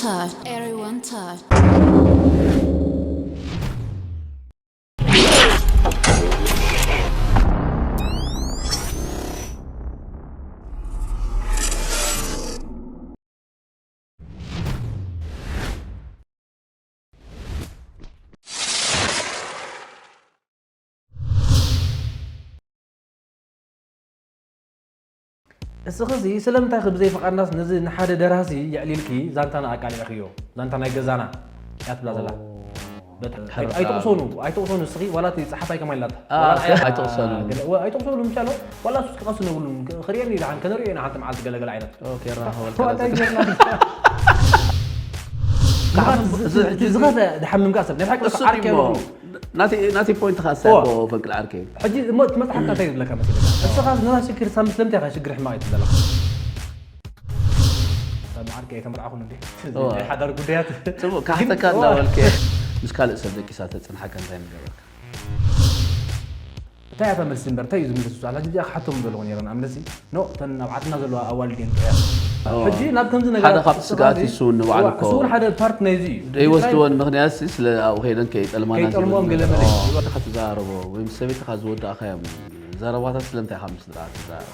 Touch. Everyone touch. እስኺ እዚ ስለምንታይ ብዘይ ፍቓድናስ ነዚ ንሓደ ደራሲ የዕሊልኪ ዛንታና ኣቃሊዕኽዮ? ዛንታ ናይ ገዛና እያ ትብላ ዘላ። በጣም ኣይ- ኣይትቕሰኑ ኣይትቕሰኑ እስኺ ዋላ እቲ ጸሓፋይ ከማይ ኢላታ። አ፣ ዋላ እስኪ ኣያ- ኣይትቕሰኑ። ገለ- ወ- ኣይትቕሰኑ ምሻሎ ዋላ እሱ ክቐስኑ የብሉን። ክርእየኒ ደሓን ከነርእዮ ኢና ሓንቲ መዓልቲ ገለገለ ዓይነት። ኦኬ ራኸበልካ ዋላ እንታይ ጌርና? ዝኸተ ዝሓምምካ ሰብ ናይ ብሓቂ እሱ ዓርኪ እሞ የብሉ። ናቲ ናቲ ፖይንት ካሳ ኦ። እኮ ፈንቅል ዓርከይ። ሕጂ እሞ እቲ መጽሓፍካ እንታይ ይብለካ መሲለካ? እስኻ ነዛ ሽግር ሳም ስለምንታይ ኢኻ ሽግር ሕማቕ እዩ ትብለካ? ሳሚ ዓርከይ ኣይተመርዓኹን እንዴ? ኦ። ናይ ሓዳር ጉዳያት ጽቡቅ ካሕተካ ግን- እንዳበልከ ምስ ካልእ ሰብ ደቂሳ ተጽንሓካ እንታይ ምገበርካ? እንታይ እያ መልሲ እምበር እንታይ እዩ ዝምልስ? ኣላ ጅብጃ ክሓቶም ዘለኹ ነይረ ንኣብነሲ ኖ እተን ኣብ ዓድና ዘለዋ ኣዋልድ እየን ጥዑያት። ኦ። ሕጂ ናብ ከምዚ ነገር ሓደ ካብ ስግኣት ይስውን ንባዕሉ እኮ። እሱ እውን ሓደ ፓርት ናይዚ እዩ። ደይወስድወን ምኽንያት ሲ ስለ ኣብኡ ከይደን ከይጠልማና ከይጠልምዎም ዝብል ገለ መለ ኦ፣ ወድኻ ትዛረቦ ወይ ምስ ሰበይትኻ ዝወዳእኻዮም ዘረባታት ስለምንታይ ኢኻ ምስ ስድራ ትዛረብ?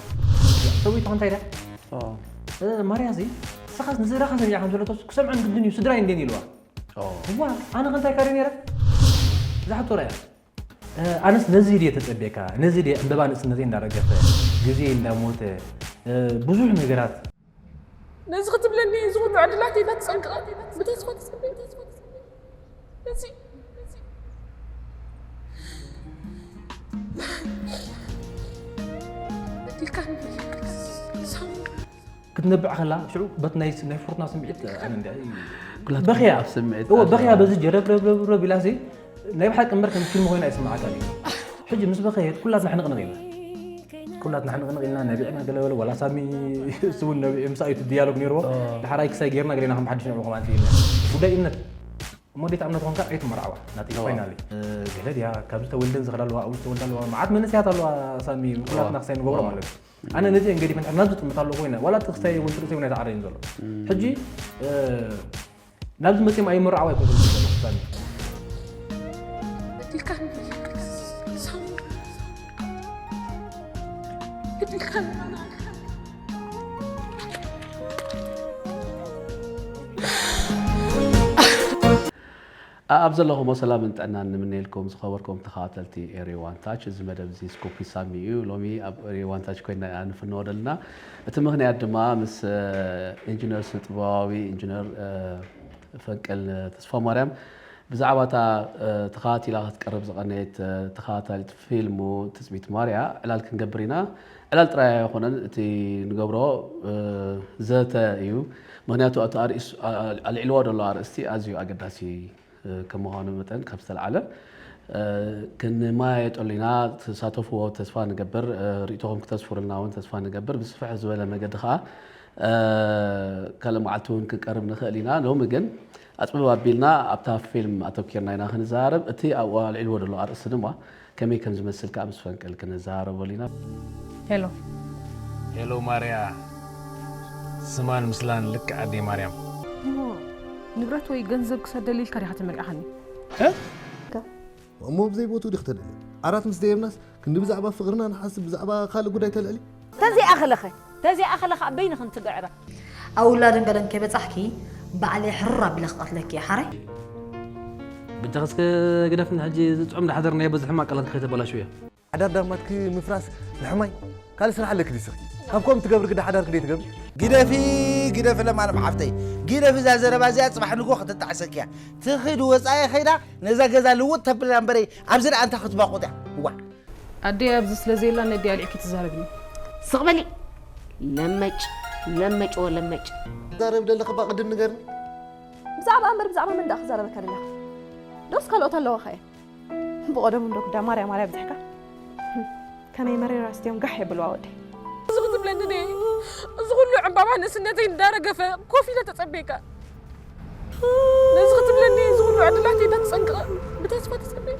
ሰበይትኻ እንታይ ኢላ? ኦ። እ፣ ማርያ እዚ ንስኻስ ንስድራኻ ሰሚዕካ ከም ዘሎ ተወስ ክሰምዖን ግድን እዩ ስድራይ እንዴን ኢልዋ። ኦ። እዋ ኣነ ከንታይ ካደ ነይረ? ዝሓቶ ራያ ኣነስ ነዚ ድየ ተጸቤካ ነዚ ድየ ዕምበባ ንእስነተይ እንዳረገፈ ግዜ እንዳሞተ እ፣ ብዙሕ ነገራት ነዚ ክትብለኒ እዚ ኩሉ ዕድላት ኢላ ትጸንቅቐ ብተስፋ ትጸበ ነዚ ኢልካ ክትነብዕ ከላ ሽዑ በት ናይ ናይ ፍርና ስምዒት ኣነ እንደ ኩላት በኽያ ኣብ ስምዒት እዎ ኣትያ። በኽያ በዚ ጀረብረብረብረብ ኢላሲ ናይ ብሓቂ እምበር ከም ፊልም ኮይና ይስምዓካ እዩ ሕጂ ምስ በኸየት ኩላትና ሕንቕንቕ ኢልና ኩላትና ሕንቕንቕ ኢልና ነቢዕና ገለ በለ ዋላ ሳሚ እሱ እውን ነቢዑ ምሳእ እዩ እቲ ዲያሎግ ነይርዎ ድሓራይ ክሳይ ጌርና ገሌና ከም ሓድሽ ነብዑ ከማን ኢልና ጉዳይ እምነት እሞ ዴት እምነት ኾንካ ኣይትመርዓዋ ናተይ ፋይናሊ ገለ ድያ ካብዚ ተወልደን ዝኸዳ ኣለዋ ኣብዚ ተወልዳ ኣለዋ መዓት መንእስያት ኣለዋ ሳሚ ኩላትና ክሳይ ንገብሮ ማለት እዩ ኣነ ነዚ እንግዲህ መን ናብ ዝጥምት ኣለኹ ኮይነ ዋላ እቲ ክሳይ እውን ትርእሰ እውን ኣይተዓረይን ዘሎ ሕጂ ናብዚ መፅኦም ኣይምርዓው ኣይኮንኩን ዘሎ ሳሚ ኣብ ዘለኹሞ ሰላምን ጥዕናን ንምነየልኩም ዝኸበርኩም ተኸታተልቲ ኤሪ ዋን ታች። እዚ መደብ እዚ ስኩፕ ሳሚ እዩ። ሎሚ ኣብ ኤሪ ዋን ታች ኮይና ኢና ንፍንዎ ዘለና። እቲ ምኽንያት ድማ ምስ እ፣ ኢንጂነር ስነ ጥበባዊ ኢንጂነር እ፣ ፈንቅል ተስፋ ማርያም ብዛዕባ እታ እ፣ ተኸታቲላ ክትቀርብ ዝቐነየት እ፣ ተኸታታሊት ፊልሙ ትጽቢት ማርያ ዕላል ክንገብር ኢና። ዕላል ጥራይ ኣይኮነን እቲ ንገብሮ እ፣ ዘተ እዩ። ምኽንያቱ እቲ ኣርእስ- ኣ- ኣልዒልዎ ዘሎ ኣርእስቲ ኣዝዩ ኣገዳሲ እ፣ ከም ምዃኑ መጠን ካብ ዝተለዓለ እ፣ ክንመያየጠሉ ኢና። ትሳተፍዎ ተስፋ ንገብር። እ፣ ርእይቶኹም ክተስፍሩልና እውን ተስፋ ንገብር። ብስፍሕ ዝበለ መገዲ ከዓ እ፣ ካልእ መዓልቲ እውን ክንቀርብ ንኽእል ኢና። ሎሚ ግን ኣፅብብ ኣቢልና ኣብታ ፊልም ኣተኪርና ኢና ክንዘራረብ። እቲ ኣብኡ ኣልዒልዎ ዘሎ ኣርእስቲ ድማ ከመይ ከም ዝመስል ከዓ ምስ ፈንቅል ክንዘራረበሉ ኢና። ሄሎ ሄሎ ማርያ፣ ስማን ምስላን ልክዕ ኣደይ ማርያም። እሞ ንብረት ወይ ገንዘብ ክሰደሊ ኢልካ ዲኻ ተመርዒኻኒ? እሞ ብዘይ ቦትኡ ዲኺ ተልዕሊ? ዓራት ምስ ደየብናስ ክንዲ ብዛዕባ ፍቕርና ንሓስብ ብዛዕባ ካልእ ጉዳይ ተልዕሊ? ተዘይኣኸለኸ ተዘይኣኸለኸ ኣብ በይንኽን ትግዕረ ኣብ ውላድን ገለን ከይበጻሕኪ ባዕለይ ሕሩር ኣቢለ ክቐትለኪ እየ ሓራይ። በጃኽስከ ግደፍኒ ሕጂ ዝጥዑም ዳሕደር ናይ በዚ ሕማቕ ቃላት ከይተበላሽውዮ። ሓዳር ዳማትኪ ምፍራስ ንሕማይ ካልእ ስራሕ ኣለኪ ድስኺ ካብ ከምኡ ትገብሪ ግዳ ሓዳርኪ ደይትገብሪ ግደፊ ግደፊ ለማለም ሓፍተይ ግደፊ እዛ ዘረባ እዚኣ ፅባሕ ንጎ ከተጣዕሰኪያ ትኽድ ወፃኢ ኸይዳ ነዛ ገዛ ልውጥ ተብልና እምበረይ ኣብዚ ደኣ እንታ ክትባቑጥያ እዋ ኣደይ ኣብዚ ስለ ዘየላ ነዲ ኣልዒኪ ትዛረብኒ ስቕ በሊ ለመጭ ለመጭ ወለመጭ ዛረብ ደለኺ ባ ቅድም ንገርኒ ብዛዕባ እምበር ብዛዕባ መን ደኣ ክዛረበካ ደለኻ ዶስ ካልኦት ኣለዋኻ እየ ብቐደሙ እንዶ ግዳ ማርያ ማርያ ብዝሕካ ከመይ መሬራ ስትዮም ጋሕ የብልዋ ወደይ እዚ ክትብለኒ ደ እዚ ኩሉ ዕምባባ ንእስነተይ እንዳረገፈ ኮፍ ኢለ ተጸበየካ ነዚ ክትብለኒ እዚ ኩሉ ዕድላተይ እንዳተጸንቀቐ ብተስፋ ተጸበየ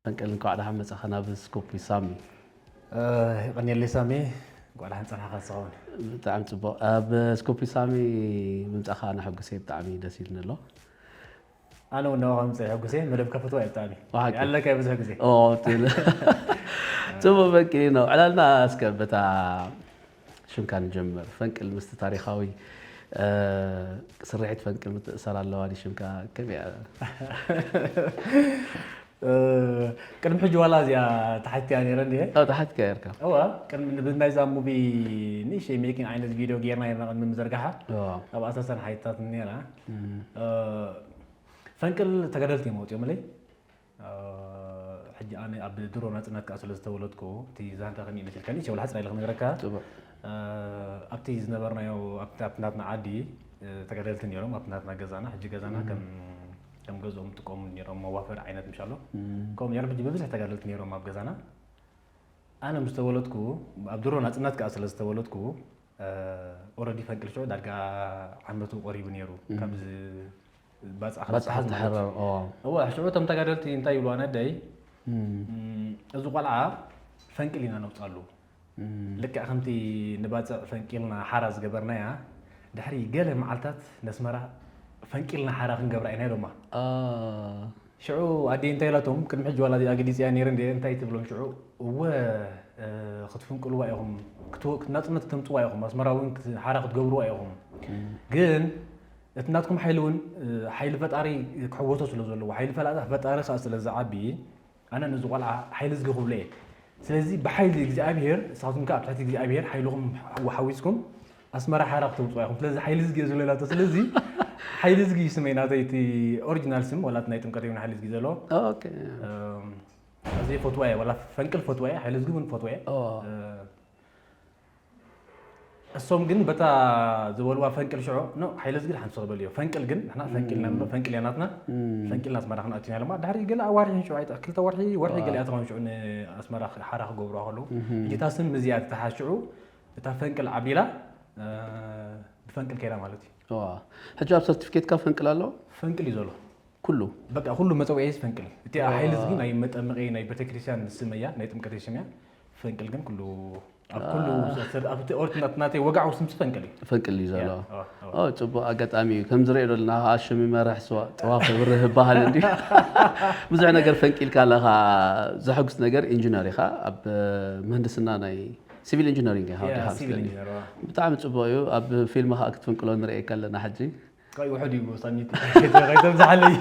ፈንቅል እንኳዕ ደሓን መጻኻ ናብ ስኮፕ ሳሚ የቐንየለይ ሳሚ፣ እንኳዕ ደሓን ጸናሕካ። ዝኸውን ብጣዕሚ ጽቡቕ። ኣብ ስኩፕ ሳሚ ምምጻኻ ኣነ ሕጉሰይ ብጣዕሚ ደስ ኢሉኒ ኣሎ። ኣነ እውን ናባኻ ምምጻእ ሕጉሰ። መደብ ከፍትዋ እየ ብጣዕሚ። ብሓቂ። ኣለካ ብዙሕ ግዜ። ኦ፣ ትብል። ጽቡቕ ፈንቅል ነው። ዕላልና እስከ በታ ሽምካ ንጀምር። ፈንቅል ምስቲ ታሪኻዊ፣ እ፣ ስርሒት ፈንቅል ምትእሳር ኣለዋ ድዩ ሽምካ? ከመይ እያ? እ፣ ቅድሚ ሕጂ ዋላ እዚኣ ተሓቲያ ነይረ እንድየ። ኦ፣ ተሓትካ ነርካ። እዋ፣ ቅድሚ ብናይዛ ሙቪ ንእሽተይ ሜኪንግ ዓይነት ቪድዮ ጌርና ነርና ቅድሚ ምዝርጋሓ። እዋ። ኣብ ኣሳሰን ሓይታት ነይራ። እ፣ ፈንቅል ተጋደልቲ እዮም ኣውፅኦምለይ። እ፣ ሕጂ ኣነ ኣብ ድሮ ናፅነት ከዓ ስለ ዝተወለድኩ፣ እቲ ዛንታ ከመይ ይመስልካ ንእሽተይ ዋላ ሓፂር ኢለ ክነግረካ። ጽቡቕ። እ፣ ኣብቲ ዝነበርናዮ፣ ኣብቲ ኣብቲ ናትና ዓዲ፣ እ፣ ተጋደልቲ ነይሮም። ኣብቲ ናትና ገዛና፣ ሕጂ ገዛና ከም ከም ገዝኦም ጥቀሙ ነይሮም። መዋፈሪ ዓይነት ምሻሎ ከምኡ ነይሮም። ሕጂ ብብዝሒ ተጋደልቲ ነይሮም ኣብ ገዛና። ኣነ ምስ ተወለድኩ፣ ኣብ ድሮ ናፅነት ከዓ ስለ ዝተወለድኩ፣ ኦረዲ ፈንቅል ሽዑ ዳርጋ ዓመቱ ቆሪቡ ነይሩ። ካብ ዝ-፣ ባፅዓ ባፅዓ ክበፅሓ ማለት ተሓረር። እዩ። ኦ። እወ፣ ሽዑ እቶም ተጋደልቲ እንታይ ይብሉ ኣነደይ፣ እም፣ እዚ ቆልዓ ፈንቅል ኢና ነውፃሉ። እም። ልክዕ ከምቲ ንባፅዕ ፈንቂልና ሓራ ዝገበርናያ፣ ድሕሪ ገለ መዓልታት ነስመራ ፈንቂልና ሓራ ክንገብራ ኢና ኢሎማ። አ። ሽዑ ኣደይ እንታይ ኢላቶም፣ ቅድሚ ሕጂ ዋላ እዚኣ ገሊፀያ ነይረ እንደ እንታይ ትብሎም ሽዑ፣ እወ፣ እ፣ ክትፍንቅልዋ ኢኹም፣ ክትወ-፣ ናፅነት ክተምፅዋ ኢኹም፣ ኣስመራ እውን ክት-፣ ሓራ ክትገብርዋ ኢኹም። ግን እቲ ናትኩም ሓይሊ እውን፣ እ፣ ሓይሊ ፈጣሪ ክሕወሶ ስለ ዘለዎ፣ ሓይሊ ፈላጣ ፈጣሪ ከዓ ስለ ዝዓቢ፣ ኣነ ነዚ ቆልዓ ሓይሊ እዝጊ ክብሎ እየ። ስለዚ ብሓይሊ እግዚኣብሔር፣ ንስኻትኩም ከዓ ኣብ ትሕቲ እግዚኣብሔር ሓይልኹም ሓዊስኩም ኣስመራ ሓራ ክተውፅዋ ኢኹም። ስለዚ ሓይሊ እዝጊ እየ ዝብሎ ኢላቶ። ስለዚ ሓይሊ እዝጊ እዩ ስመይ፣ ናተይ እቲ ኦሪጂናል ስም፣ ዋላ እቲ ናይ ጥምቀት ይኹን ሓይሊ እዝጊ ዘሎ። ኦኬ። እም፣ ኣዝየ ፈትዋ እየ፣ ዋላ ፈንቅል ፈትዋ እየ፣ ሓይሊ እዝጊ እውን ፈትዋ እየ። ኦ። እ፣ እሶም ግን በታ ዝበልዋ ፈንቅል ሽዑ፣ ኖ፣ ሓይሊ እዝጊ ሓንቲ ሰው በልዮ። ፈንቅል ግን፣ ንሕና ፈንቅል ኢና ንብሎ፣ ፈንቅል እያ ናትና። ፈንቅል ኣስመራ ክንኣቱ ኢና ኢሎማ። ድሕሪ ገለ ኣዋርሒ ሽዑ፣ ኣይጠ-፣ ክልተ ወርሒ፣ ወርሒ ገለ እያ ትኸውን ሽዑ ንኣስመራ ሓራ ክገብሩዋ ከለዉ። ሕጂ እታ ስም እዚኣ ትተሓዝ ሽዑ፣ እታ ፈንቅል ዓቢላ፣ እ፣ ብፈንቅል ከይዳ ማለት እዩ። ዋ። ሕጂ ኣብ ሰርቲፊኬትካ ፈንቅል ኣሎ? ፈንቅል እዩ ዘሎ። ኩሉ? በቃ ኩሉ መጸውዒ ፈንቅል። እቲ ሓይሊ እዝጊ ናይ መጠመቂ ናይ ቤተክርስትያን ስም እያ፣ ናይ ጥምቀተይ ስም እያ። ፈንቅል ግን ኩሉ፣ ኣብ ኩሉ ሰር-፣ ኣብ እቲ ኦርት ናት-፣ ናተይ ወጋዕዊ ስምሲ ፈንቅል እዩ። ፈንቅል እዩ ዘሎ። ያ፣ ኦ፣ ኦ። ኦ፣ ጽቡቕ ኣጋጣሚ እዩ። ከም ዝሪኦ ዘለና ከዓ ሽም ይመርሕ ስዋ-፣ ጥዋፍ ይብርህ ይበሃል እንድዩ። ብዙሕ ነገር ፈንቂልካ ኣለኻ። ዘሐጉስ ነገር ኢንጂነር ኢኻ። ኣብ ምህንድስና ናይ ሲቪል ኢንጂነሪንግ ኢኻ ያ፣ ወዲኻ ሲቪል መስለኒ። ኢንጂነር፣ ዋ። ብጣዕሚ ጽቡቕ እዩ። ኣብ ፊልም ከዓ ክትፍንቅሎ ንርእየካ ኣለና ሕጂ። ቆይ ውሑድ እዩ ሳሚቲ። ከይተብዝሓለይ።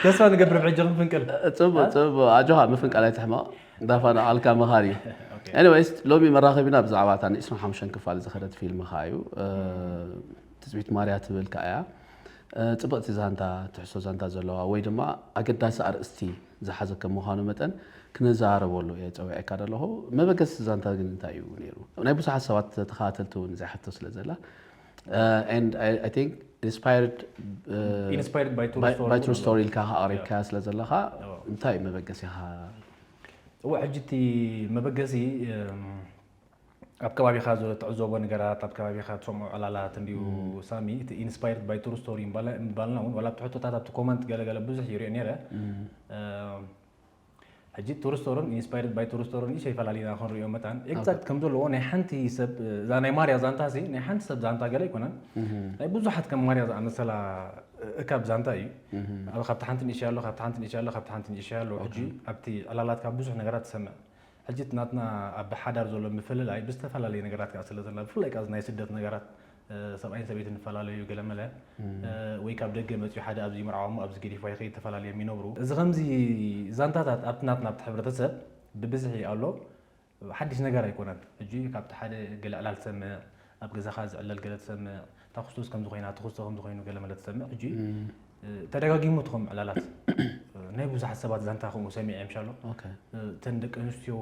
ተስፋ ንገብር ብሕጂ ክንፍንቅል። ጽቡቕ፣ አ? ጽቡቕ። ኣጆኻ ምፍንቃል ኣይትሕመቕ። እንዳፋናቓልካ መኻሪ እዩ። ኦኬ። ኤኒዌይስ፣ ሎሚ መራኸቢና ብዛዕባ እታ ንዒስራን ሓሙሽተን ክፋል ዝኸደት ፊልምኻ እዩ። እ፣ ትጽቢት ማርያ ትብል ከኣ እያ። እ፣ ጽብቕቲ ዛንታ፣ ትሕዝቶ ዛንታ ዘለዋ ወይ ድማ ኣገዳሲ ኣርእስቲ ዝሓዘ ከም ምዃኑ መጠን ክነዘራርበሉ እየ ጸዊዐካ ዘለኹ። መበገሲ ዛንታ ግን እንታይ እዩ ነይሩ? ናይ ብዙሓት ሰባት ተኸታተልቲ እውን እዚኣ ሕቶ ስለ ዘላ። Uh, and I, I think inspired, uh, Inspired by true by, story by true እውን story ኢልካ ከኣ ኣቕሪብካያ ስለ ዘለኻ እዎ። እንታይ እዩ መበገሲኻ? እዎ፣ ሕጂ እቲ መበገሲ፣ እም፣ ኣብ ከባቢኻ ዘሎ ትዕዘቦ ነገራት፣ ኣብ ከባቢኻ ትሰምዖ ዕላላት እንድዩ ሳሚ፣ እቲ ኢንስፓየርድ ባይ ትሩ ስቶሪ ምባልና እውን፣ ዋላ ኣብ ትሕቶታት ኣብቲ ኮመንት ገለገለ ብዙሕ ይሪኦ ነይረ። እም፣ ሕጂ ትሩ ስቶርን ኢንስፓየርድ ባይ ትሩ ስቶርን ይሸፈላለዩና ክንሪኦ መታን ኤግዛክት ከም ዘለዎ ናይ ሓንቲ ሰብ፣ እዛ ናይ ማርያ ዛንታ ሲ ናይ ሓንቲ ሰብ ዛንታ ገለ ኣይኮነን። ናይ ብዙሓት ከም ማርያ ዝኣመሰላ እካብ ዛንታ እዩ። ኣብ ካብቲ ሓንቲ ንእሽተይ ኣሎ፣ ካብቲ ሓንቲ ንእሽተይ ኣሎ፣ ካብቲ ሓንቲ ንእሽተይ ኣሎ። ሕጂ ኣብቲ ዕላላትካ ብዙሕ ነገራት ትሰምዕ። ሕጂ እቲ ናትና ኣብ ሓዳር ዘሎ ምፍልላይ ብዝተፈላለየ ነገራት ከኣ ስለ ዘላ፣ ብፍላይ ከኣ ናይ ስደት ነገራት፣ እ፣ ሰብኣይን ሰበይትን ንፈላለዩ ገለመለ፣ እ፣ ወይ ካብ ደገ መጽዩ ሓደ ኣብዚ ይምርዓው እሞ ኣብዚ ገዲፍዋ ይኸይድ፣ ተፈላለዮም ይነብሩ። እዚ ከምዚ ዛንታታት ኣብቲ ናትና ኣብቲ ሕብረተሰብ ብብዝሒ ኣሎ። ሓድሽ ነገር ኣይኮነን። ሕጂ ካብቲ ሓደ ገለ ዕላል ትሰምዕ፣ ኣብ ገዛኻ ዝዕለል ገለ ትሰምዕ፣ እታ ክስቶስ ከምዚ ኮይና፣ እቲ ክስቶ ከምዚ ኮይኑ ገለ መለ ትሰምዕ። ሕጂ፣ እ፣ ተደጋጊሙ ትኸም ዕላላት፣ እ፣ ናይ ብዙሓት ሰባት ዛንታ ከምኡ ሰሚዐ ምሻሎ። ኦኬ። እ፣ እተን ደቂ ኣንስትዮ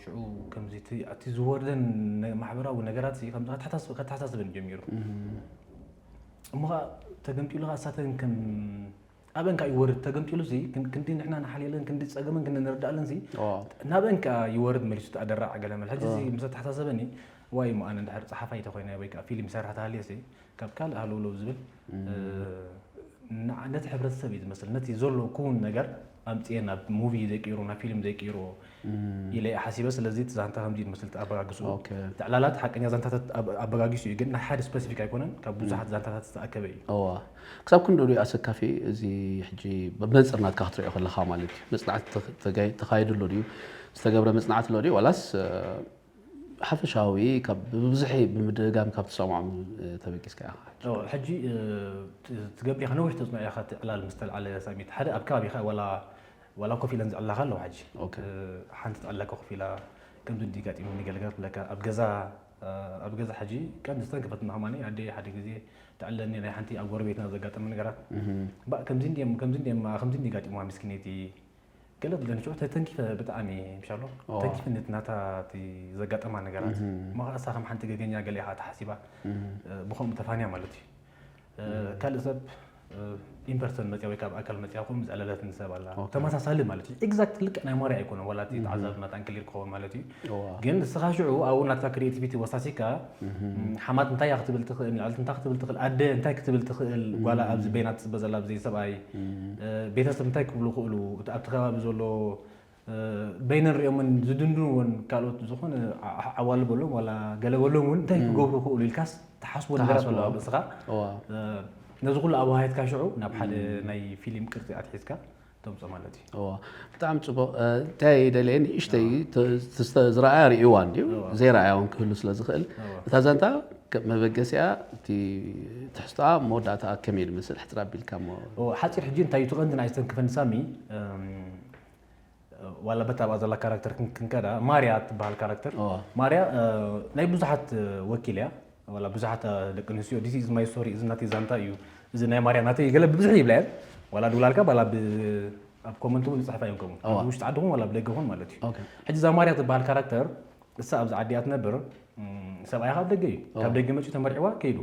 ሽዑ ከምዚ እቲ፣ እቲ ዝወርደን ነ-፣ ማሕበራዊ ነገራት ሲ ከምዚ ከተሓሳስ-፣ ከተሓሳስበን ጀሚሩ። እሞ ኸኣ ተገምጢሉ ኸኣ እሳተን ከም ኣበን ከኣ ይወርድ። ተገምጢሉ ሲ ክን-፣ ክንዲ ንሕና ንሓልየለን፣ ክንዲ ጸገመን ክንዲ ንርዳእለን ሲ ኦ። ናበን ከኣ ይወርድ መሊሱ እቲ ኣደራዕ ገለ መለ። ሕጂ ሲ ምስ ኣተሓሳሰበኒ፣ ዋይ እሞ ኣነ እንድሕር ጸሓፋይ ተኾይነ ወይ ከኣ ፊልም ይሰርሕ ተሃልየ ሲ ካብ ካልእ ሃለውለው ዝብል፣ እ፣ ንዓ-፣ ነቲ ሕብረተሰብ እዩ ዝመስል። ነቲ ዘሎ ክውን ነገር ኣምፅኤ ናብ ሙቪ ዘይቅይሮ ናብ ፊልም ዘይቅይሮ ኢለ እየ ሓሲበ። ስለዚ እቲ ዛንታ ከምዚ እዩ ዝመስል ኣበጋግስኡ። እቲ ዕላላት ሓቀኛ ዛንታታት ኣበጋጊሱ እዩ፣ ግን ናይ ሓደ ስፐሲፊክ ኣይኮነን፣ ካብ ብዙሓት ዛንታታት ዝተኣከበ እዩ። እዋ። ክሳብ ክንድኡ ድዩ ኣሰካፊ እዚ ሕጂ ብመንፅር ናትካ ክትሪኦ ከለኻ ማለት እዩ? መፅናዕቲ ተኻይዱ ኣሎ ድዩ? ዝተገብረ መፅናዕቲ ኣሎ ድዩ? ዋላስ ሓፈሻዊ ብብዝሒ ብምድጋም ካብ ትሰምዖም ተበጊስካ ኢኻ? ሕጂ ትገብር ኢኻ፣ ነዊሕ ተፅንዖ ኢኻ። እቲ ዕላል ምስ ተልዓለ ሳሚት ሓደ ኣብ ከባቢኻ ዋላ ኮፍ ኢለን ዝዕላኻ ኣለዋ። ሕጂ ሓንቲ ትዕለካ ኮፍ ኢላ ከምዚ እንዲ ጋጢሙኒ ገለ ገለ ክብለካ ኣብ ገዛ ኣብ ገዛ ሕጂ ቀንዲ ዝተንከፈትና ከማኒ ኣደ ሓደ ግዜ ትዕለኒ ናይ ሓንቲ ኣብ ጎረቤትና ዘጋጠመ ነገራት ባእ ከምዚ እንዲም ከምዚ እንዲም ከምዚ እንዲ ጋጢሙዋ ምስኪነይቲ ገለ ትብለኒ ሽዑ ተተንኪፈ ብጣዕሚ ምሻሎ ተንኪፈ ነቲ ናታ እቲ ዘጋጠማ ነገራት እሞ ከዓ እሳ ከም ሓንቲ ገገኛ ገለ ኢኻ ተሓሲባ ብኸምኡ ተፋንያ ማለት እዩ። ካልእ ሰብ ኢንፐርሰን መፅያ ወይ ካብ ኣካል መፅያ ኹም ዝዕለለትኒ ሰብ ኣላ ተመሳሳሊ ማለት እዩ። ኤግዛክት ልክዕ ናይ ማርያ ኣይኮነ ዋላ እቲ ተዓዛቢ መታን ክሊር ክኸውን ማለት እዩ። ግን ንስኻ ሽዑ ኣብኡ ናትካ ክሪኤቲቪቲ ወሳሲካ ሓማት እንታይ ክትብል ትኽእል፣ ንዕልቲ እንታይ ክትብል ትኽእል፣ ኣደ እንታይ ክትብል ትኽእል፣ ጓላ ኣብዚ በይና ትፅበ ዘላ ብዘይ ሰብኣይ ቤተሰብ እንታይ ክብሉ ክእሉ፣ እቲ ኣብቲ ከባቢ ዘሎ በይነ ንሪኦምን ዝድንድኑ እውን ካልኦት ዝኾነ ዓዋል በሎም ዋላ ገለ በሎም እውን እንታይ ክገብሩ ክእሉ ኢልካስ ትሓስቦ ነገራት ኣለዋ ብስኻ ነዚ ኩሉ ኣወሃየትካ ሽዑ ናብ ሓደ ናይ ፊልም ቅርፂ ኣትሒዝካ ተምፆ ማለት እዩ። ብጣዕሚ ፅቡቅ። እንታይ ደልየ ንእሽተይ ዝረኣያ ርእይዋ እንድዩ ዘይረኣያ እውን ክህሉ ስለ ዝኽእል እታ ዛንታ መበገሲያ እቲ ትሕዝቶኣ መወዳእታኣ ከመይ ዝመስል ሕፅር ኣቢልካ ሞ ሓፂር ሕጂ እንታይ እዩ ትቐንዲ ንኣይ ዝተንክፈኒ ሳሚ ዋላ በታ ኣብኣ ዘላ ካራክተር ክንከዳ ማርያ ትበሃል ካራክተር ማርያ ናይ ብዙሓት ወኪል እያ። ዋላ ብዙሓት ደቂ ኣንስትዮ this is my story እዚ ናተይ ዛንታ እዩ እዚ ናይ ማርያ ናተይ ገለ ብብዝሒ ይብላ እየን። ዋላ ድውላልካ ባላ ኣብ ኮመንት እውን ዝፅሕፋ እዮም ከምኡ ኣብ ውሽጢ ዓድኹም ዋላ ብደገኹም ማለት እዩ። ሕጂ እዛ ማርያ ትበሃል ካራክተር እሳ ኣብዚ ዓዲ እያ ትነብር። ሰብኣያ ካብ ደገ እዩ ካብ ደገ መፅኡ ተመርዕዋ ከይዱ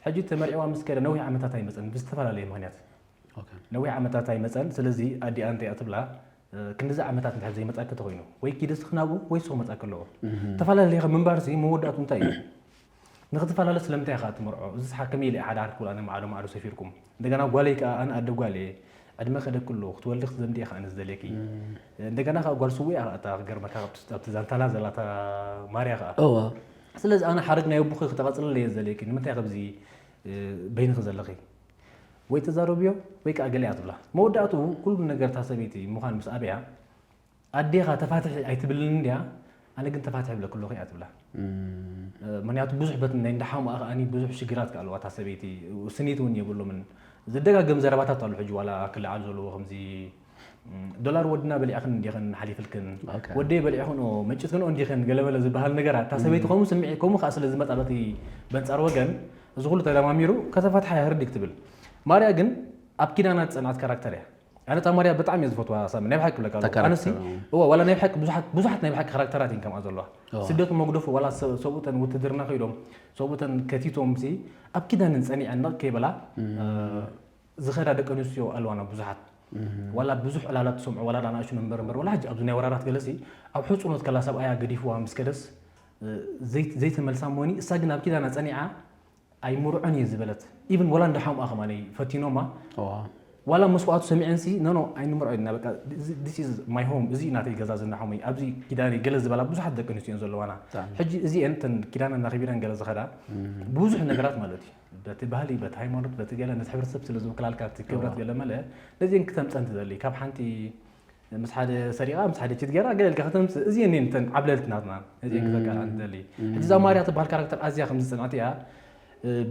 ሕጂ ተመርዕዋ ምስ ከደ ነዊሕ ዓመታት ኣይመፀን ብዝተፈላለየ ምክንያት ነዊሕ ዓመታት ኣይመፀን። ስለዚ ኣዲኣ እንታይ እያ ትብላ ክንድዚ ዓመታት እንድሕር ዘይመፃኪ ተኮይኑ ወይ ኪዲ ስኽናቡ ወይ ስኹ መፃኪ ኣለዎ ተፈላለየ ምንባር ሲ መወዳእቱ እንታይ እዩ? ንክትፈላለ ስለምንታይ ኢኻ ትምርዖ? እዚ ስሓ ከመይ ኢለ ሓደ ዓርኩ ኣነ ማዕዶ ማዕዶ ሰፊርኩም እንደገና ጓለይ ከዓ ኣነ ኣደ ጓል እየ ዕድመ ከደክሎ ክትወልዲ ክትዘምዲ ኢኻ ኣነ ዝደልየኪ እንደገና ከዓ ጓል ስውእ እያ እታ ክገርመካ ኣብቲ ዛንታና ዘላታ ማርያ ከዓ ስለዚ ኣነ ሓረግ ናይ ኣቦኺ ክተቐፅለለ እየ ዝደልየኪ ንምንታይ ከብዚ በይንኺ ዘለኺ ወይ ተዛረብዮ ወይ ከዓ ገለ እያ ትብላ። መወዳእትኡ ኩሉ ነገር እታ ሰበይቲ ምዃን ምስ ኣበያ ኣዴኻ ተፋትሒ ኣይትብልን እንድያ ኣነ ግን ተፋትሒ ይብለኪ ኣለኹ እያ ትብላ። ምክንያቱ ብዙሕ በት ናይ እንዳሓሙኣ ከኣ ብዙሕ ሽግራት ከኣለዋ እታ ሰበይቲ ስኒት እውን የብሎምን። ዝደጋገም ዘረባታት ኣሎ ሕጂ ዋላ ክለዓል ዘለዎ ከምዚ ዶላር ወድና በሊዕኽን እንዲኽን ሓሊፍልክን ወደይ በሊዕኽንኦ መጭትክንኦ እንዲኽን ገለመለ ዝበሃል ነገራት እታ ሰበይቲ ከምኡ ስምዒ ከምኡ ከዓ ስለ ዝመፃ በቲ በንፃር ወገን እዚ ኩሉ ተደማሚሩ ከተፋትሓ ይህርድግ ትብል። ማርያ ግን ኣብ ኪዳና ዝፀንዓት ካራክተር እያ። ኣነ እታ ማርያ ብጣዕሚ እየ ዝፈትዋ ሳሚ ናይ ብሓቂ ክብለካ ኣለኹ። ኣነሲ እዋ ዋላ ናይ ብሓቂ ብዙሓት ብዙሓት ናይ ብሓቂ ካራክተራት እየን ከምኣ ዘለዋ ስደት መጉደፉ ዋላ ሰብኡተን ውትድርና ከይዶም ሰብኡተን ከቲቶም ሲ ኣብ ኪዳንን ፀኒዐን ነቕ ከይበላ ዝኸዳ ደቂ ኣንስትዮ ኣለዋና ብዙሓት ዋላ ብዙሕ ዕላላት ትሰምዖ ዋላ ኣናእሽቱ ንንበር እምበር ዋላ ሕጂ ኣብዚ ናይ ወራራት ገለሲ ኣብ ሕፁኖት ከላ ሰብኣያ ገዲፍዋ ምስ ከደስ ዘይተመልሳ እሞኒ እሳ ግን ኣብ ኪዳና ፀኒዓ ኣይምርዖን እየ ዝበለት even ወላ እንዳሓምኣ ከማነይ ፈቲኖማ ዋላ መስዋእቱ ሰሚዐንሲ ኖኖ ኣይንምርዖ ኢና በቃ this is my home እዚ ናተይ ገዛ ዝናሖመይ ኣብዚ ኪዳነይ ገለ ዝበላ ብዙሓት ደቂ ኣንስትዮ ዘለዋና ሕጂ እዚአን ተን ኪዳነን ኣኺቢረን ገለ ዝኸዳ ብዙሕ ነገራት ማለት እዩ በቲ ባህሊ በቲ ሃይማኖት በቲ ገለ ነቲ ሕብረተሰብ ስለ ዝውክላልካ እቲ ክብረት ገለ መለ ነዚአን ክተምፀን ትደሊ ካብ ሓንቲ ምስ ሓደ ሰሪቓ ምስ ሓደ ችት ገይራ ገለ ኢልካ ከተምፅእ እዚአን እየን ተን ዓብለልቲ ናትና ነዚአን ክተቃልዓ ንደሊ ሕጂ እዛ ማርያ ትበሃል ካራክተር ኣዝያ ከም ዝፅንዕቲ እያ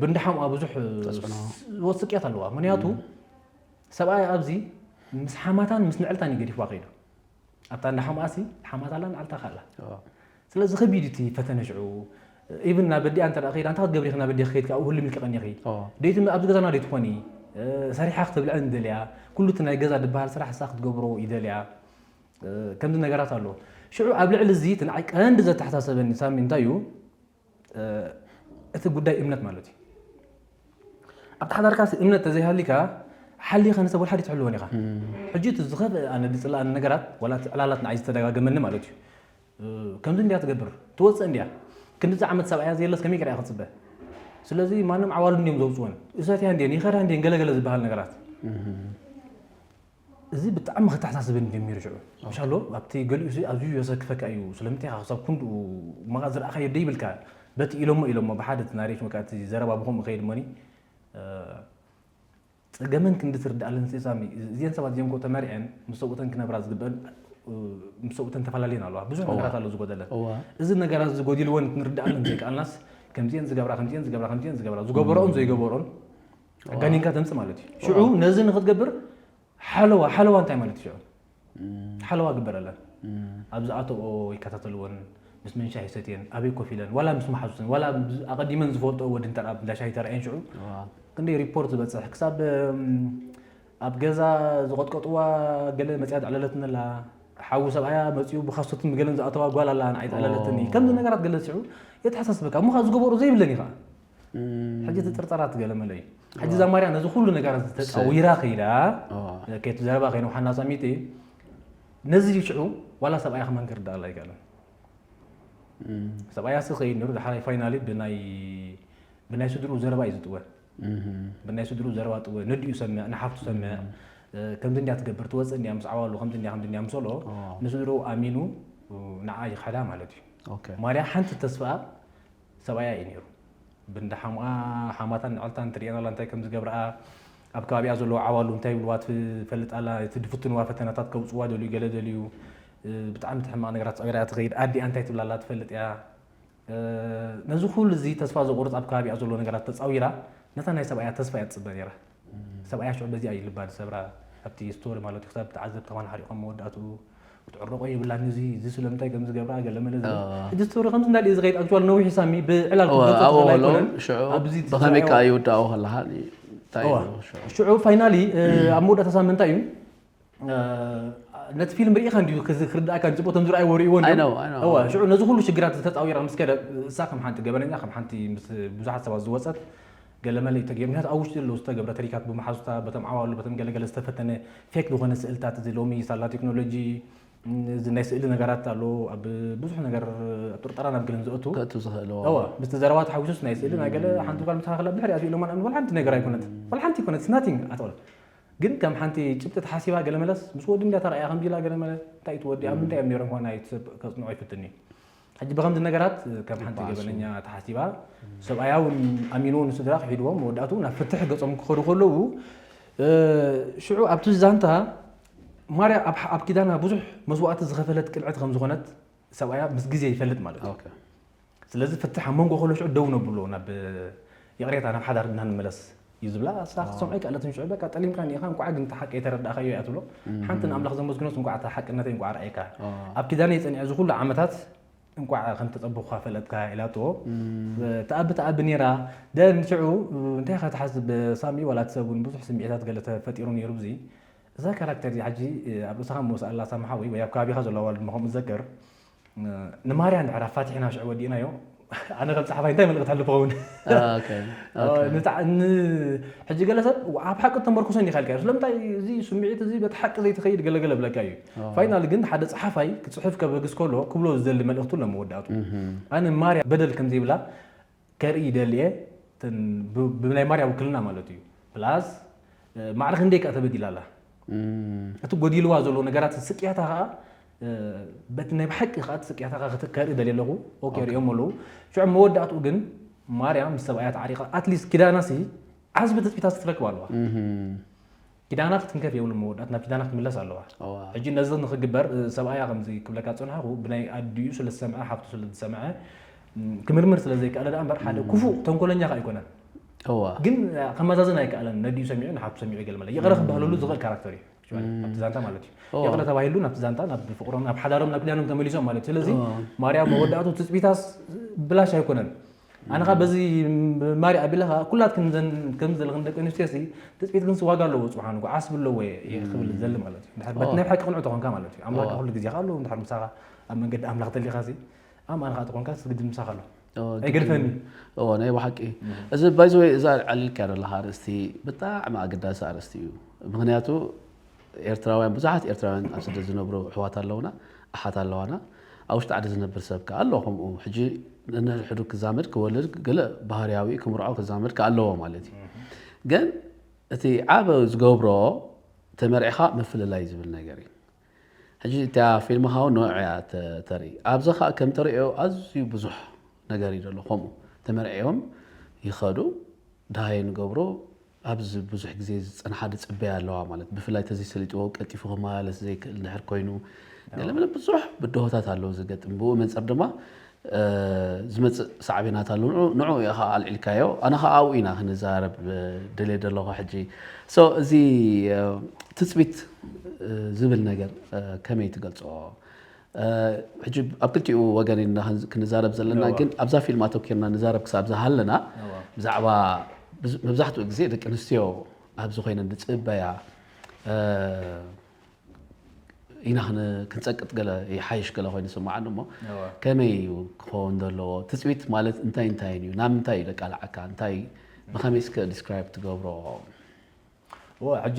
ብእንዳሓምኣ ብዙሕ ወስቅያት ኣለዋ ምክንያቱ ሰብኣይ ኣብዚ ምስ ሓማታን ምስ ንዕልታን እዩ ገዲፍዋ ከይዱ ኣብታ እንዳ ሓምኣሲ ሓማት ኣላ ንዓልታ ካላ ስለዚ ከቢድ እቲ ፈተነ ሽዑ ኢቭን ናብ ኣዲኣ እንተ ከይዳ እንታይ ክትገብሪ ኢኺ ናብ ኣዲኺ ከይድካ ኣብኡ ህልም ኢልኪ ቀኒኺ ደይቲ ኣብዚ ገዛና ደይትኾኒ ሰሪሓ ክትብልዐ ንደልያ ኩሉ እቲ ናይ ገዛ ዝበሃል ስራሕ እሳ ክትገብሮ ይደልያ ከምዚ ነገራት ኣሎ ሽዑ ኣብ ልዕሊ እዚ እቲ ንዓይ ቀንዲ ዘተሓሳሰበኒ ሳሚ እንታይ እዩ እቲ ጉዳይ እምነት ማለት እዩ። ኣብቲ ሓዳርካ እምነት ተዘይሃሊካ ሓሊኻ ንሰብ ወላ ሓደ ትሕልወን ኢኻ። ሕጂ እቲ ዝኸፍአ ኣነ ዝፅላኣኒ ነገራት ዋላ እቲ ዕላላት ንዓይ ዝተደጋገመኒ ማለት እዩ። ከምዚ እንድያ ትገብር ትወፅእ እንድያ ክንድዚ ዓመት ሰብኣያ ዘየለስ ከመይ ገይራ ክትፅበ? ስለዚ ማንም ዓዋሉ እንድዮም ዘውፅወን እሳትያ እንድየን ይኸዳ እንድየን ገለገለ ዝበሃል ነገራት እዚ ብጣዕሚ ክተሓሳስበኒ ጀሚሩ ሽዑ። ምሻሎ ኣብቲ ገሊኡ ሲ ኣዝዩ የሰክፈካ እዩ። ስለምንታይ ኢኻ ክሳብ ክንድኡ መቓ ዝረኣኻዮ ደይብልካ? በቲ ኢሎሞ ኢሎሞ ብሓደ እቲ ናሬሽን ወይ ከዓ እቲ ዘረባ ብኸምኡ ከይድ እሞኒ፣ እ፣ ጸገመን ክንዲ ትርድኣለን ሴሳሚ፣ እዚአን ሰባት እዚአን እኮ ተመሪዐን ምስ ሰብኡተን ክነብራ ዝግበአን፣ እ፣ ምስ ሰብኡተን ተፈላለየን ኣለዋ። ብዙሕ እዋ። ነገራት ኣሎ ዝጎደለን። እዋ። እዚ ነገራት ዝጎዲልወን ክንርድኣለን ዘይከኣልናስ ከምዚአን ዝገብራ፣ ከምዚአን ዝገብራ፣ ከምዚአን ዝገብራ፣ ዝገበረኦን ዘይገበረኦን ኣጋኒንካ ተምጽእ ማለት እዩ። ሽዑ ነዚ ንክትገብር ሓለዋ፣ ሓለዋ እንታይ ማለት እዩ ሽዑ? ሓለዋ ግበረለን። ኣብ ዝኣተኦ ይከታተልወን፣ ምስ መን ሻሂ ሰትየን፣ ኣበይ ኮፍ ኢለን፣ ዋላ ምስ መሓዙተን፣ ዋላ ምስ ኣቐዲመን ዝፈልጥኦ ወዲ እንተ ኣብ እንዳ ሻሂ ተራእየን ሽዑ ክንደይ ሪፖርት ዝበጽሕ፣ ክሳብ፣ እም፣ ኣብ ገዛ ዝቐጥቀጥዋ ገለ መጽያ ዘዕለለትን ኣላ፣ ሓዊ ሰብኣያ መጽዩ ብኻስቶትን ብገለን ዝኣተዋ ጓል ኣላ፣ ንዓይ ዘዕለለትኒ። ከምዚ ነገራት ገለ ሽዑ የተሓሳስበካ። እሞ ኸኣ ዝገበሩ ዘይብለን እዩ ኸኣ። ሕጂ እቲ ጥርጠራ ትገለመለ እዩ። ሕጂ እዛ ማርያ ነዚ ኩሉ ነገራት ተጻዊራ ከይዳ፣ እዋ። ከየት ዘረባ ከይነውሓና ሳሚቲ፣ ነዚ ሽዑ ዋላ ሰብኣያ ከማን ክርዳእ ኣይከኣለን። ሰብኣያ ሲ ከይድ ነይሩ፣ ድሓራይ ፋይናሊ ብናይ፣ ብናይ ስድርኡ ዘረባ እዩ ዝጥወ። ብናይ ስድርኡ ዘረባ ጥወ፣ ነዲኡ ሰምዕ፣ ንሓፍቱ ሰምዕ፣ እ፣ ከምዚ እንዲያ ትገብር፣ ትወፅእ እንዲያ ምስ ዓዋሉ፣ ከምዚ እንዲያ፣ ከምዚ እንዲያ ምሰሎ፣ ኣዎ። ንስድርኡ ኣሚኑ፣ እ፣ ንዓ ይኸዳ ማለት እዩ። ኦኬ። ማርያ ሓንቲ ተስፋኣ ሰብኣያ እዩ ነይሩ። ብእንዳ ሓሙኣ፣ ሓማታን ንዕልታን ትርእየን ኣላ፣ እንታይ ከም ዝገብርኣ፣ ኣብ ከባቢኣ ዘለዉ ዓዋሉ እንታይ ይብልዋ ትፈልጥ ኣላ፣ እቲ ድፍትንዋ ፈተናታት ከውፅዋ ደልዩ፣ ገለ ደልዩ፣ እ፣ ብጣዕሚ እቲ ሕማቕ ነገራት ጸዊራ እያ ትኸይድ። ኣዲኣ እንታይ ትብላ ኣላ ትፈልጥ እያ። እ፣ ነዚ ኩሉ እዚ ተስፋ ዘቑርጽ ኣብ ከባቢኣ ዘሎ ነገራት ተጻዊራ፣ ነታ ናይ ሰብኣያ ተስፋ እያ ትጽበ ነይራ። ሰብኣያ ሽዑ በዚኣ እዩ ልባ ዝሰብራ፣ ኣብቲ ስቶሪ ማለት እዩ። ክሳብ ትዓዘብ ከማን ሓሪቖም መወዳእትኡ ክትዕረቖ የብላን፣ እዚ፣ እዚ ስለምንታይ ከም ዝገብራ ገለ መለ ዝብል። ኣዎ። ሕጂ ስቶሪ ከምዚ እንዳልየ ዝኸይድ፣ ኣክቹዋሊ ነዊሕ ሳሚ ብዕላል ኣዎ፣ ክትገልጾ ኣብኡ ትኽእል ከለዉ ኣይኮነን። ሽዑ ኣብዚ ብኸመይ ትዛረቦ ከኣ ይውዳኦ ከለኻ፣ እንታይ እዋ። እዩ ሽዑ? ሽዑ ፋይናሊ፣ እ፣ ኣብ መወዳእታ ሳምንታ እዩ። እ፣ ነቲ ፊልም ርኢኻ እንድዩ ክዝ-፣ ክርድኣካ እንጽቡቕ፣ እቶም ዝረኣይዎ ርእይዎ I እንድዮም። know, I know. እዋ፣ ሽዑ ነዚ ኩሉ ሽግራት ዝተጻዊራ ምስ ከደ፣ እሳ ከም ሓንቲ ገበነኛ፣ ከም ሓንቲ ምስ ብዙሓት ሰባት ዝወጸት፣ ገለ መለ እዩ ተገይሩ። ምክንያቱ ኣብ ውሽጢ ዘለዉ ዝተገብረ ትሪካት ብመሓዙታ፣ በቶም ዓዋሉ፣ በቶም ገለገለ ዝተፈተነ ፌክ ዝኾነ ስእልታት፣ እዚ ሎሚ ሳላ ቴክኖሎጂ፣ እዚ ናይ ስእሊ ነገራት ኣሎ፣ ኣብ ብዙሕ ነገር ኣብ ጥርጠራ ናብ ገለን ዘእቱ። ከእቱ ዝኽእልዎ። እዋ፣ ምስቲ ዘረባ ተሓዊሱስ ናይ ስእሊ ናይ ገለ ሓንቲ ጓል ምሳኻ ክላ ብድሕሪኣ ኢሎማ ንኣምን ዋላ ሓንቲ ነገር ኣይኮነት። ዋላ ሓንቲ ኣይኮነት፣ it's nothing at all። ግን ከም ሓንቲ ጭብጢ ተሓሲባ ገለ መለስ፣ ምስ ወዲ እንድያ ተራእያ ከምዚ ኢላ ገለ መለ፣ እንታይ እዩ እቲ ወዲ፣ ኣብ ምንታይ እዮም ነይሮም ኮና፣ እቲ ሰብ ከጽንዖ ይፍትን እዩ። ሕጂ ብኸምዚ ነገራት ከም ሓንቲ ይበኣሱ። ገበነኛ ተሓሲባ፣ ሰብኣያ እውን ኣሚኑ ንስድራ ክሒድዎም፣ መወዳእትኡ ናብ ፍትሒ ገጾም ክኸዱ ከለዉ፣ እ፣ ሽዑ ኣብቲ ዛንታ ማርያ ኣብ፣ ኣብ ኪዳና ብዙሕ መስዋእቲ ዝኸፈለት ቅልዕቲ ከም ዝኾነት ሰብኣያ ምስ ግዜ ይፈልጥ ማለት እዩ። ኦኬ። ስለዚ ፍትሕ ኣብ መንጎ ከሎ ሽዑ ደው ነብሎ፣ ናብ ይቕሬታ፣ ናብ ሓዳር እና ንመለስ እዩ ዝብላ። እሳ ክትሰምዖ ኣይከኣለትን። ሽዑ በቃ ጠሊምካ እኒኢኻ፣ እንቋዕ ግን እቲ ሓቂ ኣይተረዳእካዮ እያ ትብሎ። ሓንቲ ንኣምላኽ ዘመስግኖስ እንቋዕ እታ ሓቅነተይ እንቋዕ ረኣየካ። ኣዎ። ኣብ ኪዳነይ ጸኒዐ እዚ ኩሉ ዓመታት እንቋዕ ከም ተጸበኹኻ ፈለጥካ ኢላቶ። ተኣቢ ተኣቢ ነይራ። ደን ሽዑ እንታይ ኢኻ ትሓስብ ሳሚ፣ ዋላ እቲ ሰብ እውን ብዙሕ ስምዒታት ገለ ተፈጢሩ ነይሩ። ብዚ እዛ ካራክተር እዚኣ ሕጂ ኣብ ርእስኻ መወስኣላ ሳሚ ሓወይ፣ ወይ ኣብ ከባቢኻ ዘሎ ኣዋልድ ምኸም እዘክር፣ ንማርያ እንድሕር ኣፋቲሕና ሽዑ ወዲእናዮ፣ ኣነ ከም ጸሓፋይ እንታይ መልእኽቲ ኣሕልፍ ኸውን? ኦኬ፣ ኦኬ። ንታ-፣ ን-፣ ሕጂ ገለ ሰብ ኣብ ሓቂ ተመርኩሰ እንዲኻ ኢልካዮ። ስለምንታይ እዚ ስምዒት እዚ በቲ ሓቂ ዘይትኸይድ ገለገለ ብለካ እዩ። ፋይናል ግን ሓደ ጸሓፋይ ክጽሕፍ ከበግስ ከሎ ክብሎ ዝደሊ መልእኽቱ ኣሎ መወዳእቱ። ኣነ ማርያ በደል ከም ዘይብላ ከርኢ ይደሊ እየ። እተን ብ-፣ ብናይ ማርያ ውክልና ማለት እዩ። ፕላስ፣ እ፣ ማዕረ ክንደይ ከኣ ተበዲላ ኣላ። እቲ ጎዲልዋ ዘሎ ነገራት ስቅያታ ከኣ፣ እ፣ በቲ ናይ ብሓቂ ከኣ እቲ ስቅያታ ከኣ ክተ-፣ ከርኢ ደልየ ኣለኹ። ኦኬ፣ ኦኬ። ሪኦም ኣለዉ። ሽዑ መወዳእትኡ ግን ማርያ ምስ ሰብኣያ ተዓሪቓ፣ ኣትሊስት ኪዳናሲ ዓስቢ ትጽቢታሲ ትረክብ ኣለዋ። ኪዳና ክትንከፍ የብሉ መወዳእት ናብ ኪዳና ክትምለስ ኣለዋ። እዋ። ሕጂ ነዚ ንኽግበር፣ እ፣ ሰብኣያ ከምዚ ክብለካ ዝጸንሐኹ፣ ብናይ ኣዲኡ ስለ ዝሰምዐ፣ ሓፍቱ ስለ ዝሰምዐ፣ ም፣ ክምርምር ስለ ዘይከኣለ ደኣ እምበር፣ ሓደ ክፉእ ተንኮለኛ ከኣ ኣይኮነን። እዋ። ግን፣ እ፣ ከመዛዝን ኣይከኣለን። ነዲኡ ሰሚዑ፣ ንሓፍቱ ሰሚዑ ይገልመለ። ይቕረ ክበሃለሉ ዝኽእል ካራክተር እዩ። ኣክቹዋሊ፣ ኣብቲ ዛንታ ማለት እዩ። እዋ። ይቕረ ተባሂሉ ናብቲ ዛንታ፣ ናብ ፍቕሮም፣ ናብ ሓዳሮም፣ ናብ ኪዳኖም ተመሊሶም ማለት እዩ። ስለዚ፣ እዋ። ማርያም መወዳእቱ ትጽቢታስ ብላሽ ኣይኮነን። ኣነ ኸኣ በዚ ማሪ ኣቢለ ኸኣ ኩላትክን ዘን-፣ ከምዚ ዘለኽን ደቂ ኣንስትዮሲ ትጽቢትክንሲ ዋጋ ኣለዎ፣ ጽብሓን እኮ ዓስቢ ኣለዎ እየ ክብል ዘሊ ማለት እዩ። እንድሕር በቲ ናይ ብሓቂ ቅኑዕ ተኾንካ ማለት እዩ። ኣምላኽ ኩሉ ግዜ ኸኣ ኣለዎ፣ እንድሕር ምሳኻ ኣብ መንገዲ ኣምላኽ ተሊኻሲ፣ ኣማን ኸኣ ተኾንካ፣ ስግድን ምሳኻ ኣሎ። ኣይገድፈኒ። እዎ፣ ናይ ብሓቂ። እዚ፣ by the way፣ እዛ ኣልዒልካያ ዘለኻ ኣርእስቲ ብጣዕሚ ኣገዳሲ ኣርእስቲ እዩ። ምኽንያቱ፣ ኤርትራውያን፣ ብዙሓት ኤርትራውያን ኣብ ስደት ዝነብሩ ኣሕዋት ኣለውና፣ ኣሓት ኣለዋና። ኣብ ውሽጢ ዓዲ ዝነብር ሰብ ከኣ ኣሎ ከምኡ። ሕጂ ነንሕድሕዱ ክዛመድ፣ ክወልድ፣ ገለ ባህርያዊ ክምርዖ ክዛመድ ከኣ ኣለዎ ማለት እዩ። ግን እቲ ዓቢ ዝገብሮ ተመርዒኻ ምፍልላይ ዝብል ነገር እዩ። ሕጂ እታ ፊልም ኻው ንዑ እያ ተ- ተርኢ። ኣብዚ ኸዓ ከም ተርእዮ ኣዝዩ ብዙሕ ነገር እዩ ዘሎ። ከምኡ ተመርዕዮም ይኸዱ፣ ደሃይ ንገብሩ። ኣብዚ ብዙሕ ግዜ ዝጸንሓ ድጽበያ ኣለዋ ማለት፣ ብፍላይ ተዘይሰሊጥዎ ቀልጢፉ ክመላለስ ዘይክእል ድሕር ኮይኑ፣ ገለ መለ ብዙሕ ብድሆታት ኣለዉ ዝገጥም። ብኡ መንጸር ድማ ዝመጽእ ሳዕቤናት ኣሎ። ንዑ ንዑ ኢኻ ኣልዒልካዮ። ኣነ ኸኣ ኣብኡ ኢና ክንዛረብ ደልየ ዘለኹ ሕጂ። So እዚ ትጽቢት ዝብል ነገር ከመይ ትገልጾ? ሕጂ ኣብ ክልቲኡ ወገን ኢና ክንዛረብ ዘለና፣ ግን ኣብዛ ፊልም ኣተኪርና ንዛረብ ክሳብ ዝሃለና ብዛዕባ መብዛሕትኡ ግዜ ደቂ ኣንስትዮ ኣብዚ ኮይነን ዝጽበያ ኢና ክንጸቅጥ ገለ ይሓይሽ ገለ ኮይኑ ይስምዓኒ እሞ፣ ከመይ እዩ ክኸውን ዘለዎ? ትጽቢት ማለት እንታይ እንታይ እዩ? ናብ ምንታይ እዩ ደቃልዓካ? እንታይ ብኸመይ እስከ ዲስክራይብ ትገብሮ? ሕጂ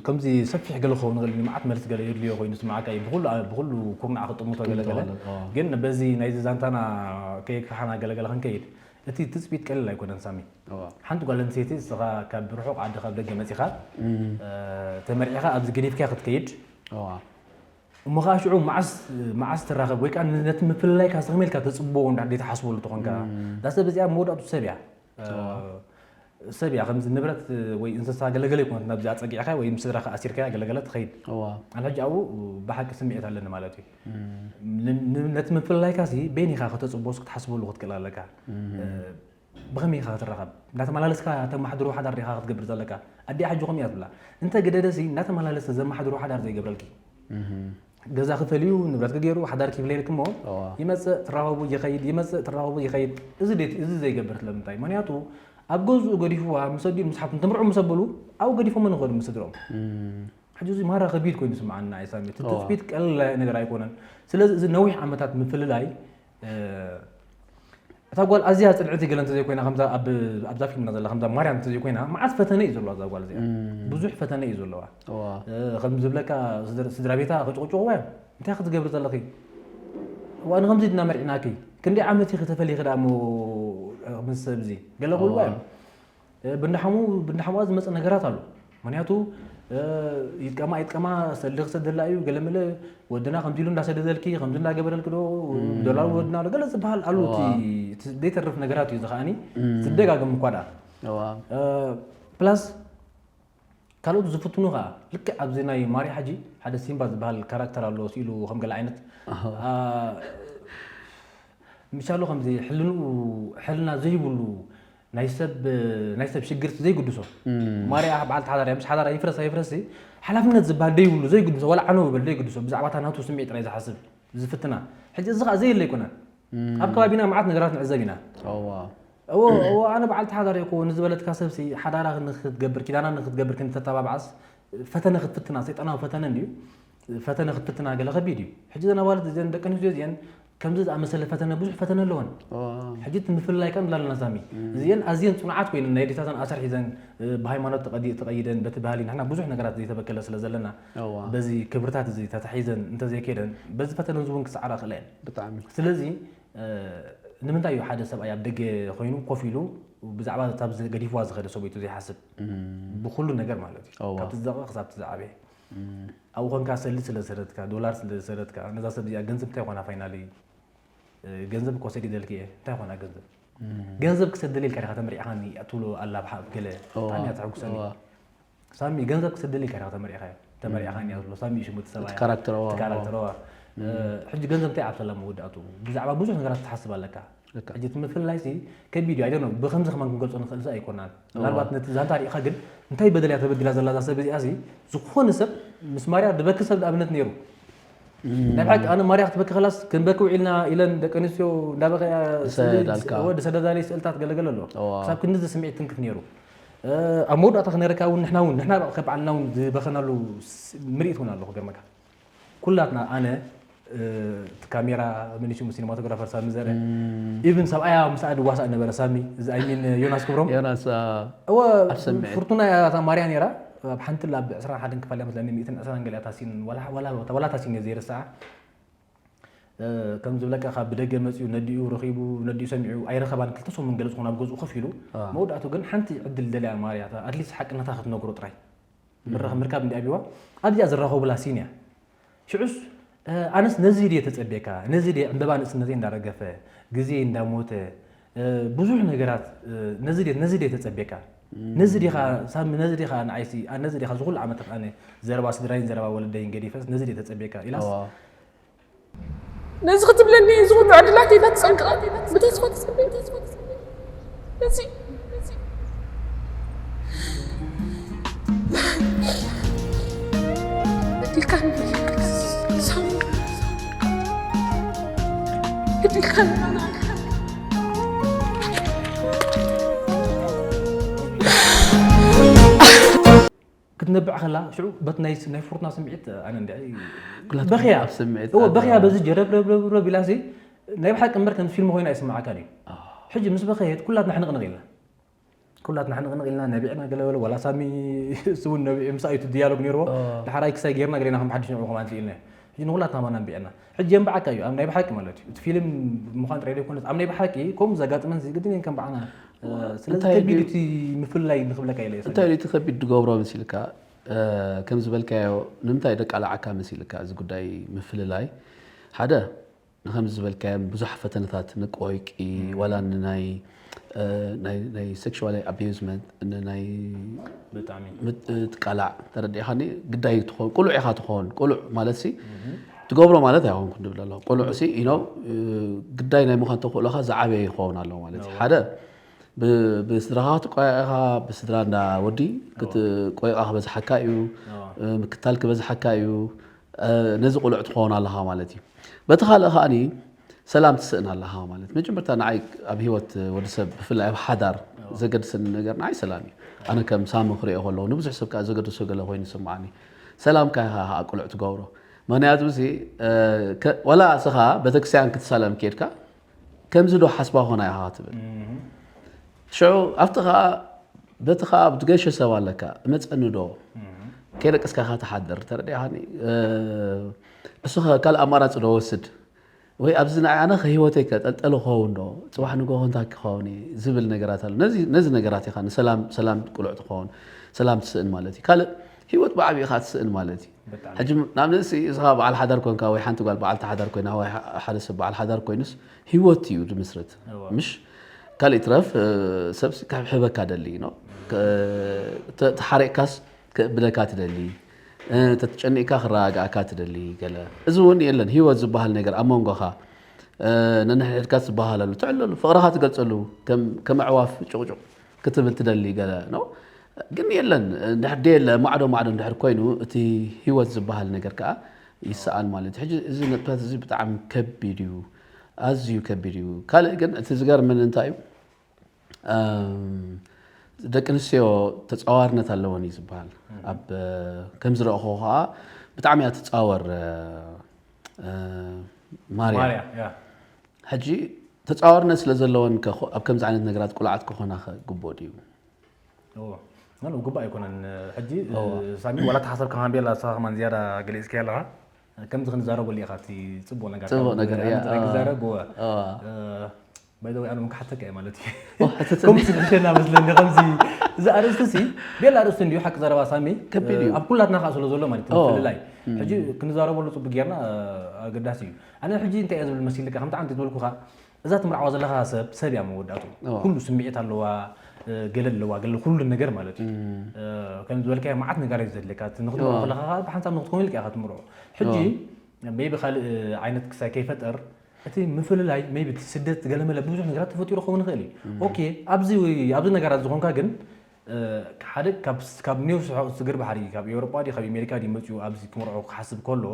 ከምዚ ሰፊሕ ገለ ክኸውን ንኽእል እዩ፣ መዓት መልሲ ገለ የድልዮ ኮይኑ ይስምዓካ እዩ። ብኹሉ ብኹሉ ኩርናዕ ክጥምቶ ገለ ገለ ግን በዚ ናይዚ ዛንታና ከየክፋሓና ገለ ገለ ክንከይድ፣ እቲ ትጽቢት ቀሊል ኣይኮነን ሳሚ። ሓንቲ ጓል ኣንስተይቲ እስኻ ካብ ርሑቕ ዓዲ ካብ ደገ መጺኻ ተመርዒኻ ኣብዚ ገዲፍካያ ክትከይድ እሞ ከዓ ሽዑ መዓስ መዓስ ትራኸብ ወይ ከዓ ነቲ ምፍልላይካ ስኽም ኢልካ ተፅብዎ እንዳ ዘይተሓስበሉ ተኾንካ እዛ ሰብ እዚኣ መወዳእቱ ሰብ እያ ሰብ እያ ከምዚ ንብረት ወይ እንስሳ ገለገለ ይኮነት ናብዚ ኣፀጊዕካ ወይ ምስ ስድራካ ኣሲርካያ ገለገለ ትኸይድ ኣነ ሕጂ ኣብኡ ብሓቂ ስምዒት ኣለኒ ማለት እዩ ነቲ ምፍልላይካ ሲ በይኒኻ ከተፅብዎስ ክትሓስበሉ ክትክእል ኣለካ ብኸመይ ኢኻ ክትራኸብ? እንዳተመላለስካ ተመሓድሮ ሓዳር ዲኻ ክትገብር ዘለካ? ኣዲኣ ሕጂ ከምኡ እያ ትብላ። እንተ ግደደሲ እንዳተመላለሰ ዘመሓድሮ ሓዳር ዘይገብረልኪ። ገዛ ክፈልዩ ንብረት ክገይሩ ሓዳር ክብለልክ እሞ ይመፅእ ትራኸቡ ይኸይድ ይመፅእ ትራኸቡ ይኸይድ እዚ ዴት እዚ ዘይገብር ስለምንታይ? ምክንያቱ ኣብ ገዝኡ ገዲፍዋ ምስ ኣዲኡ ምስ ሓፍቱን ተምርዑ ምስ ኣበሉ ኣብኡ ገዲፎሞ ንኸዱ ምስ ስድርኦም። ሕጂ እዚ ማራ ከቢድ ኮይኑ ይስምዓኒ ንዓይ ሳሚ። እቲ ትፅቢት ቀለል ነገር ኣይኮነን። ስለዚ እዚ ነዊሕ ዓመታት ምፍልላይ እታ ጓል ኣዝያ ጽንዕቲ ገለ እንተዘይኮይና ከምዛ ኣብዛ ፊልምና ዘላ ከምዛ ማርያም እንተዘይኮይና መዓት ፈተነ እዩ ዘለዋ እዛ ጓል እዚኣ ብዙሕ ፈተነ እዩ ዘለዋ ከም ዝብለካ ስድራ ቤታ ክጭቕጭቕዋ እዮም እንታይ ክትገብሪ ዘለኺ ዋን ከምዚ ድና መርዒናኪ ክንደይ ዓመት ኢኺ ተፈሊኺ ደኣ ምስ ሰብ እዚ ገለ ክብልዋ እዮም ብንዳሓሙ ብንዳሓሙኣ ዝመፅእ ነገራት ኣሎ ምክንያቱ ይጥቀማ ይጥቀማ ሰልዲ ክሰደላ እዩ ገለመለ ወድና ከምዚ ኢሉ እንዳሰደደልኪ ከምዚ እንዳገበረልኪ ዶ ዶላር ወድና ዶ ገለ ዝበሃል ኣሉ እቲ ዘይተርፍ ነገራት እዩ ዝኸኣኒ ዝደጋግም እኳ ደኣ ፕላስ ካልኦት ዝፍትኑ ከዓ ልክዕ ኣብዚ ናይ ማሪ ሓጂ ሓደ ሲምባ ዝበሃል ካራክተር ኣሎ ስኢሉ ከም ገለ ዓይነት ምሻሉ ከምዚ ሕልንኡ ሕልና ዘይብሉ ናይ ሰብ ናይ ሰብ ሽግርቲ ዘይግድሶ ማርያ በዓልቲ ሓዳር እያ ምስ ሓዳራ ይፍረስ ኣይፍረስ ሓላፍነት ዝበሃል ደይብሉ ዘይግድሶ ዋላ ዓነው ይበል ዘይግድሶ ብዛዕባ እታ ናቱ ስምዒት ጥራይ ዝሓስብ ዝፍትና ሕጂ እዚ ከዓ ዘየለ ኣይኮነን ኣብ ከባቢና መዓት ነገራት ንዕዘብ ኢና እዎ እዎ ኣነ በዓልቲ ሓዳር እኮ ንዝበለትካ ሰብሲ ሓዳራ ንክትገብር ኪዳና ንክትገብር ክንተተባብዓስ ፈተነ ክትፍትና ሰይጣናዊ ፈተነ እንድዩ ፈተነ ክትፍትና ገለ ከቢድ እዩ ሕጂ ዘን ኣዋልድ እዘን ደቂ ኣንስትዮ እዚአን ከምዚ ዝኣመሰለ ፈተነ ብዙሕ ፈተነ ኣለወን ሕጂ እቲ ምፍልላይ ከም ብላለና ሳሚ እዚአን ኣዝየን ፅኑዓት ኮይነን ናይ ኣዴታተን ኣሰር ሒዘን ብሃይማኖት ተቐይደን በቲ ባህሊ ንሕና ብዙሕ ነገራት ዘይተበከለ ስለ ዘለና በዚ ክብርታት እዚ ተታሒዘን እንተዘይከይደን በዚ ፈተነ እዚ እውን ክሰዓራ ክእላ እየን ስለዚ ንምንታይ እዩ ሓደ ሰብኣይ ኣብ ደገ ኮይኑ ኮፍ ኢሉ ብዛዕባ እታ ገዲፍዋ ዝኸደ ሰበይቱ ዘይሓስብ ብኩሉ ነገር ማለት እዩ ካብቲ ዝደቐ ክሳብ ዝዓበየ ኣብኡ ኮንካ ሰልዲ ስለ ዝሰደትካ ዶላር ስለ ዝሰደትካ ነዛ ሰብ እዚኣ ገንዘብ እንታይ ኮና ፋይናሊ ገንዘብ እኮ ሰዲደልክ እየ እንታይ ኮና ገንዘብ ገንዘብ ክሰደል ኢልካ ዲኻ ተመሪዕኻኒ ትብሎ ኣላ ብሓ ገለ ብጣዕሚ እያ ተሐጉሰኒ ሳሚ ገንዘብ ክሰደል ኢልካ ዲኻ ተመሪዕኻዮ ተመሪዕኻኒ እያ ትብሎ ሳሚ እዩ ሽሙ እቲ ሰብኣይ ካራክተር እዋ ካራክተር እዋ ሕጂ ገንዘብ እንታይ ኣብሰላ መወዳእቱ ብዛዕባ ብዙሕ ነገራት ትሓስብ ኣለካ ሕጂ እቲ ምፍልላይ ሲ ከቢድ እዩ ኣይደኖ ብከምዚ ከማን ክንገልፆ ንኽእል ሲ ኣይኮናን ምናልባት ነቲ ዛንታ ሪኢኻ ግን እንታይ በደል እያ ተበዲላ ዘላ እዛ ሰብ እዚኣ ሲ ዝኾነ ሰብ ምስ ማርያ ድበኪ ሰብ ንኣብነት ነይሩ ናይ ብሓቂ ኣነ ማርያ ክትበኪ ከላስ ክንበኪ ውዒልና ኢለን ደቂ ኣንስትዮ እንዳበኸያ ዝሰደዳልካ። ወዲ ሰደዳለይ ስእልታት ገለገለ ኣሎ እዋ። ክሳብ ክንዲ ስምዒት ትንክፍ ነይሩ ኣብ መወዳእታ ክነረካ እውን ንሕና እውን ንሕና ከበዓልና እውን ዝበኸናሉ ስ- ምርኢት እውን ኣለኹ ገርመካ ኩላትና ኣነ እቲ ካሜራ መሊሱ ሲኒማቶግራፈር ሳሚ ዘረ ኢቭን ሰብኣያ ምስኣ ድዋሳእ ነበረ ሳሚ እዚ ኣይሚን ዮናስ ክብሮም ዮናስ አ፣ እወ ኣብ ስምዒት። ፍርቱና እያ እታ ማርያ ነይራ ኣብ ሓንቲ ላ ብ ዕስራን ሓደን ክፋል እያ መስለኒ ሚእትን ዕስራን ገሊኣ እታ ሲን ዋላ ዋላ ዋላ እታ ሲን እየ ዘይርስዓ ከም ዝብለካ ካብ ብደገ መፅኡ ነዲኡ ረኺቡ ነዲኡ ሰሚዑ ኣይረኸባን ክልተ ሰሙን ገለ ዝኾነ ኣብ ገዝኡ ኮፍ ኢሉ መወዳእቱ ግን ሓንቲ ዕድል ደልያ ማርያ ኣትሊስት ሓቅነታ ክትነግሮ ጥራይ ምርኻብ ምርካብ እንዲ ኣብዋ ኣብዚኣ ዝራኸቡላ ሲን እያ። ሽዑስ ኣነስ ነዚ ድየ ተጸቤካ፣ ነዚ ድየ ዕምበባ ንእስነተይ እንዳረገፈ፣ ግዜ እንዳሞተ፣ ብዙሕ ነገራት፣ ነዚ ድየ ነዚ ድየ ተጸቤካ፣ ነዚ ዲኻ ሳሚ፣ ነዚ ዲኻ ንዓይሲ፣ ነዚ ዲኻ ዝኹሉ ዓመታት ኣነ ዘረባ ስድራይን ዘረባ ወለደይን ገዲፈስ ነዚ ድየ ተጸቤካ ኢላስ ነዚ ክትብለኒ ዝኹሉ ዕድላት ኢላ ትጸንቅቐ ብተስፋ ትጸበ ነዚ በዲልካኒ ሳሚ በዲልካኒ ክትነብዕ ከላ ሽዑ በት ናይ ናይ ፍርቱና ስምዒት ኣነ እንዲ ኩላትኩም በኽያ ኣብ ስምዒት እዎ ኣላ። በኽያ በዚ ጀረብ ረብ ረብ ረብ ኢላሲ ናይ ብሓቂ እምበር ከም ፊልም ኮይና ኣይስምዓካን እዩ። ሕጂ ምስ በኸየት ኩላትና ሕንቕንቕ ኢልና ኩላትና ሕንቕንቕ ኢልና ነቢዕና ገለ በለ ዋላ ሳሚ እሱ እውን ነቢዑ ምሳእ እዩ እቲ ዲያሎግ ነይርዎ። ዳሕራይ ክሳይ ጌርና ገሌና ከም ሓድሽ ንዕኡ ከም ኣንፅእ ኢልና ሕጂ ንኩላትና ማና ኣንቢዕና ሕጂ የንብዓካ እዩ ኣብ ናይ ብሓቂ ማለት እዩ እቲ ፊልም ምዃን ጥራይ ዘይኮነስ ኣብ ናይ ብሓቂ ከምኡ ዘጋጥመን ግድን እየን ከም በዓና ስለዚ እንታይ ከቢድ ድዩ- እቲ ምፍልላይ ንክብለካ ኢለ እየ እንታይ እዩ እቲ ከቢድ ድገብሮ መሲልካ እ፣ ከም ዝበልካዮ ንምንታይ ደቃላዓካ መሲልካ እዚ ጉዳይ ምፍልላይ ሓደ ንከምዚ ዝበልካዮም ብዙሕ ፈተነታት ንቆይቂ ዋላ ንናይ እ፣ ናይ ናይ sexual abusement ንናይ ብጣዕሚ ምት- ትቃላዕ ተረዲእኻኒ ግዳይ ትኾን ቁሉዕ ኢኻ ትኾን ቁሉዕ ማለት ሲ ትገብሮ ማለት ኣይኮንኩን ድብል ኣለኹ ቁሉዕ ሲ you know ግዳይ ናይ ምዃን ተኽእሎኻ ዝዓበየ ይኸውን ኣሎ ማለት እዩ ሓደ ብ- ብስድራኻ ክትቆያ ኢኻ ብስድራ እንዳ ወዲ ቆይቓ ክበዝሓካ እዩ ምክታል ክበዝሓካ እዩ ነዚ ቁሉዕ ትኸውን ኣለኻ ማለት እዩ በቲ ካልእ ከዓኒ ሰላም ትስእን ኣለኻ ማለት መጀመርታ ንዓይ ኣብ ህይወት ወዲ ሰብ ብፍላይ ኣብ ሓዳር ዘገድሰኒ ነገር ንዓይ ሰላም እዩ ኣነ ከም ሳሚ ክሪኦ ከለኹ ንብዙሕ ሰብ ከዓ ዘገድሶ ገለ ኮይኑ ይስምዓኒ ሰላም ካይኻ ከዓ ቁሉዕ ትገብሮ ምክንያቱ እዚ ዋላ እስኻ ቤተክርስትያን ክትሳለም ከድካ ከምዚ ዶ ሓስባ ኾና ኢኻ ትብል ሽዑ ኣብቲ ከዓ በቲ ከዓ ኣብ ትገሸ ሰብ ኣለካ እመፀኒ ዶ ከይደቀስካ ኢኻ ትሓድር ተረዲእኻኒ እሱ ካልእ ኣማራፂ ዶ ወስድ ወይ ኣብዚ ንዓይ ኣነ ከህይወተይ ከጠልጠል ኸውን ዶ ፅባሕ ንጎሆ እንታይ ክኸውን ዝብል ነገራት ኣሎ ነዚ ነገራት ኢኻ ንሰላም ሰላም ቁልዕ ትኸውን ሰላም ትስእን ማለት እዩ ካልእ ህይወት ብዓብዩ ኢኻ ትስእን ማለት እዩ ሕጂ ንኣብነት እስኻ በዓል ሓዳር ኮንካ ወይ ሓንቲ ጓል በዓልቲ ሓዳር ኮይና ወይ ሓደ ሰብ በዓል ሓዳር ኮይኑስ ህይወት እዩ ድምስርት ምሽ ካልእ ይትረፍ ሰብ ክሕብሕበካ ደሊ ተሓሪቕካስ ክእብደካ ትደሊ ተጨኒእካ ክረጋግኣካ ትደሊ ገለ እዚ እውን የለን ህይወት ዝበሃል ነገር ኣብ መንጎኻ ነንሕድሕድካ ትበሃለሉ ትዕለሉ ፍቕርኻ ትገልፀሉ ከም ኣዕዋፍ ጭቕጭቕ ክትብል ትደሊ ገለ ነው ግን የለን ድሕር የለ ማዕዶ ማዕዶ እንድሕር ኮይኑ እቲ ህይወት ዝበሃል ነገር ከዓ ይሰኣን ማለት እዩ ሕጂ እዚ ነጥብታት እዚ ብጣዕሚ ከቢድ እዩ ኣዝዩ ከቢድ እዩ ካልእ ግን እቲ ዝገርመኒ እንታይ እዩ ደቂ ኣንስትዮ ተፃዋርነት ኣለወን እዩ ዝበሃል ኣብ ከም ዝረእኹ ከዓ ብጣዕሚ እያ ትፃወር ማርያ ሕጂ ተፃዋርነት ስለ ዘለወን ኣብ ከምዚ ዓይነት ነገራት ቁልዓት ክኾና ግቦ ድዩ ግባእ ኣይኮነን ሕጂ ሳሚ ዋላ ተሓሰብ ከማን ቤላ ንስኻ ከማን ዝያዳ ገሊፅካ ኣለኻ ከምዚ ክንዛረበሉ ኢኻ እቲ ፅቡቅ ነገር ፅቡቅ ነገር ክዛረብ ባይዘወይ ኣነ ክሓተካ እየ ማለት እዩ ከምዚ ዝሸና መስለኒ ከምዚ እዚ ኣርእስቲ ሲ ቤላ ኣርእስቲ እንዲዩ ሓቂ ዘረባ ሳሚ ኣብ ኩላትና ከዓ ስለ ዘሎ ማለት ምፍልላይ ሕጂ ክንዛረበሉ ፅቡቅ ጌርና ኣገዳሲ እዩ ኣነ ሕጂ እንታይ እየ ዝብል መሲልካ ከምቲ ዓንቲ ዝበልኩካ እዛ ትምርዓዋ ዘለኻ ሰብ ሰብ እያ መወዳእቱ ኩሉ ስምዒት ኣለዋ ገለ ኣለዋ ገለ ኩሉ ነገር ማለት እዩ ከም ዝበልካዮ መዓት ነጋሪት ዘድልካ ንክትምርዖ ከለካ ብሓንሳብ ንክትከውን ኢልካ ኢካ ትምርዖ ሕጂ ሜቢ ካልእ ዓይነት ክሳይ ከይፈጠር እቲ ምፍልላይ ሜቢ እቲ ስደት ገለመለ ብዙሕ ነገራት ተፈጢሩ ክኸውን ይኽእል እዩ ኦኬ ኣብዚ ኣብዚ ነገራት ዝኾንካ ግን ሓደ ካብ ኒው ስግር ባሕሪ ካብ ኤውሮጳ ዲ ካብ ኣሜሪካ ዲ መፅኡ ኣብዚ ክምርዖ ክሓስብ ከሎ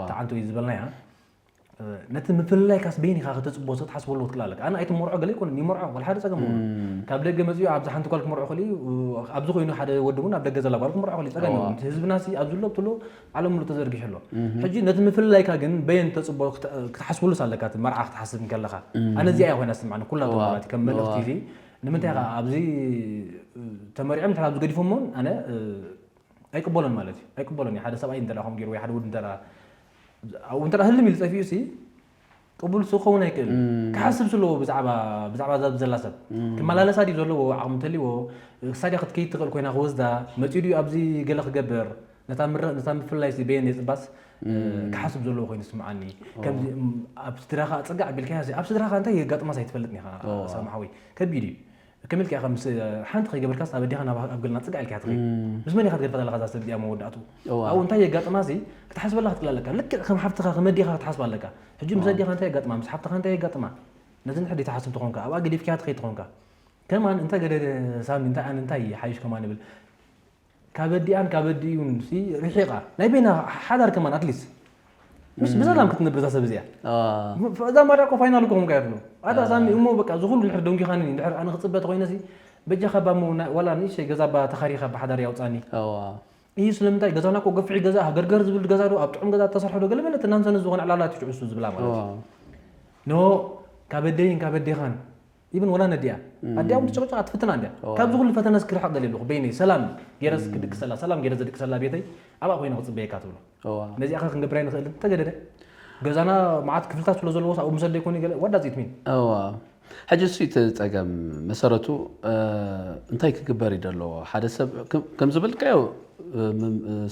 ተዓንቶ እዩ ዝበልናያ ነቲ ምፍልላይካስ በይን ኢኻ ከተፅቦ ክትሓስበሉ ክትክእል ኣለካ ኣነ ኣይትመርዖ ገለ ይኮነ ይመርዖ ወላ ሓደ ፀገም እውን ካብ ደገ መፅኡ ኣብዚ ሓንቲ ጓል ክመርዖ ክእል ኣብዚ ኮይኑ ሓደ ወዲ እውን ኣብ ደገ ዘላ ጓል ክመርዖ ክእል ፀገም የብሉን እቲ ህዝብና ሲ ኣብ ዝሎ ብትሎ ዓለም ሙሉእ ተዘርጊሑ ኣሎ ሕጂ ነቲ ምፍልላይካ ግን በየን ተፅቦ ክትሓስብሉስ ኣለካ እቲ መርዓ ክትሓስብ እንከለካ ኣነ እዚኣ እያ ኮይና ስምዓኒ ኩላ ተማራት ከም መልእክቲ እዚ ንምንታይ ኢኻ ኣብዚ ተመሪዖም እንተ ኣብዚ ገዲፎሞን ኣነ ኣይቅበሎን ማለት እዩ ኣይቅበሎን ሓደ ሰብኣይ እንተ ከም ገይሩ ወይ ሓደ ወዲ እንተ ኣብኡ እንተ ህልም ኢሉ ፀፊኡ ሲ ቅቡል ክኸውን ኣይክእል። ክሓስብ ዘለዎ ብዛዕባ ብዛዕባ እዛ ዘላ ሰብ ክመላለሳ ድዩ ዘለዎ ዓቕሚ እንተልዎ ክሳዲያ ክትከይድ ትኽእል ኮይና ክወስዳ መፂኡ ድዩ ኣብዚ ገለ ክገብር ነታ ምረ ነታ ምፍልላይ ሲ በየን የፅባስ ክሓስብ ዘለዎ ኮይኑ ስምዓኒ። ከምዚ ኣብ ስድራኻ ኣፀጋዕ ኣቢልካ ኣብ ስድራኻ እንታይ የጋጥማስ ኣይትፈልጥን ኢኻ። ሳማ ሓወይ ከቢድ እዩ። ከመይ ኢልካ ኢኻ ምስ ሓንቲ ከይገበርካስ ኣብ ኣዴኻ ናብ ኣብ ገልና ጽጋዕ ኢልካ ትኸይድ? ምስ መን ኢኻ ትገድፋ ዘለኻ እዛ ሰብ እዚኣ መወዳእቱ? ኣብኡ እንታይ የጋጥማ ሲ ክትሓስበላ ክትክእል ኣለካ። ልክዕ ከም ሓፍትኻ ከም ኣዴኻ ክትሓስባ ኣለካ። ሕጂ ምስ ኣዴኻ እንታይ የጋጥማ? ምስ ሓፍትኻ እንታይ የጋጥማ? ነዚ ንሕዲ ትሓስብ ተኾንካ ኣብኣ ገዲፍካያ ትኸይድ ተኾንካ ከማን እንታይ ገደ ሳሚ እንታይ ኣነ እንታይ ይሓይሽ ከማን ይብል። ካብ ኣዲኣን ካብ ኣዲኡን ሲ ርሒቓ ናይ በይና ሓዳር ከማን ኣትሊስ ምስ ብሰላም ክትነብር እዛ ሰብ እዚኣ። እዛ ማርያ እኮ ፋይናል እኮ ከምካ ይፍሉ ኣታ ሳሚ እሞ በቃ እዚ ኩሉ ድሕር ደንጊኻኒ ድሕር ኣነ ክፅበ ተኮይነ ሲ በጃኻ ባሞ ዋላ ንእሽተይ ገዛ ባ ተኻሪኻ ብሓዳር ያውፃኒ። ይህ ስለምንታይ ገዛና እኮ ገፍሒ ገዛ ገርገር ዝብል ገዛ ዶ ኣብ ጥዑም ገዛ ተሰርሖ ዶ ገለ መለ ትናንሰነ ዝኾነ ዕላላት ይትዕሱ ዝብላ ማለት እዩ። ኖ ካብ ኣደይን ካብ ኣዴኻን ኢብን ወላ ነዲኣ ኣዲኣ እውን ትጨቅጨቅ ኣትፍትና እንዲያ። ካብዚ ኩሉ ፈተነስ ክርሕቕ ደልየ ኣለኹ በይነይ ሰላም ገይረስ ክድቅሰላ ሰላም ገይረ ዘድቅሰላ ቤተይ ኣብኣ ኮይነ ክፅበየካ ትብሎ። ነዚኣ ከ ክንገብር ኣይንኽእልን እንተገደደ ገዛና መዓት ክፍልታት ስለ ዘለዎ ኣብኡ ምሰደ ይኮኑ ገለ ዋዳ ዚትሚን። እዋ ሕጂ እሱ እቲ ፀገም መሰረቱ እንታይ ክግበር እዩ ዘለዎ ሓደ ሰብ ከም ዝብልካዮ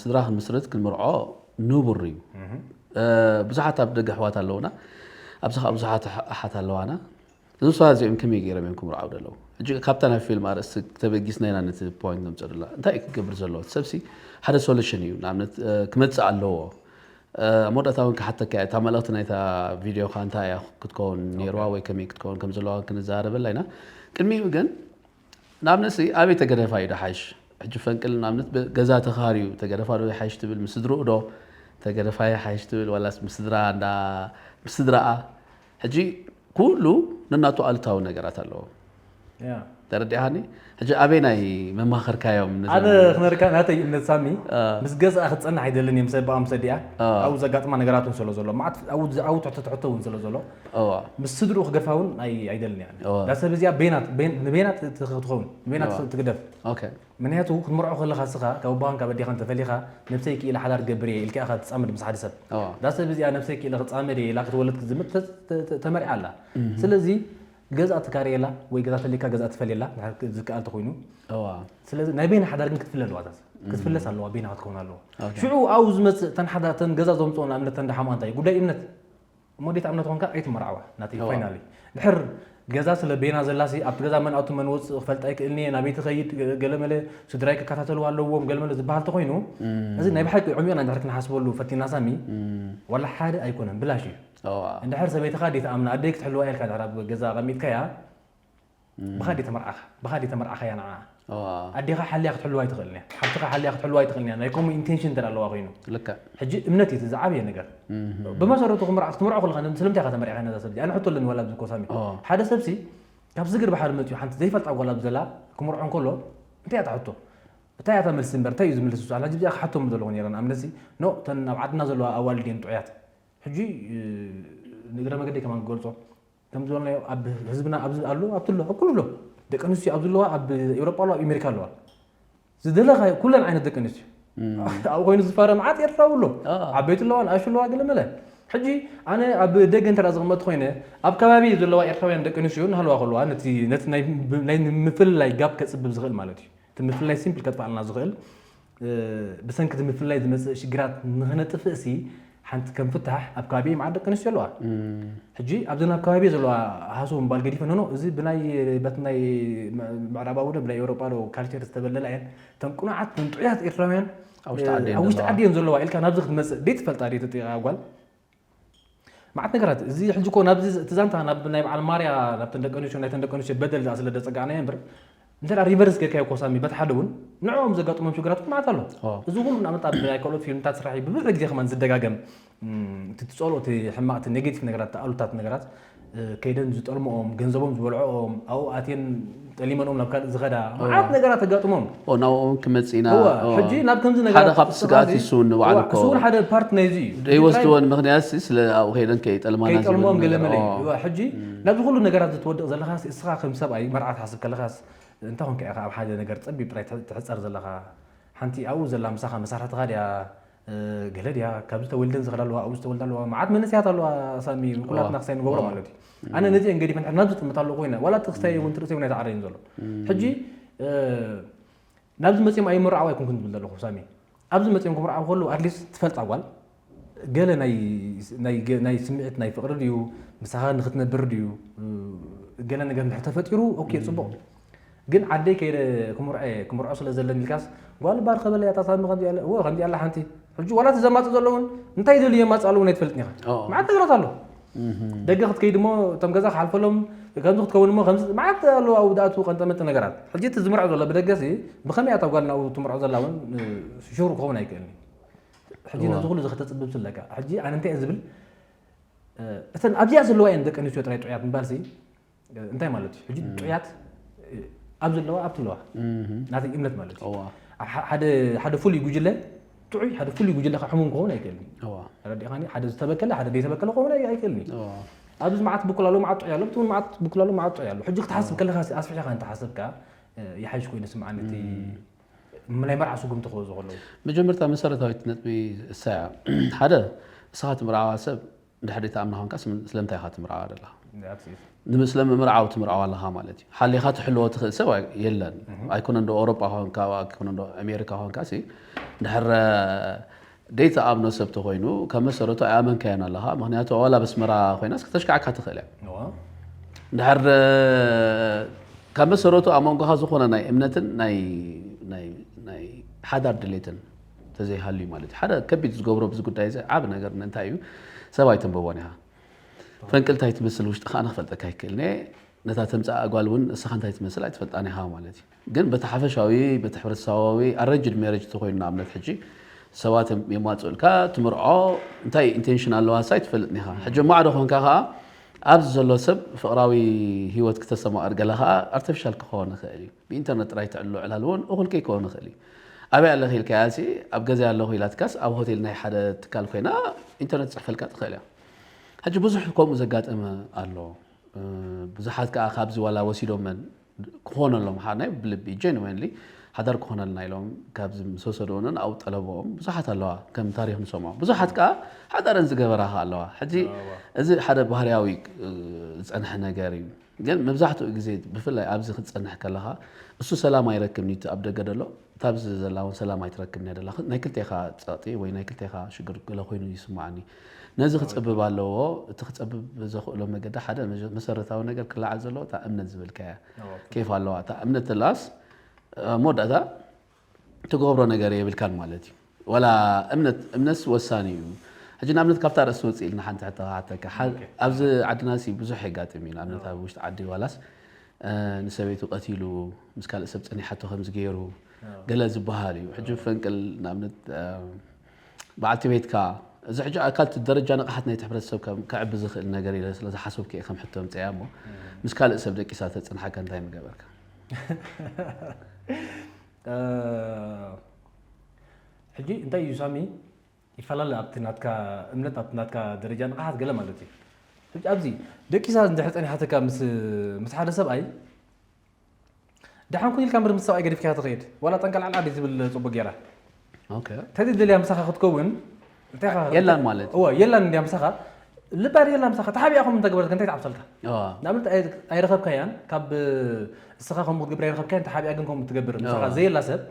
ስድራ ክንምስርት ክንምርዖ ንቡር እዩ። ብዙሓት ኣብ ደገ ኣሕዋት ኣለውና ኣብዚ ከዓ ብዙሓት ኣሓት ኣለዋና እዞም ሰባት እዚኦም ከመይ ገይሮም እዮም ክምርዓው ዘለዉ? ሕጂ ካብታ ናይ ፊልም ኣርእስቲ ተበጊስና ኢና ነቲ ፖይንት ነምፅእ ደላ እንታይ እዩ ክገብር ዘለዎ? እቲ ሰብሲ ሓደ ሶሉሽን እዩ ንኣብነት ክመፅእ ኣለዎ። ኣብ መወዳእታ እውን ክሓተካ እያ እታ መልእኽቲ ናይታ ቪድዮኻ እንታይ እያ ክትከውን ነይርዋ ወይ ከመይ ክትከውን ከም ዘለዋ ክንዘራረበላ ኢና። ቅድሚኡ ግን ንኣብነት ሲ ኣበይ ተገደፋ እዩ ዶ ሓይሽ? ሕጂ ፈንቅል ንኣብነት ገዛ ተኻርዩ ተገደፋ ዶ ይሓይሽ ትብል ምስ ስድርኡ ዶ ተገደፋ ይሓይሽ ትብል ዋላስ ምስ ስድራ እንዳ ምስ ስድራኣ ሕጂ ኩሉ ነናቱ ኣሉታዊ ነገራት ኣለዎ። ተረዲእሃኒ? ሕጂ ኣበይ ናይ መማኸርካዮም ነዚ ኣነ ክነርካ ናተይ እምነት ሳሚ ምስ ገዝኣ ክትፀንሕ ኣይደልን እየ ምስ ኣቦኣ ምስ ኣዲኣ ኣብኡ ዘጋጥማ ነገራት እውን ስለ ዘሎ መዓት ኣብኡ ትሕተ ትሕቶ እውን ስለ ዘሎ እዋ ምስ ስድርኡ ክገድፋ እውን ኣይ- ኣይደልን እያ እዋ እዛ ሰብ እዚኣ በይናት በይን- ንበይናት ት- ትኸውን ንበይናት እዋ ትግደፍ ኦኬ ምክንያቱ ክትምርዖ ከለኻ እስኻ ካብ ኣቦኻን ካብ ኣዴኻን ተፈሊኻ ነብሰይ ክኢለ ሓዳር ክገብር እየ ኢልካ ኢኻ ትፃመድ ምስ ሓደ ሰብ እዋ እዛ ሰብ እዚኣ ነብሰይ ክኢለ ክፃመድ እየ ኢላ ክትወልድ ክትዝምት ተ- ተ- ተ- ተመሪዓ ኣላ ስለዚ ገዛ ትካርየላ ወይ ገዛ ተሊካ ገዛ ትፈልየላ ድሓር ዝከኣል ተኮይኑ እዋ ስለዚ ናይ በይና ሓዳር ግን ክትፍለ ኣለዋ እዛ ሰብ ክትፍለስ ኣለዋ በይና ክትከውን ኣለዋ ሽዑ ኣብኡ ዝመፅእ ተን ሓዳር ተን ገዛ ዘምፅኦ ንኣብነት ተን ደሓማ እንታይ ጉዳይ እምነት እሞ ዴት እምነት ኾንካ ኣይትመርዓዋ ናተይ ፋይናሊ ድሕር ገዛ ስለ ቤና ዘላሲ ኣብቲ ገዛ መን ኣቱ መን ወፅእ ክፈልጥ ኣይክእልኒ እየ ናበይ ትኸይድ ገለመለ ስድራይ ክከታተልዋ ኣለዎም ገለመለ ዝበሃል ተኾይኑ እዚ ናይ ብሓቂ ዕሚቕና እንድሕር ክንሓስበሉ ፈቲና ሳሚ ዋላ ሓደ ኣይኮነን ብላሽ እዩ እንድሕር ሰበይትኻ ዴት ኣምና ኣደይ ክትሕልዋ ኢልካ ድሕር ኣብ ገዛ ኣቐሚጥካያ ብኻ ዴት ተመርዓኻ ብኻ ዴት ተመርዓኻያ ንዓ ኣዴኻ ሓልያ ክትሕልዋ ኣይትኽእልን እያ ሓብትኻ ሓልያ ክትሕልዋ ኣይትኽእልን እያ ናይ ከምኡ ኢንቴንሽን እንተ ኣለዋ ኮይኑ ልክዕ ሕጂ እምነት እዩ ዝዓበየ ነገር ብመሰረቱ ክትምርዖ ክትምርዖ ከለኻ ስለምንታይ ኢኻ ተመሪዕካ ነዛ ሰብ ኣነ ሕቶ ኣለኒ ዋላ ኣብዚ ኮሳሚ ሓደ ሰብሲ ካብ ዝግር ባሕሪ መፅኡ ሓንቲ ዘይፈልጣ ጓል ኣብ ዘላ ክምርዖ እንከሎ እንታይ እያ ትሕቶ እንታይ እያ መልሲ እምበር እንታይ እዩ ዝምልስ ኣላ ሕጂ እዚኣ ክሓቶም ዘለኹ ነረ ንኣብነሲ ኖ ተን ኣብ ዓድና ዘለዋ ኣዋልድ እየን ጥዑያት ሕጂ ንእግረ መገደይ ከማን ክገልፆ ከም ዝበልናዮ ኣብ ህዝብና ኣብዚ ኣሎ ኣብቲ ኣሎ ኩሉ ኣሎ ደቂ ኣንስትዮ ኣብዚ ኣለዋ ኣብ ኤውሮጳ ኣለዋ ኣብ ኣሜሪካ ኣለዋ ዝደለኻ ኩለን ዓይነት ደቂ ኣንስትዮ ኣብኡ ኮይኑ ዝፋረ መዓት ኤርትራዊ ኣሎ ዓበይቲ ኣለዋ ንኣሹ ኣለዋ ገለ መለ ሕጂ ኣነ ኣብ ደገ እንተ ዝቕመጥ ኮይነ ኣብ ከባቢ ዘለዋ ኤርትራውያን ደቂ ኣንስትዮ እናሃለዋ ከለዋ ነቲ ናይ ምፍልላይ ጋብ ከፅብብ ዝኽእል ማለት እዩ እቲ ምፍልላይ ሲምፕል ከጥፋኣልና ዝኽእል ብሰንኪ እቲ ምፍልላይ ዝመፅእ ሽግራት ንኽነጥፍእ ሲ ሓንቲ ከም ፍታሕ ኣብ ከባቢ መዓት ደቂ ኣንስትዮ ኣለዋ ሕጂ ኣብዚ ናብ ከባቢ ዘለዋ ሃሰው ምባል ገዲፈ ኖኖ እዚ ብናይ በቲ ናይ ምዕራባዊ ዶ ብናይ ኤውሮጳ ዶ ካልቸር ዝተበለላ እየን እተን ቁኑዓት እተን ጥዑያት ኤርትራውያን ኣብ ውሽጢ ዓዲ እየን ኣብ ውሽጢ ዘለዋ። ዓዲ እየን ዘለዋ ኢልካ ናብዚ ክትመፅእ ደይ ትፈልጣ ደይ ተጠይቃ ጓል መዓት ነገራት እዚ ሕጂ እኮ ናብዚ እቲ ዛንታ ናብ ናይ በዓል ማርያ ናብተን ደቂ ኣንስትዮ ናይተን ደቂ ኣንስትዮ በደል ዝኣ ስለ ደፀጋዕናዮ እምበር እንተ ሪቨርስ ጌርካዮ ኮሳሚ በቲ ሓደ እውን ንዕኦም ዘጋጥሞም ሽግራት እውን መዓት ኣሎ እዚ ኩሉ ንኣብነት ኣብ ናይ ካልኦት ፊልምታት ስራሕ እዩ ብብዙሕ ግዜ ከማን ዝደጋገም እቲ ትፀልኦ እቲ ሕማቕ እቲ ኔጌቲቭ ነገራት እቲ ኣሉታት ነገራት ከይደን ዝጠልምኦም ገንዘቦም ዝበልዕኦም ኣብኡ ኣትየን ጠሊመንኦም ናብ ካልእ ዝኸዳ መዓት ነገራት ኣጋጥሞም ናብኦም ክመፅእ ኢና ሕጂ ናብ ከምዚ ነገራት ሓደ ካብቲ ስግኣት ይስውን ንባዕሉ እኮ እሱ ሓደ ፓርት ናይዚ እዩ ደይወስድወን ምክንያት ስለ ኣብኡ ከይደን ከይጠልማና ደይወስድወን ገለ መለ ሕጂ ናብዚ ኩሉ ነገራት ዝትወድቕ ዘለኻስ እስኻ ከም ሰብኣይ መርዓ ትሓስብ ከለኻስ እንታይ ኮንካ ኢኻ ኣብ ሓደ ነገር ፀቢብ ጥራይ ትሕፀር ዘለኻ ሓንቲ ኣብኡ ዘላ ምሳኻ መሳርሕትኻ ድያ ገለ ድያ ካብዚ ተወልደን ዝኸዳ ኣለዋ ኣብዚ ተወልዳ ኣለዋ መዓት መንእሰያት ኣለዋ ሳሚ ኩላትና ክሳይ ንገብሮ ማለት እዩ ኣነ ነዚአን ገዲፈን ናብዚ ጥምት ኣለኹ ኮይነ ዋላ እቲ ክሳይ እውን ትርእሰ እውን ኣይተዓረየን ዘሎ ሕጂ ናብዚ መፅኦም ኣይምርዓው ኣይኮንኩን ዝብል ዘለኹ ሳሚ ኣብዚ መፅኦም ክምርዓው ከለዉ ኣትሊስት ትፈልጣ ጓል ገለ ናይ ስምዒት ናይ ፍቅሪ ድዩ ምሳኻ ንክትነብር ድዩ ገለ ነገር እንድሕር ተፈጢሩ ኦኬ ፅቡቅ ግን ዓደይ ከይደ ክምርዖ እየ ክምርዖ ስለ ዘለኒ ኢልካስ ጓል ባር ከበለ እያ ታሳሚ ከምዚ ኣለ እወ ከምዚ ኣላ ሓንቲ ሕጂ ዋላ እቲ ዘማፅእ ዘለውን እንታይ ደልዩ የማፅእ ኣለውን ኣይትፈልጥን ኢኻ መዓት ነገራት ኣሎ ደገ ክትከይድ እሞ እቶም ገዛ ክሓልፈሎም ከምዚ ክትከውን እሞ ከምዚ መዓት ኣሎ ኣብኡ ዝኣትዉ ቀንጠመንጢ ነገራት ሕጂ እቲ ዝምርዖ ዘሎ ብደገ ሲ ብኸመይ ኣታ ጓል ናብኡ ትምርዖ ዘላ እውን ሹር ክኸውን ኣይክእልን እዩ ሕጂ ነዚ ኩሉ እዚ ከተፅብብ ስለካ ሕጂ ኣነ እንታይ እየ ዝብል እተን ኣብዚኣ ዘለዋ እየን ደቂ ኣንስትዮ ጥራይ ጥዑያት ምባል ሲ እንታይ ማለት እዩ ሕጂ ጥዑያት ኣብ ዘለዋ ኣብቲ ኣለዋ ናተይ እምነት ማለት እዩ ሓደ ፍሉይ ጉጅለ ጥዑይ ሓደ ፍሉይ ጉጅለ ሕሙም ክኸውን ኣይክእልን ተረዲኻኒ ሓደ ዝተበከለ ሓደ ዘይተበከለ ክኸውን ኣይክእልን ኣብዚ መዓት ብኩላሎ መዓት ጥዑይ ኣሎ ብትውን መዓት ብኩላሎ መዓት ጥዑይ ኣሎ ሕጂ ክትሓስብ ከለካ ኣስፊሕካ እንተሓሰብካ ይሓይሽ ኮይኑ ስምዓኒ እቲ ናይ መርዓ ስጉምቲ ክወዙ ከለዉ መጀመርታ መሰረታዊት ነጥቢ እሳያ ሓደ እስኻ ትምርዓዋ ሰብ እንድሕር ዘይትኣምና ኮንካ ስለምንታይ ኢኻ ትምርዓዋ ዘለኻ? ስለ ምምርዓው ትምርዓዋ ኣለኻ ማለት እዩ። ሓሊኻ ትሕልዎ ትኽእል ሰብ የለን። ኣይኮነን ዶ ኣውሮጳ ኮንካ ኣይኮነን ዶ ኣሜሪካ ኮንካ ሲ እንድሕር ዘይትኣምኖ ሰብ ተኾይኑ ካብ መሰረቱ ኣይኣመንካዮን ኣለኻ። ምኽንያቱ ዋላ ኣብ ኣስመራ ኮይናስ ክተሽክዓካ ትኽእል እያ። እንድሕር ካብ መሰረቱ ኣብ መንጎኻ ዝኾነ ናይ እምነትን ናይ ናይ ናይ ሓዳር ድሌትን ተዘይሃልዩ ማለት እዩ ሓደ ከቢድ ዝገብሮ ብዚ ጉዳይ እዚ ዓብ ነገር እንታይ እዩ ሰብ ኣይተንበቦን ኢኻ ፈንቅል እንታይ ትመስል ውሽጥኻ ኣነ ክፈልጠካ ኣይክእልን እየ ነታ ተምፅኣ ጓል እውን እስኻ እንታይ ትመስል ኣይትፈልጣን ኢኻ ማለት እዩ ግን በቲ ሓፈሻዊ በቲ ሕብረተሰባዊ ኣረንጅድ ሜረጅ ተኮይኑ ንኣብነት ሕጂ ሰባት የማፅኡልካ ትምርዖ እንታይ ኢንቴንሽን ኣለዋ ሳ ኣይትፈልጥን ኢኻ ሕጂ ማዕዶ ኮንካ ከዓ ኣብዚ ዘሎ ሰብ ፍቕራዊ ህይወት ክተስተማቕር ገለ ከዓ ኣርቲፊሻል ክኸውን ይኽእል እዩ ብኢንተርነት ጥራይ ትዕልሎ ዕላል እውን እኹል ከይከውን ይኽእል እዩ ኣበይ ኣለኺ ኢልካያ ሲ ኣብ ገዛይ ኣለኹ ኢላትካስ ኣብ ሆቴል ናይ ሓደ ትካል ኮይና ኢንተርነት ትፅሕፈልካ ትኽእል እያ ሕጂ ብዙሕ ከምኡ ዘጋጠመ ኣሎ ብዙሓት ከዓ ካብዚ ዋላ ወሲዶመን ክኾነሎም ናይ ብልቢ ጀንወንሊ ሓዳር ክኾነልና ኢሎም ካብዚ ምስ ወሰድኦንን ኣብኡ ጠለብኦም ብዙሓት ኣለዋ ከም ታሪክ ንሰምዖ ብዙሓት ከዓ ሓዳረን ዝገበራ ከዓ ኣለዋ ሕጂ እዚ ሓደ ባህርያዊ ዝፀንሐ ነገር እዩ ግን መብዛሕትኡ ግዜ ብፍላይ ኣብዚ ክትፀንሕ ከለኻ እሱ ሰላም ኣይረክብን እዩ ኣብ ደገ ደሎ እታ ኣብዚ ዘላ እውን ሰላም ኣይትረክብን እያ ደላ ናይ ክልቴኻ ፀቕጢ ወይ ናይ ክልቴኻ ሽግር ገለ ኮይኑ ይስማዓኒ ነዚ ክፀብብ ኣለዎ እቲ ክፀብብ ዘኽእሎ መገዲ ሓደ መሰረታዊ ነገር ክለዓል ዘለዎ እታ እምነት ዝብልካያ ኬፍ ኣለዋ እታ እምነት ተላስ መወዳእታ ትገብሮ ነገር የብልካን ማለት እዩ ዋላ እምነት እምነትስ ወሳኒ እዩ ሕጂ ንኣብነት ካብታ ርእሲ ወፅእ ኢልና ሓንቲ ሕቶ ክሓተካ ኣብዚ ዓድና ሲ ብዙሕ የጋጥም እዩ ንኣብነት ኣብ ውሽጢ ዓዲ ዋላስ ንሰበይቱ ቀቲሉ ምስ ካልእ ሰብ ፀኒሓቶ ከምዚ ገይሩ ገለ ዝበሃል እዩ ሕጂ ፈንቅል ንኣብነት በዓልቲ ቤትካ እዚ ሕጂ ኣካል ደረጃ ንቕሓት ናይቲ ሕብረተሰብ ከዕቢ ዝኽእል ነገር ኢለ ስለ ዝሓሰብኩ እየ ከም ሕቶ ምፅያ እሞ ምስ ካልእ ሰብ ደቂሳ ተፅንሓካ እንታይ ምገበርካ ሕጂ እንታይ እዩ ሳሚ ይፈላለ ኣብቲ ናትካ እምነት ኣብቲ ናትካ ደረጃ ንቕሓት ገለ ማለት እዩ ሕጂ ኣብዚ ደቂሳ እንድሕር ፀኒሓተካ ምስ ምስ ሓደ ሰብኣይ ደሓን ኩን ኢልካ ምር ምስ ሰብኣይ ገዲፍካ ትኸይድ ዋላ ጠንቀልዓል ዓዲ ዝብል ፅቡቅ ገይራ ተዘይደልያ ምሳኻ ክትከውን የላን ማለት እወ የላን እንድያ ምሳኻ ልባ የላ ምሳኻ ተሓቢኣኹም እንተገበረት እንታይ ትዓብሰልካ ንኣብነት ኣይረኸብካያን ካብ እስኻ ከምኡ ክትገብር ኣይረኸብካያን ተሓቢኣ ግን ከምኡ ትገብር ምሳኻ ዘየላ ሰብ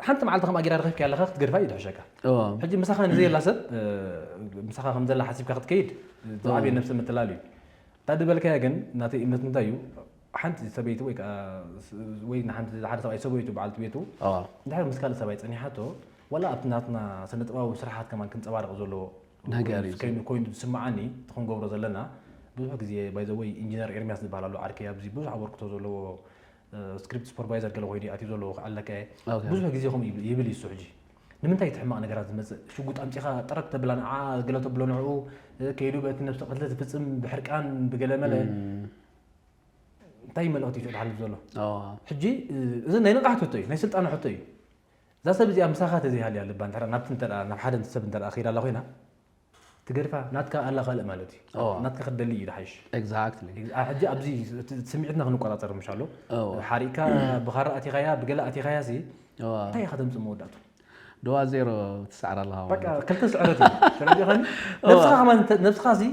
ሓንቲ መዓልቲ ከምኣ ጌራ ረኺብካ ኣለኻ ክትገድፋ እዩ ድሕሸካ ሕጂ ምሳኻ ንዘየላ ሰብ ምሳኻ ከም ዘላ ሓሲብካ ክትከይድ ዝዓብየ ነብሲ ምትላል እዩ እታ ዝበልካያ ግን ናተይ እምነት እንታይ እዩ ሓንቲ ሰበይቲ ወይ ወይ ንሓንቲ ሓደ ሰብኣይ ሰበይቱ በዓልቲ ቤቱ እንድሕር ምስ ካልእ ሰብኣይ ፀኒሓቶ ዋላ ኣብቲ ናትና ስነ ጥበባዊ ስራሓት ከማን ክንፀባረቕ ዘለዎ ነገር እዩ ኮይኑ ዝስምዓኒ እቲ ክንገብሮ ዘለና ብዙሕ ግዜ ባይዘወይ ኢንጂነር ኤርሚያስ ዝበሃል ኣሎ ዓርከይ ኣብዚ ብዙሕ ኣበርክቶ ዘለዎ ስክሪፕት ሱፐርቫይዘር ገለ ኮይኑ ኣትዩ ዘለዎ ክዓለካ እየ ብዙሕ ግዜ ከምኡ ይብል ይሱ ሕጂ ንምንታይ እቲ ሕማቕ ነገራት ዝመፅእ ሽጉጥ ኣምፂኻ ጥረግ ተብላ ንዓ ገለ ተብሎ ንዕኡ ከይዱ በቲ ነብሲ ቅትለት ዝፍፅም ብሕርቃን ብገለ መለ እንታይ መልእኽቲ እዩ ዝሓልፍ ዘሎ ሕጂ እዚ ናይ ንቕሓት ሕቶ እዩ ናይ ስልጣን ሕቶ እዩ እዛ ሰብ እዚኣ ምሳኻ ተዘይሃልያ ልባ እንተ ናብቲ እንተ ናብ ሓደ ሰብ እንተ ከይዳ ኣላ ኮይና ትገድፋ ናትካ ኣላ ካልእ ማለት እዩ ናትካ ክትደሊ እዩ ድሓይሽ exactly ሕጂ ኣብዚ ስምዒትና ክንቆፃፀር ምሽ ኣሎ ሓሪእካ ብኻራ ኣቲኻያ ብገለ ኣቲኻያ ሲ እንታይ ኢኻ ተምፅእ መወዳእቱ ድዋ ዜሮ ትስዕር ኣለኻ ማለት በቃ እዩ። ክልተ ስዕረት እዩ ተረዲኻኒ ነብስኻ ከማን ነብስኻ ሲ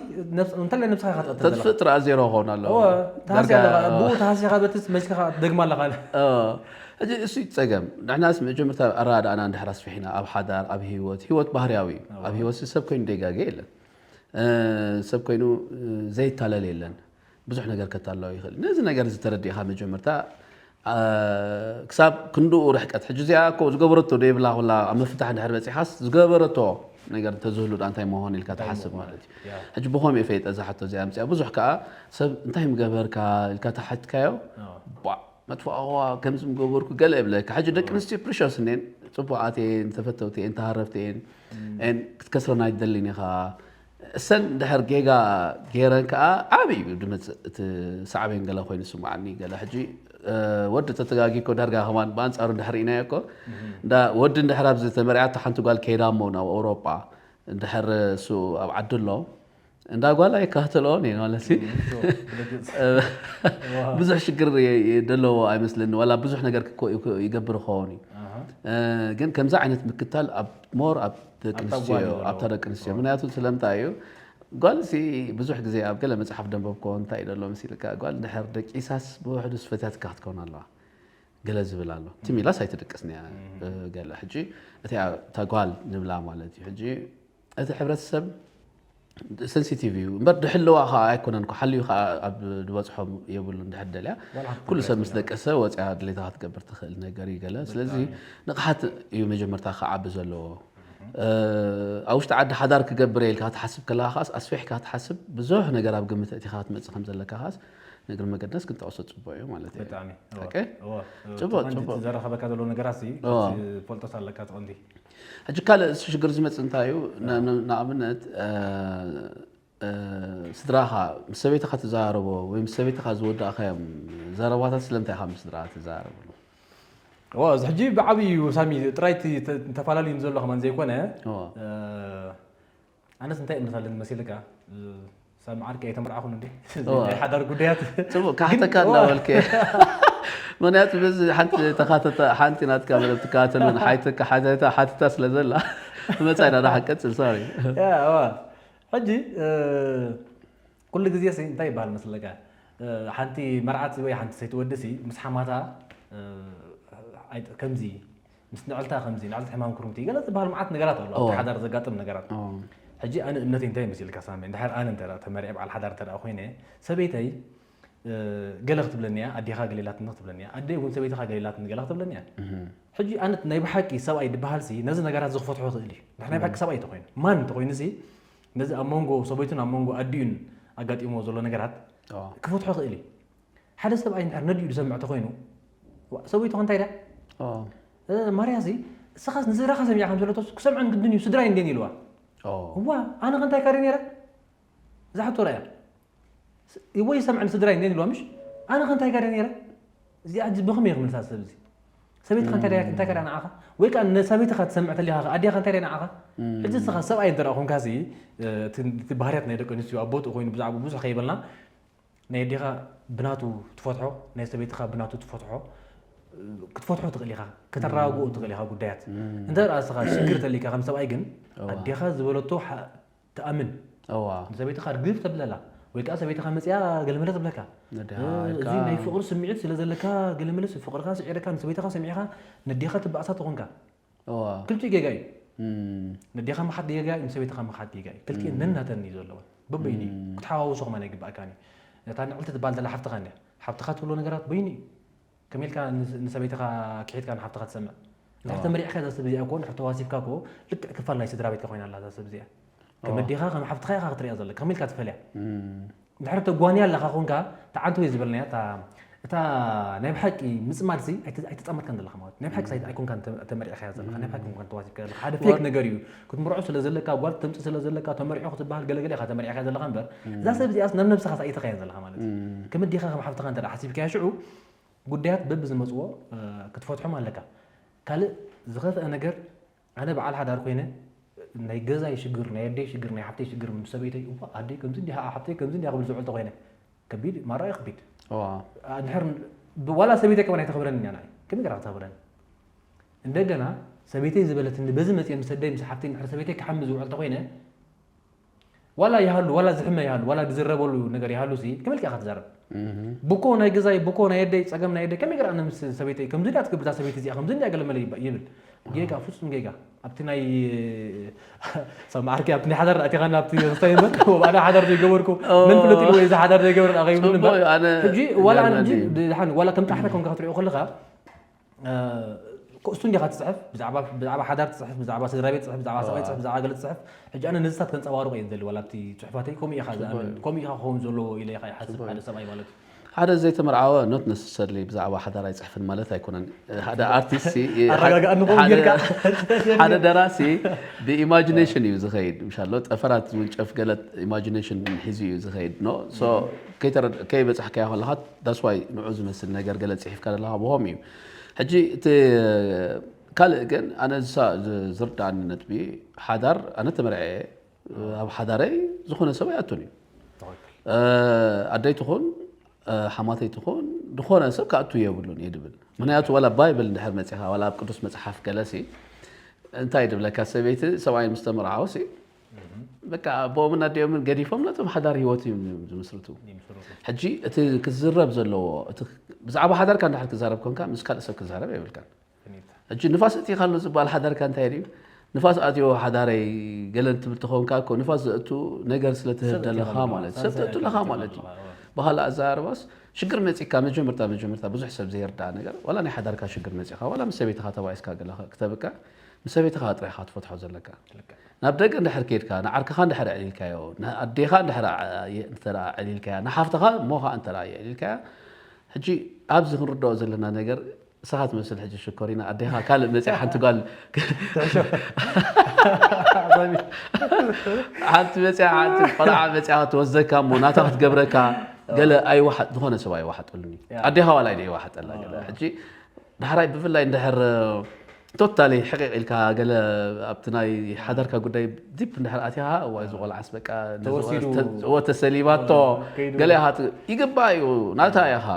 እንተላይ ነብስኻ ኢኻ ትቐትል ዘለኻ ተጥፍእ ጥራ ዜሮ ክኸውን ኣለዎ። እወ ተሃስያ ዳርጋ- ኣለኻ ብኡ ተሃሲኻ በትስ መሲኻ ትደግማ ኣለኻ እ፣ ሕጂ እሱ እዩ ጸገም። ንሕናስ መጀመርታ ኣረዳድኣና እንድሕር ኣስፊሕና ኣብ ሓዳር ኣብ ህይወት ህይወት ባህርያዊ እዩ። ኣብ ህይወት ሰብ ኮይኑ ደጋገ የለን። እ፣ ሰብ ኮይኑ እ፣ ዘይታለል የለን። ብዙሕ ነገር ከታለዎ ይኽእል። ነዚ ነገር እዚ ተረዲእኻ መጀመርታ እ፣ ክሳብ ክንድኡ ርሕቀት ሕጂ እዚኣ እኮ ዝገበረቶ ዶ የብላ ኩላ ኣብ ምፍታሕ እንድሕር በፂሓስ ዝገበረቶ ነገር እንተዝህሉ ዳ እንታይ መሆን ኢልካ ትሓስብ ማለት እዩ። ሕጂ ብኸምኡ ፈይጠ እዛ ሕቶ እዚኣ ምፅኣ ብዙሕ ከዓ ሰብ እንታይ ምገበርካ ኢልካ ተሓትካዮ ቧዕ መጥፎ ኣዋ ከምዚ ምገበርኩ ገለ ይብለካ። ሕጂ ደቂ ኣንስትዮ ፕሪሸስ እኔን ፅቡቃት እየን ተፈተውቲ እየን ተሃረፍቲ እየን እን ክትከስረን ኣይትደልን ኢኻ። እሰን ድሕር ጌጋ ገይረን ከዓ ዓብይ እዩ ድመፅእ እቲ ሳዕቤን ገለ ኮይኑ ስማዓኒ ገለ ሕጂ እ፣ ወዲ ተተጋጊ እኮ ዳርጋ ከማን ብኣንፃሩ እንድሕር ኢናዮ እኮ እንዳ ወዲ እንድሕር ኣብዚ ተመርዓቶ ሓንቲ ጓል ከይዳ እሞ ናብ ኣውሮጳ እንድሕር እሱ ኣብ ዓዲ ኣሎ እንዳ ጓል ኣይከታተልኦን እየ ማለት እዩ። ብዙሕ ሽግር የ- የ- ዘለዎ ኣይመስለኒ ዋላ ብዙሕ ነገር ክኮ- ይገብር ክኸውን እዩ። እ፣ ግን ከምዚ ዓይነት ምክታል ኣብ ሞር ኣብ ደቂ ኣንስትዮ ኣብታ ደቂ ኣንስትዮ ምክንያቱ ስለምንታይ እዩ ጓል ሲ ብዙሕ ግዜ ኣብ ገለ መፅሓፍ ደንበብኮ እንታይ ደሎ መሲልካ ጓል ድሕር ደቂሳስ ብውሕዱ ስፈትያትካ ክትከውን ኣለዋ ገለ ዝብል ኣሎ ትም ኢላስ ኣይትደቅስን እያ። ገለ ሕጂ እቲኣ እታ ጓል ንብላ ማለት እዩ ሕጂ እቲ ሕብረተሰብ ሴንሲቲቭ እዩ እምበር ድሕልዋ ከዓ ኣይኮነን እኮ ሓልዩ ከዓ ኣብ ዝበፅሖም የብሉ እንድሕር ደልያ ኩሉ ሰብ ምስ ደቀሰ ወፅያ ድሌታ ክትገብር ትኽእል ነገር እዩ ገለ ስለዚ ንቕሓት እዩ መጀመርታ ክዓቢ ዘለዎ ኣብ ውሽጢ ዓዲ ሓዳር ክገብር ኢልካ ትሓስብ ከለካ ከዓስ ኣስፊሕካ ትሓስብ ብዙሕ ነገር ኣብ ግምት እቲካ ክትመፅእ ከም ዘለካ ከዓስ ንእግሪ መገድናስ ክንጠቅሶ ፅቡቅ እዩ ማለት እዩ። ብጣዕሚ እወ፣ ኦኬ? እወ፣ እወ፣ ጽቡቅ፣ ትማሊ ጽቡቅ። እቲ ዘረኸበካ ዘሎ ነገራት ሲ እወ። ፈልጦስ ኣለካ ትቐንዲ ሕጂ ካልእ ሽግር ዝመፅእ እንታይ እዩ ን- ን- ንኣብነት እ፣ እ፣ ስድራኻ ምስ ሰበይትኻ ትዘራረቦ ወይ ምስ ሰበይትኻ ዝወዳእካዮም ዘረባታት ስለምንታይ ኢኻ ምስ ስድራ ትዘራረበሉ? እወ፣ እዚ ሕጂ ብዓብይ እዩ ሳሚ ጥራይ እቲ ተ- ተፈላለዩ ዘሎ ከማን ዘይኮነ እወ። እ፣ ኣነስ እንታይ እምነት ኣለኒ መሲልካ እ፣ ሳሚ ዓርቂ ኣይተመርዓኹን እንዴ እወ። ናይ ሓዳር ጉዳያት ጽቡቅ ካሕተካ ግን- እንዳበልከ ምክንያቱ በዚ ሓንቲ ተኻተተ ሓንቲ ናትካ መደብ ትከታተል እውን ሓይተካ ሓተታ ሓተታ ስለ ዘላ መጻኢና ዳ ሓቀጽል ሶሪ ያ፣ እዋ። ሕጂ እ፣ ኩሉ ግዜ ሲ እንታይ ይበሃል መስለካ እ፣ ሓንቲ መርዓት ወይ ሓንቲ ሰይቲ ወዲ ሲ ምስ ሓማታ እ፣ ኣይ- ከምዚ ምስ ንዕልታ ከምዚ ንዕልቲ ሕማም ክሩምቲ ገለ ዝበሃል መዓት ነገራት ኣሎ ኣብቲ እዋ። ሓዳር ዘጋጥም ነገራት ሕጂ ኣነ እምነተይ እንታይ ይመስልካ ሳሚ እንድሕር ኣነ እንተ ተመሪዐ በዓል ሓዳር እንተ ኮይነ ሰበይተይ እ፣ ገለ ክትብለኒ እያ ኣዴኻ ገሌላትኒ ክትብለኒ እያ ኣደይ እውን ሰበይትኻ ገሌላትኒ ገለ ክትብለኒ እያ ሕጂ ኣነ ናይ ብሓቂ ሰብኣይ ድበሃል ሲ ነዚ ነገራት ዝክፈትሖ ይኽእል እዩ ድሕር ናይ ብሓቂ ሰብኣይ እንተኮይኑ ማን እንተኮይኑ ሲ ነዚ ኣብ መንጎ ሰበይቱን ኣብ መንጎ ኣዲኡን ኣጋጢሞ ዘሎ ነገራት ክፈትሖ ይኽእል እዩ ሓደ ሰብኣይ እንድሕር ነዲኡ ዝሰምዕ ተኮይኑ ዋ፣ ሰበይቱ ከ እንታይ ኢላ እ፣ ማርያ ሲ እስኻስ ንስድራኻ ሰሚዕካ ከም ዘለቶስ ክሰምዐን ግድን እዩ ስድራይ እንዴን ኢልዋ እዋ ኣነ ከ እንታይ ካደ ነይረ ዝሓቶ ራያ ወይ ይሰምዐን ስድራይ እንዴን ኢልዋ ምሽ ኣነ ከ እንታይ ካደ ነይረ እዚኣ ሕጂ ብኸመይ ክምልሳ ሰብ እዚ ሰበይትኻ እንታይ እንታይ ካዳ ንዓኻ ወይ ከዓ ንሰበይትኻ ትሰምዕ ተሊኻ ኣዴኻ እንታይ ዳ ንዓኻ ሕጂ እስኻ ሰብኣይ እንተ ኮንካ ሲ እቲ ባህርያት ናይ ደቂ ኣንስትዮ ኣብ ቦትኡ ኮይኑ ብዛዕባ ብዙሕ ከይበልና ናይ ኣዴኻ ብናቱ ትፈትሖ ናይ ሰበይትኻ ብናቱ ትፈትሖ ክትፈትሖ ትኽእል ኢኻ ከተረጋግኡ ትኽእል ኢኻ ጉዳያት እንተ ደኣ እስኻ ሽግር ተሊካ ከም ሰብኣይ ግን ኣዴኻ ዝበለቶ ትኣምን ንሰበይትኻ ርግፍ ተብለላ ወይ ከዓ ሰበይትኻ መፅያ ገለመለ ትብለካ እዚ ናይ ፍቕሪ ስምዒት ስለ ዘለካ ገለመለ ፍቕርካ ስዒርካ ንሰበይትኻ ሰሚዕኻ ነዴኻ ትበኣሳ ትኾንካ ክልቲኡ ጌጋ እዩ ነዴኻ ምሓት ጌጋ እዩ ንሰበይትኻ ምሓት ጌጋ እዩ ክልቲኡ ነናተን እዩ ዘለወን በበይኑ እዩ ክትሓዋውሶ ከማን ኣይግባእካን እዩ እታ ንዕልቲ ትበሃል ዘላ ሓፍትኻ እንድያ ሓፍትኻ ትብሎ ነገራት በይኑ እዩ ከመይ ኢልካ ንሰበይትኻ ክሒድካ ንሓፍትኻ ትሰምዕ እንድሕር ተመሪዕካ እዛ ሰብ እዚኣ እኮ እንድሕር ተዋሲብካ እኮ ልክዕ ክፋል ናይ ስድራ ቤትካ ኮይና ኣላ እዛ ሰብ እዚኣ ከም ኣዴኻ ከም ሓፍትኻ ኢኻ ክትሪኣ ዘለካ ከመይ ኢልካ ትፈልያ እንድሕር ተጓንያ ኣለኻ ኮንካ ተዓንተ ወይ ዝበልናያ እታ እታ ናይ ብሓቂ ምፅማድ ሲ ኣይተ- ኣይተፃመድካን ዘለኻ ማለት ናይ ብሓቂ ሳይት ኣይኮንካን ተ- ተመሪዕካያ ዘለኻ ናይ ብሓቂ ኮንካን ተዋሲብካ ዘለኻ ሓደ ፌክ ነገር እዩ ክትምርዖ ስለ ዘለካ ጓል ተምፅእ ስለ ዘለካ ተመሪዖ ክትበሃል ገለገለ ኢኻ ተመሪዕካ ዘለኻ እምበር እዛ ሰብ እዚኣስ ናብ ነብስኻ ሳይተኻያ ዘለኻ ማለት እዩ ከም ኣዴኻ ከም ሓፍትኻ እንተ ሓሲብካያ ሽዑ ጉዳያት በብዝመፅዎ ክትፈትሖም ኣለካ ካልእ ዝኸፍአ ነገር ኣነ በዓል ሓዳር ኮይነ ናይ ገዛይ ሽግር ናይ ኣደይ ሽግር ናይ ሓፍተይ ሽግር ምስ ሰበይተይ እዋ ኣደይ ከምዚ እንዲያ ሓፍተይ ከምዚ እንዲያ ክብል ዝውዕል ተኮይነ ከቢድ ማራ እዩ ከቢድ እንድሕር ዋላ ሰበይተይ ከማን ኣይተኽብረን እያ ንዓይ ከመይ ገራ ክተኽብረን እንደገና ሰበይተይ ዝበለትኒ በዚ መፅየ ምስ ኣደይ ምስ ሓፍተይ እንድሕር ሰበይተይ ክሓሚ ዝውዕል ተኮይነ ዋላ ይሃሉ ዋላ ዝሕመ ይሃሉ ዋላ ዝዝረበሉ ነገር ይሃሉ ሲ ከመልካ ኢኻ ትዛረብ? ብኮ ናይ ገዛይ ብኮ ናይ ኣደይ ፀገም ናይ ኣደይ ከመይ ገር ኣነ ምስ ሰበይተይ ከምዚ ድያ ትገብር እዛ ሰበይቲ እዚኣ ከምዚ ድያ ገለ መለ ይባ- ይብል። ጌጋ ፍፁም ጌጋ ኣብቲ ናይ ሰማዓርኪ ኣብቲ ናይ ሓዳር ኣቲኻና ኣብቲ ክስታይ እምበር ወባዕዳ ሓዳር ዘይገበርኩ መን ፍለጥ ኢልዎ እዚ ሓዳር ዘይገበር ኣኸይብሉ እምበር ሕጂ ዋላ ኣነ ሕጂ ድሓን ዋላ ከም ጣሕተ ኮንካ ክትሪኦ ከለኻ ኮስቱ እንዲኻ ትፅሕፍ ብዛዕባ ሓዳር ትፅሕፍ ብዛዕባ ስድራ ቤት ትፅሕፍ ብዛዕባ ሰብኣይ ትፅሕፍ ብዛዕባ ገለ ትፅሕፍ ሕጂ ኣነ ነዚታት ከንፀባርቆ እየ ዝደሊ ዋላ ኣብቲ ፅሑፋተይ ከምኡ ኢኻ ከምኡ ኢኻ ክኸውን ዘለዎ ኢለ ኢኻ ይሓስብ ሓደ ሰብኣይ ማለት እዩ ሓደ ዘይተመርዓወ not necessarily ብዛዕባ ሓዳር ኣይፅሕፍን ማለት ኣይኮነን ሓደ ኣርቲስት ኣረጋጋእኒ ከምኡ ጌርካ ሓደ ደራሲ ብኢማጂኔሽን እዩ ዝኸይድ ምሻሎ ጠፈራት ዝውንጨፍ ገለ ኢማጂኔሽን ሒዙ እዩ ዝኸይድ no so ከይበፃሕካዮ ከለካ that's why ንዑ ዝመስል ነገር ገለ ፅሒፍካ ዘለካ ብሆም እዩ ሕጂ እቲ ካልእ ግን ኣነ ዝርዳኣኒ ነጥቢ ሓዳር ኣነ ተመርዐ ኣብ ሓዳረይ ዝኾነ ሰብ ኣይኣቱን እዩ ኣደይ ትኹን ሓማተይ ትኹን ዝኾነ ሰብ ክኣቱ የብሉን እየ ድብል ምክንያቱ ዋላ ባይብል እንድሕር መፂኻ ዋላ ኣብ ቅዱስ መፅሓፍ ገለሲ እንታይ ድብለካ ሰበይቲ ሰብኣይ ምስ ተመርዓወሲ በቃ ኣቦኦምን ኣዲኦምን ገዲፎም ነቶም ሓዳር ህይወት እዮም ዝምስርቱ ሕጂ እቲ ክዝረብ ዘለዎ ብዛዕባ ሓዳርካ እንድሕር ክዛረብ ኮንካ ምስ ካልእ ሰብ ክዛረብ የብልካን ሕጂ ንፋስ እቲኻሉ ዝበሃል ሓዳርካ እንታይ ድዩ ንፋስ ኣትዮ ሓዳረይ ገለን ትብል ተኾንካ እኮ ንፋስ ዘእቱ ነገር ስለትህብ ደለኻ ማለት ሰብ ተእቱ ኣለኻ ማለት እዩ ባህል ኣዛርባስ ሽግር መፂካ መጀመርታ መጀመርታ ብዙሕ ሰብ ዘይርዳእ ነገር ዋላ ናይ ሓዳርካ ሽግር መፂካ ዋላ ምስ ሰበይትኻ ተባኢስካ ገለ ክተብቅዕ ምስ ሰበይትኻ ጥራይካ ትፈትሖ ዘለካ ናብ ደገ እንድሕር ከይድካ ንዓርክኻ እንድሕር ዕሊልካዮ ንኣዴኻ እንድሕር እንተ ዕሊልካያ ንሓፍትኻ እሞ ከዓ እንተ የዕሊልካያ ሕጂ ኣብዚ ክንርድኦ ዘለና ነገር ንስኻ ትመስል ሕጂ ሽኮሪና ኣዴኻ ካልእ መፅያ ሓንቲ ጓል ሓንቲ መፅያ ሓንቲ ቆልዓ መፅያ ክትወስደካ እሞ ናታ ክትገብረካ ገለ ኣይወሓጥ ዝኾነ ሰብ ኣይወሓጠሉን እዩ ኣዴኻ ዋላ ኣይደ ይወሓጠላ ገለ ሕጂ ዳሕራይ ብፍላይ እንድሕር ቶታሊ ሕቂቕ ኢልካ ገለ ኣብቲ ናይ ሓዳርካ ጉዳይ ዲፕ እንድሕር ኣቲኻ እዋ እዚ ቆልዓስ በቃ ተሰሊባቶ ገለ ይግባእ እዩ ናታ ኢኻ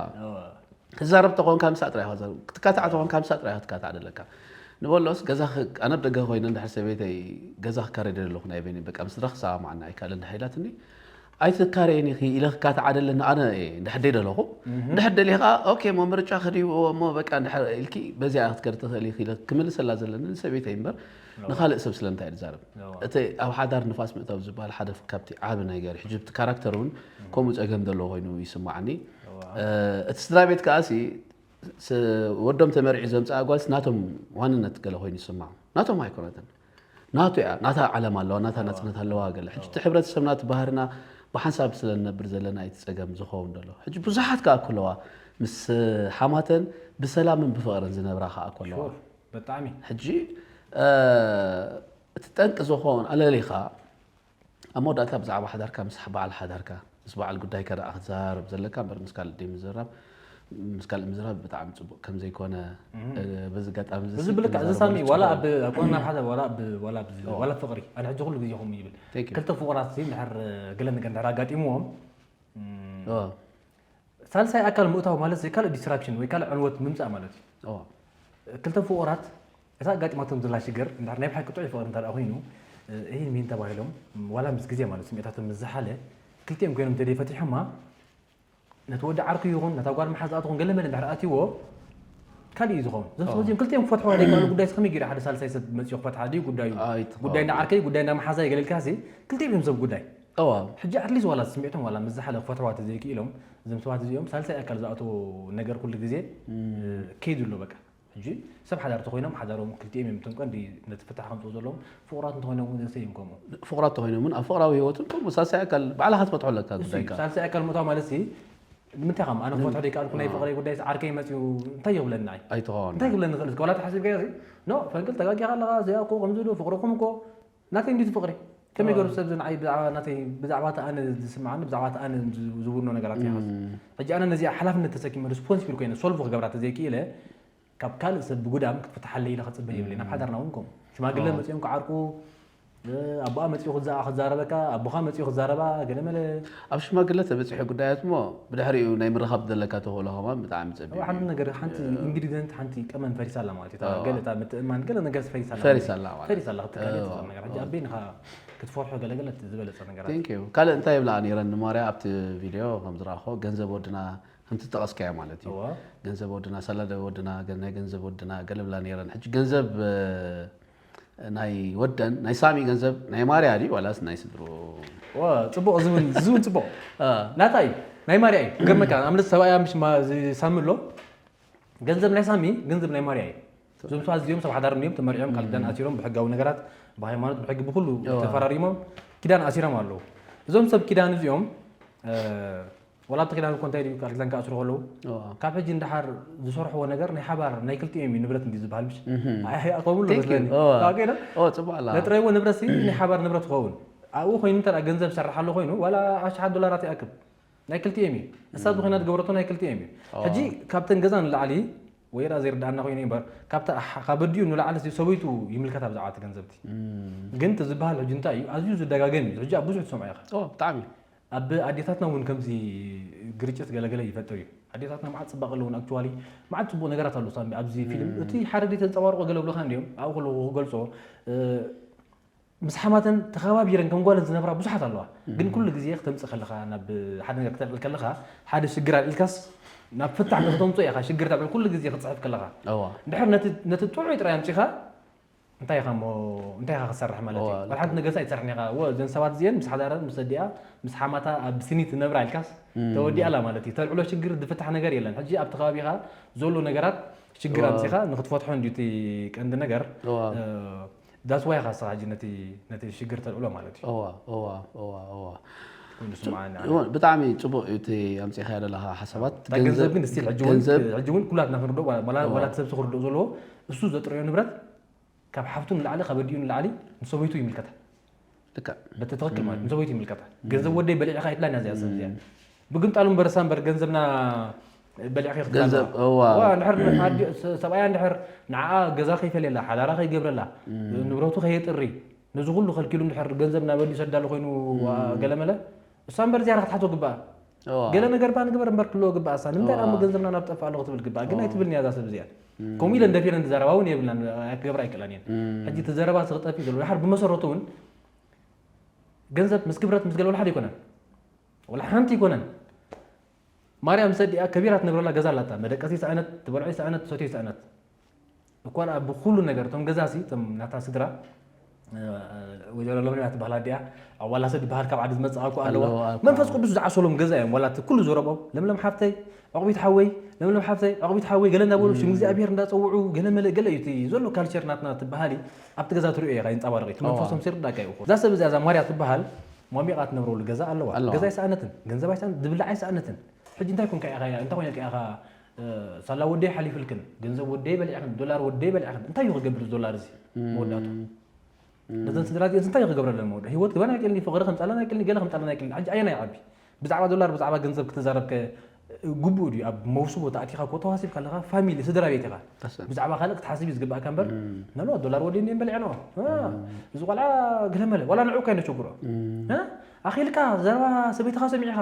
ክዛረብ ተኾንካ ምሳ ጥራይ ክትካታዕ ተኾንካ ምሳ ጥራይ ክትካታዕ ደለካ ንበሎስ ገዛ ኣነ ደገ ኮይነ እንድሕር ሰበይተይ ገዛ ክካረይ ደለኹ ናይ በይነይ በቃ ምስ ድራ ክሰማማዓና ኣይከኣልን እንድሕር ኢላትኒ ኣይትካረይን ኢኺ ኢለ ክካታዕ ደለኒ ኣነ እየ እንድሕር ደይ ደለኹ እንድሕር ደሊኻ ኦኬ እሞ ምርጫ ክድይብዎ እሞ በቃ እንድሕር ኢልኪ በዚኣ ክትከድ ትኽእል ኢኺ ኢለ ክምልሰላ ዘለኒ ንሰበይተይ እምበር ንኻልእ ሰብ ስለምንታይ እየ ዝዛረብ እቲ ኣብ ሓዳር ንፋስ ምእታው ዝበሃል ሓደ ካብቲ ዓቢ ነገር ሕጂ እቲ ካራክተር እውን ከምኡ ጸገም ዘለዎ ኮይኑ ይስማዓኒ እቲ ስድራ ቤት ከኣሲ ወዶም ተመሪዑ ዘምፅኣ ጓልስ ናቶም ዋንነት ገለ ኮይኑ ይስማዕ ናቶም ኣይኮነትን ናቱ እያ ናታ ዓለም ኣለዋ ናታ ናፅነት ኣለዋ ገለ ሕጂ እቲ ሕብረተሰብና እቲ ባህርና ብሓንሳብ ስለ ንነብር ዘለና እቲ ፀገም ዝኸውን ዘሎ ሕጂ ብዙሓት ከዓ ክለዋ ምስ ሓማተን ብሰላምን ብፍቕርን ዝነብራ ከዓ ከለዋ ብጣዕሚ ሕጂ እቲ ጠንቂ ዝኸውን ኣለሊኻ ኣብ መወዳእታ ብዛዕባ ሓዳርካ ምስ በዓል ሓዳርካ ምስ በዓል ጉዳይካ ደኣ ክትዘራረብ ዘለካ እምበር ምስ ካልእ ደይ ምዝራብ ምስ ካልእ ምዝራብ ብጣዕሚ ፅቡቅ ከም ዘይኮነ በዚ ኣጋጣሚ እዚ እዚ ብልክዕ እዚ ክዛረበሉ ሳሚ ዋላ ዝፅበ- ኣብ ኣብ ኮና ናብ ሓደ ዋላ ብ- ዋላ ብ- ዋላ ፍቅሪ ኣነ ሕጂ ኩሉ ግዜ ከምኡ ይብል Thank you። ክልተ ፍቁራት ሲ እንድሕር ገለ ነገር እንድሕር ኣጋጢምዎም ኦ፣ ሳልሳይ ኣካል ምእታው ማለት እዚ ካልእ ዲስትራክሽን ወይ ካልእ ዕንወት ምምፃእ ማለት እዩ ኦ፣ ክልተ ፍቑራት እታ ኣጋጢማቶም ዘላ ሽግር እንድሕር ናይ ብሓቂ ጥዑይ ፍቕሪ እንተ ደኣ ኮይኑ እሂን ሚን ተባሂሎም ዋላ ምስ ግዜ ማለት ስምዒታቶም ምስ ዝሓለ ክልቲኦም ኮይኖም እንተደይ ፈቲሖማ ነቲ ወዲ ዓርኩ ይኹን ነታ ጓል መሓዛኣ ትኹን ገለ መለ እንድሕር ኣትይዎ ካልእ እዩ ዝኸውን እዞም ሰባት እዚኦም ክልቲኦም ክፈትሕዋ ዘይከኣሉ ጉዳይ ከመይ ገይሩ ሓደ ሳልሳይ ሰብ መፅኡ ክፈትሓ ድዩ ጉዳዩ ኣይትኸውን። ጉዳይ እንዳ ዓርከይ ጉዳይ እንዳ መሓዛይ ገለ ኢልካሲ ክልቲኦም እዮም ሰብ ጉዳይ እዋ ሕጂ ኣትሊስት ዋላ ስምዒቶም ዋላ ምስ ዝሓለ ክፈትሕዋ ተዘይክኢሎም እዞም ሰባት እዚኦም ሳልሳይ ኣካል ዝኣትዎ ነገር ኩሉ ግዜ ከይዱ ኣሎ በቃ ሕጂ ሰብ ሓዳር ተኮይኖም ሓዳሮም ክልቲኦም እዮም እቶም ቀንዲ ነቲ ፍታሕ ከምፅኡ ዘለዎም ፍቑራት እንተኮይኖም እውን ዘሰይ እዮም ከምኡ ፍቑራት ተኮይኖም እውን ኣብ ፍቕራዊ ህይወትን ከምኡ ሳልሳይ ኣካል ባዕልካ ትፈትሖ ኣለካ እሱ እዩ። ጉዳይካ ሳልሳይ ኣካል ምእታው ማለት ሲ ንምንታይ ከም ኣነ ክፈትሖ ደይከኣልኩ ናይ ፍቕረይ ጉዳይ ዓርከይ መፅኡ እንታይ ይብለኒ ኣይ ኣይትኸውን እንታይ ይብለኒ ክእል ዋላ ተሓሲብካ ሲ ኖ ፈንቅል ተጋጊኻ ኣለኻ እዚኣ እኮ ከምዚ ዶ ፍቕርኹም እኮ ናተይ እንዲቲ ፍቕሪ ከመይ ገሩ ሰብ ዝንዓይ ብዛዕባ ናተይ ብዛዕባ እቲ ኣነ ዝስምዓኒ ብዛዕባ እቲ ኣነ ዝውኖ ነገራት ይሓዝ ሕጂ ኣነ ነዚኣ ሓላፍነት ተሰኪመ ሪስፖንሲብል ኮይነ ሶልቭ ክገብራ ተዘይክኢለ ካብ ካልእ ሰብ ብጉዳም ክትፍትሓለይ ኢለ ክፅበ የብለይ ናብ ሓዳርና እውን ከምኡ ሽማግለ መፅኦም ክዓርቁ ኣቦኣ መፂኡ ክዛረበካ ኣቦኻ መፂኡ ክዛረባ ገለመለ። ኣብ ሽማግለ ተበፂሑ ጉዳያት እሞ ብድሕሪኡ ናይ ምርኻብ ዘለካ ተኽእሎ ከማን ብጣዕሚ ፀቢብ ሓንቲ ነገር ሓንቲ ኢንግሪደንት ሓንቲ ቀመም ፈሪሳ ኣላ ማለት እዩ። ገለ ምትእማን ገለ ነገር ፈሪሳ ኣላ ፈሪሳ ኣላ ማለት ፈሪሳ ኣላ ክትካለ ነገር ሕጂ ኣበይ ንኻ ክትፈርሖ ገለገለ ዝበለፀ ነገራት። ካልእ እንታይ ይብላ ነይረን ንማርያ ኣብቲ ቪድዮ ከም ዝረኣኹ ገንዘብ ወድና ከምቲ ዝጠቐስካዮ ማለት እዩ። ገንዘብ ወድና፣ ሰላደ ወድና፣ ናይ ገንዘብ ወድና ገለ ብላ ነይረን። ሕጂ ገንዘብ ናይ ወደን ናይ ሳሚ ገንዘብ ናይ ማርያ ድዩ ዋላስ ናይ ስድሩ? ጽቡቕ ዝውን ዝውን ጽቡቕ ናታ እዩ ናይ ማርያ እዩ። ገርመካ ኣምለት ሰብኣያ ምሽ ሳሚ ኣሎ ገንዘብ ናይ ሳሚ ገንዘብ ናይ ማርያ እዩ። እዞም ሰባት እዚኦም ሰብ ሓዳር እዮም ተመሪዖም ቃል ኪዳን ኣሲሮም ብሕጋዊ ነገራት ብሃይማኖት ብሕጊ ብኩሉ ተፈራሪሞም ኪዳን ኣሲሮም ኣለዉ። እዞም ሰብ ኪዳን እዚኦም ወላ ኣብቲ ኪዳን እኮ እንታይ ድዩ ቃል ኪዳን ክኣስሩ ከለዉ ካብ ሕጂ እንዳሓር ዝሰርሕዎ ነገር ናይ ሓባር ናይ ክልቲኦም እዩ ንብረት እንዲ ዝበሃል ምሽ ኣይኣኸብሉ መስለኒ ጽቡቕ ኣላ ነጥረይዎ ንብረት ናይ ሓባር ንብረት ክኸውን ኣብኡ ኮይኑ እንተ ገንዘብ ሰርሕ ኣሎ ኮይኑ ዋላ ኣሽሓት ዶላራት ይኣክብ ናይ ክልቲኦም እዩ እሳ ዝኾና ዝገበረቶ ናይ ክልቲኦም እዩ ሕጂ ካብተን ገዛ ንላዕሊ ወይራ ዘይርዳእና ኮይኑ እምበር ካብታ ካብ ኣዲኡ ንላዕሊ ሰበይቱ ይምልከታ ብዛዕባ እቲ ገንዘብቲ ግን እቲ ዝበሃል ሕጂ እንታይ እዩ ኣዝዩ ዝደጋገም እዩ ሕጂ ኣብ ብዙሕ ትሰምዖ ኢኻ ብጣዕሚ ኣብ ኣዴታትና እውን ከምዚ ግርጭት ገለገለ ይፈጥር እዩ ኣዴታትና መዓት ፅባቅ ኣለውን actually መዓት ፅቡቅ ነገራት ኣሎ ሳሚ ኣብዚ ፊልም እቲ ሓደ ደ ተንፀባርቆ ገለ ብሎካ እንዲዮም ኣብኡ ከለዉ ክገልፆ ምስ ሓማተን ተኸባቢረን ከም ጓለን ዝነብራ ብዙሓት ኣለዋ ግን ኩሉ ግዜ ክተምፅእ ከለኻ ናብ ሓደ ነገር ክተልዕል ከለኻ ሓደ ሽግር ኣልዒልካስ ናብ ፍታሕ ንክተምፅኦ ኢኻ ሽግር ተልዕል ኩሉ ግዜ ክትፅሕፍ ከለኻ እዋ እንድሕር ነቲ ነቲ ጥዑይ ጥራይ ኣምፂኻ እንታይ ኢኻ እሞ እንታይ ኢኻ ክትሰርሕ ማለት እዩ ዋላ ሓንቲ ነገር ኣይትሰርሕን ኢኻ እወ እዘን ሰባት እዚአን ምስ ሓዳረን ምስ ኣዲኣ ምስ ሓማታ ኣብ ስኒ ትነብራ ኢልካስ ተወዲኣላ ማለት እዩ ተልዕሎ ሽግር ዝፍታሕ ነገር የለን ሕጂ ኣብቲ ከባቢኻ ዘሎ ነገራት ሽግር ኣምፂኻ ንክትፈትሖ እንድዩ እቲ ቀንዲ ነገር እዋ that's why ኢኻ ንስኻ ሕጂ ነቲ ነቲ ሽግር ተልዕሎ ማለት እዩ እዋ እዋ እዋ እዋ ኮይኑ ስምዓኒ ኣነ። እዋ፣ ብጣዕሚ ፅቡቅ እዩ እቲ ኣምፂኻዮ ዘለኻ ሓሳባት እታ ገንዘብ ግን ስቲል ሕጂ እውን ሕጂ እውን ኩላትና ክንርድኦ ዋላ ዋላ እቲ ሰብሲ ክርድኦ ዘለዎ እሱ ዘጥረዮ ንብረት ካብ ሓፍቱ ንላዕሊ ካብ ኣዲኡ ንላዕሊ ንሰበይቱ ይምልከታ ልክዕ በቲ ትኽክል ማለት ንሰበይቱ ይምልከታ ገንዘብ ወደይ በሊዕኻ ይብላ እያ እዚኣ ሰብ እዚኣ ብግምጣሉ እምበር እሳ እምበር ገንዘብና በሊዕኺ ክትብላ ገንዘብ እዋ ዋ እንድሕር ኣዲ- ስ- ሰብኣያ እንድሕር ንዓኣ ገዛ ከይፈልየላ ሓዳራ ከይገብረላ ንብረቱ ከየጥሪ ነዚ ኩሉ ከልኪሉ እንድሕር ገንዘብ ናብ ኣዲኡ ሰዳሉ ኮይኑ ዋ ገለመለ እሳ እምበር እዚኣ ክትሓቶ ግባኣ እዋ ገለ ነገር ባ ንግበር እምበር ክልዎ ግባእ እሳ ንምንታይ ደኣ እሞ ገንዘብና ናብ ጠፍእ ኣለኹ ትብል ግባእ ግን ኣይትብልን እያ እዛ ሰብ እዚኣ ከምኡ ኢለን ደፊረን ዝዛረባ እውን የብልናን ክገብራ ኣይክእላን እየን ሕጂ እቲ ዘረባ እዚ ክጠፍእ ዘሎ ድሓር ብመሰረቱ እውን ገንዘብ ምስ ክብረት ምስ ገለ ወላ ሓደ ኣይኮነን ወላ ሓንቲ ኣይኮነን ማርያም ሰዲኣ ከቢራ ትነብረላ ገዛ ኣላታ መደቀሲ ይስኣነት ትበልዖ ይስኣነት ትሰትዮ ይስኣነት እኳ ደኣ ብኩሉ ነገር እቶም ገዛሲ እቶም ናታ ስድራ ወጀሮ ለምለም ትበሃል ኣዲኣ ኣዋላሰ ዝበሃል ካብ ዓዲ ዝመፅእ ኣኮ ኣለዋ መንፈስ ቅዱስ ዝዓሰሎም ገዛ እዮም ዋላ እቲ ኩሉ ዘረቦም ለምለም ሓፍተይ ዕቑቢት ሓወይ ለምለም ሓፍተይ ዕቑቢት ሓወይ ገለ እንዳበሉ ሽም እግዚኣብሔር እንዳፀውዑ ገለ መለ ገለ እዩ እቲ ዘሎ ካልቸር ናትና ትበሃል ኣብቲ ገዛ ትሪኦ ኢኻ ይንፀባረቕ እቲ መንፈሶም ሲርዳካ እዩ እዛ ሰብ እዚኣ እዛ ማርያ ትበሃል ሟሚቓ ትነብረሉ ገዛ ኣለዋ ገዛ ኣይሰኣነትን ገንዘብ ኣይሰኣነትን ዝብላዕ ኣይሰኣነትን ሕጂ እንታይ ኮንካ ኢኻ እንታይ ኮይንካ ኢኻ ሳላ ወደይ ሓሊፍልክን ገንዘብ ወደይ በሊዕክን ዶላር ወደይ በሊዕክን እንታይ እዩ ክገብር ዶላር እዚ መወዳእቱ ነዘን ስድራ እዚአን እንታይ ክገብረለን መወዳ ህይወት ክበና ይቅልኒ ፍቅሪ ከምፃለና ይቅልኒ ገለ ከምፃለና ይቅልኒ ሕጂ ኣየና ይዓቢ ብዛዕባ ዶላር ብዛዕባ ገንዘብ ክትዛረብ ከ ግቡእ ድዩ ኣብ መውስቦ ተኣቲኻ ኮ ተዋሲብ ከለኻ ፋሚሊ ስድራ ቤት ኢኻ ብዛዕባ ካልእ ክትሓስብ እዩ ዝግባእካ እምበር ነሎ ዶላር ወዲ እንዲን በልዕ ኣለዋ እዚ ቆልዓ ገለመለ ዋላ ንዑ ካይ ነቸግሮ ኣኺልካ ዘረባ ሰበይትኻ ሰሚዕኻ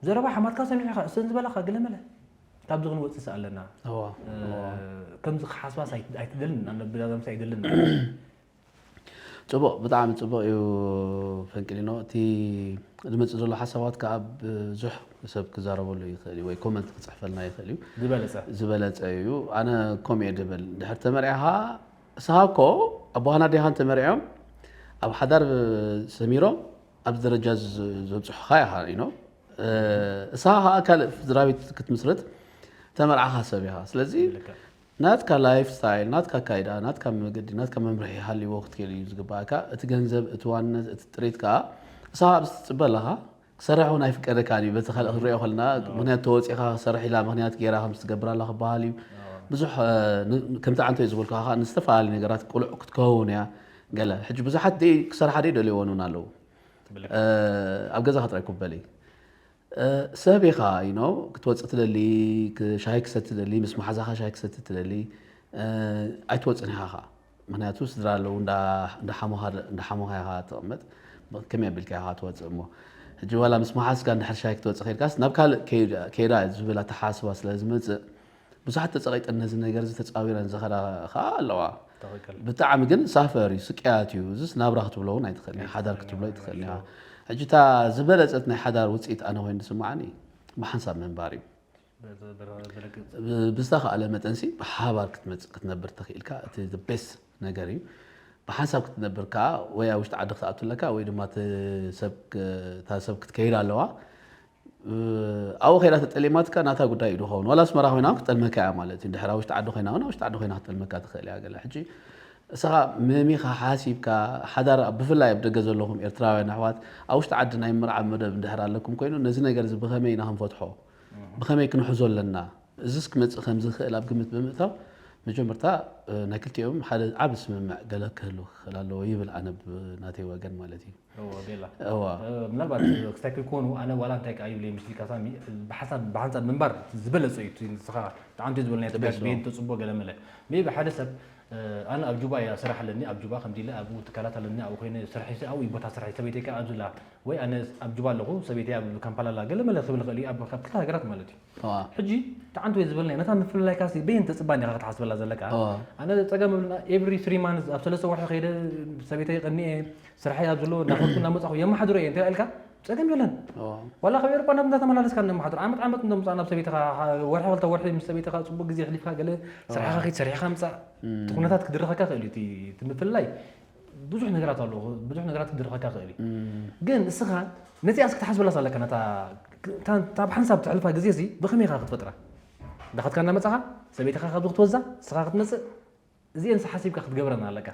ዘረባ ሓማትካ ሰሚዕኻ እሰን ዝበላኻ ገለመለ ካብዚ ክንወፅእ ኣለና ከምዚ ክሓስባስ ኣይትደልን ኣነብዳዛምሲ ኣይደልን ፅቡቕ ብጣዕሚ ፅቡቕ እዩ ፈንቅሊኖ እቲ ዝመፅእ ዘሎ ሓሳባት ከዓ ብዙሕ ሰብ ክዛረበሉ ይኽእል እዩ ወይ ኮመንት ክፅሕፈልና ይኽእል እዩ ዝበለፀ ዝበለፀ እዩ ኣነ ከምኡ እየ ድብል ድሕር ተመሪዕኻ እስኻ እኮ ኣቦኻን ኣዴኻን ተመሪዖም ኣብ ሓዳር ሰሚሮም ኣብዚ ደረጃ ዘብፅሑኻ ኢኻ ኢኖ እስኻ ከዓ ካልእ ስድራ ቤት ክትምስርት ተመርዓኻ ሰብ ኢኻ ስለዚ ናትካ ላይፍ ስታይል ናትካ ኣካይዳ ናትካ መገዲ ናትካ መምርሒ ሃልይዎ ክትከይድ እዩ ዝግባእካ እቲ ገንዘብ እቲ ዋንነት እቲ ጥሪት ከዓ እስኻ ኣብዚ ትፅበ ኣለኻ ክሰርሕ እውን ኣይፍቀደካን እዩ በቲ ካልእ ክንሪኦ ከለና ምክንያት ተወፂኻ ክሰርሕ ኢላ ምክንያት ገይራ ከም ትገብር ኣላ ክበሃል እዩ ብዙሕ ከምቲ ዓንቶ እዩ ዝበልኩ ከዓ ንዝተፈላለዩ ነገራት ቁልዕ ክትከውን እያ ገለ ሕጂ ብዙሓት ደይ ክሰርሓ ደይ ደልይዎን እውን ኣለዉ ኣብ ገዛኻ ጥራይ ኩበሊ ሰብ ኢኻ ኢኖ ክትወፅእ ትደሊ ሻሂ ክሰቲ ትደሊ ምስ መሓዛኻ ሻሂ ክሰቲ ትደሊ ኣይትወፅን ኢኻ ኸዓ ምክንያቱ ስድራ ኣለዉ፣ እንዳ ሓሞኻ ኢኻ ትቕመጥ፣ ከመይ ኣቢልካ ኢኻ ትወፅእ እሞ። ሕጂ ዋላ ምስ መሓዝካ እንድሕር ሻሂ ክትወፅእ ከይድካስ ናብ ካልእ ከይዳ ዝብል ኣተሓሳስባ ስለ ዝመፅእ ብዙሓት ተፀቒጠን ነዚ ነገር እዚ ተፃዊረን ዝኸዳ ከዓ ኣለዋ። ብጣዕሚ ግን ሳፈር እዩ፣ ስቅያት እዩ። እዚስ ናብራ ክትብሎ እውን ኣይትኽእልን፣ ሓዳር ክትብሎ ኣይትኽእልን። ሕጂ እታ ዝበለፀት ናይ ሓዳር ውፅኢት ኣነ ኮይኑ ዝስማዓኒ ብሓንሳብ ምንባር እዩ። ብዝተኻእለ መጠንሲ ብሓባር ክትመፅእ ክትነብር ተኽኢልካ እቲ ቤስ ነገር እዩ። ብሓንሳብ ክትነብር ከዓ ወይ ኣብ ውሽጢ ዓዲ ክትኣቱ ኣለካ ወይ ድማ እታ ሰብ ክትከይድ ኣለዋ። ኣብኡ ከይዳ ተጠሊማትካ ናታ ጉዳይ እዩ ዝኸውን። ዋላ ኣስመራ ኮይና ክትጠልመካ እያ ማለት እዩ። ድሕር ኣብ ውሽጢ ዓዲ ኮይና እውን ኣብ ውሽጢ ዓዲ ኮይና ክትጠልመካ ትኽእል እያ። ገለ ሕጂ እስኻ መሚኻ ሓሲብካ ሓዳር ብፍላይ ኣብ ደገ ዘለኹም ኤርትራውያን ኣሕዋት ኣብ ውሽጢ ዓዲ ናይ ምርዓብ መደብ እንድሕር ኣለኩም ኮይኑ ነዚ ነገር እዚ ብኸመይ ኢና ክንፈትሖ ብኸመይ ክንሕዞ ኣለና? እዚስ ክመጽእ ከም ዝኽእል ኣብ ግምት ብምእታው መጀመርታ ናይ ክልቲኦም ሓደ ዓቢ ስምምዕ ገለ ክህሉ ክኽእል ኣለዎ ይብል ኣነ ብናተይ ወገን ማለት እዩ። እወ ቤላ እወ ምናልባት ክስታይ ክኮኑ ኣነ ዋላ እንታይ ከኣ ይብል ምስሊካ ሳሚ ብሓሳብ ብሓንሳብ ምንባር ዝበለጸ እዩ እቲ ንስኻ ብጣዕሚ ዝበልና ትጋሽ ቤን ተጽቦ ገለ መለ ሜቢ ሓደ ሰብ ኣነ ኣብ ጁባ እያ ስራሕ ኣለኒ ኣብ ጁባ ከምዚ ኢለ ኣብኡ ትካላት ኣለኒ ኣብኡ ኮይነ ስርሒ ኣብኡ እዩ ቦታ ስርሒ ሰበይተይ ከኣ ኣብዝላ ወይ ኣነ ኣብ ጁባ ኣለኹ ሰበይተይ ኣብ ካምፓላ ኣላ ገለ መለ ክብል ይኽእል እዩ ኣብ ካብ ክልተ ሃገራት ማለት እዩ ሕጂ ተዓንት ወይ ዝበልና ነታ ምፍልላይካ ሲ በየን ተጽባን ኢኻ ክትሓስበላ ዘለካ ኣነ ጸገም እብልና every three months ኣብ ሰለስተ ወርሒ ከይደ ሰበይተይ ቀኒኤ ስርሐይ ኣብ ዘሎ እናኸድኩ እናመጻኹ የመሓድሮ እየ እንታይ ኢልካ ጸገም የለን ዋላ ካብ ኤሮፓ ናብ እንዳተመላለስካ ነመሓድሮ ዓመት ዓመት እንደምጻ ናብ ሰበይትኻ ወርሒ ክልተ ወርሒ ምስ ሰበይትኻ ጽቡቅ ግዜ ኣሕሊፍካ ገለ ስራሕኻ ከይትሰርሕኻ ምጻእ እቲ ኩነታት ክድርኸካ ክእል እዩ እቲ ምፍልላይ ብዙሕ ነገራት ኣሎ ብዙሕ ነገራት ክድርኸካ ክእል እዩ ግን እስኻ ነዚኣስ ክትሓስበላስ ኣለካ ነታ ካብ ሓንሳብ ትሕልፋ ግዜ ሲ ብኸመይ ኢኻ ክትፈጥራ እንዳኸድካ እንዳመጻኻ ሰበይትኻ ካብዚ ክትወዛ እስኻ ክትመጽእ እዚኤን ሓሲብካ ክትገብረን ኣለካ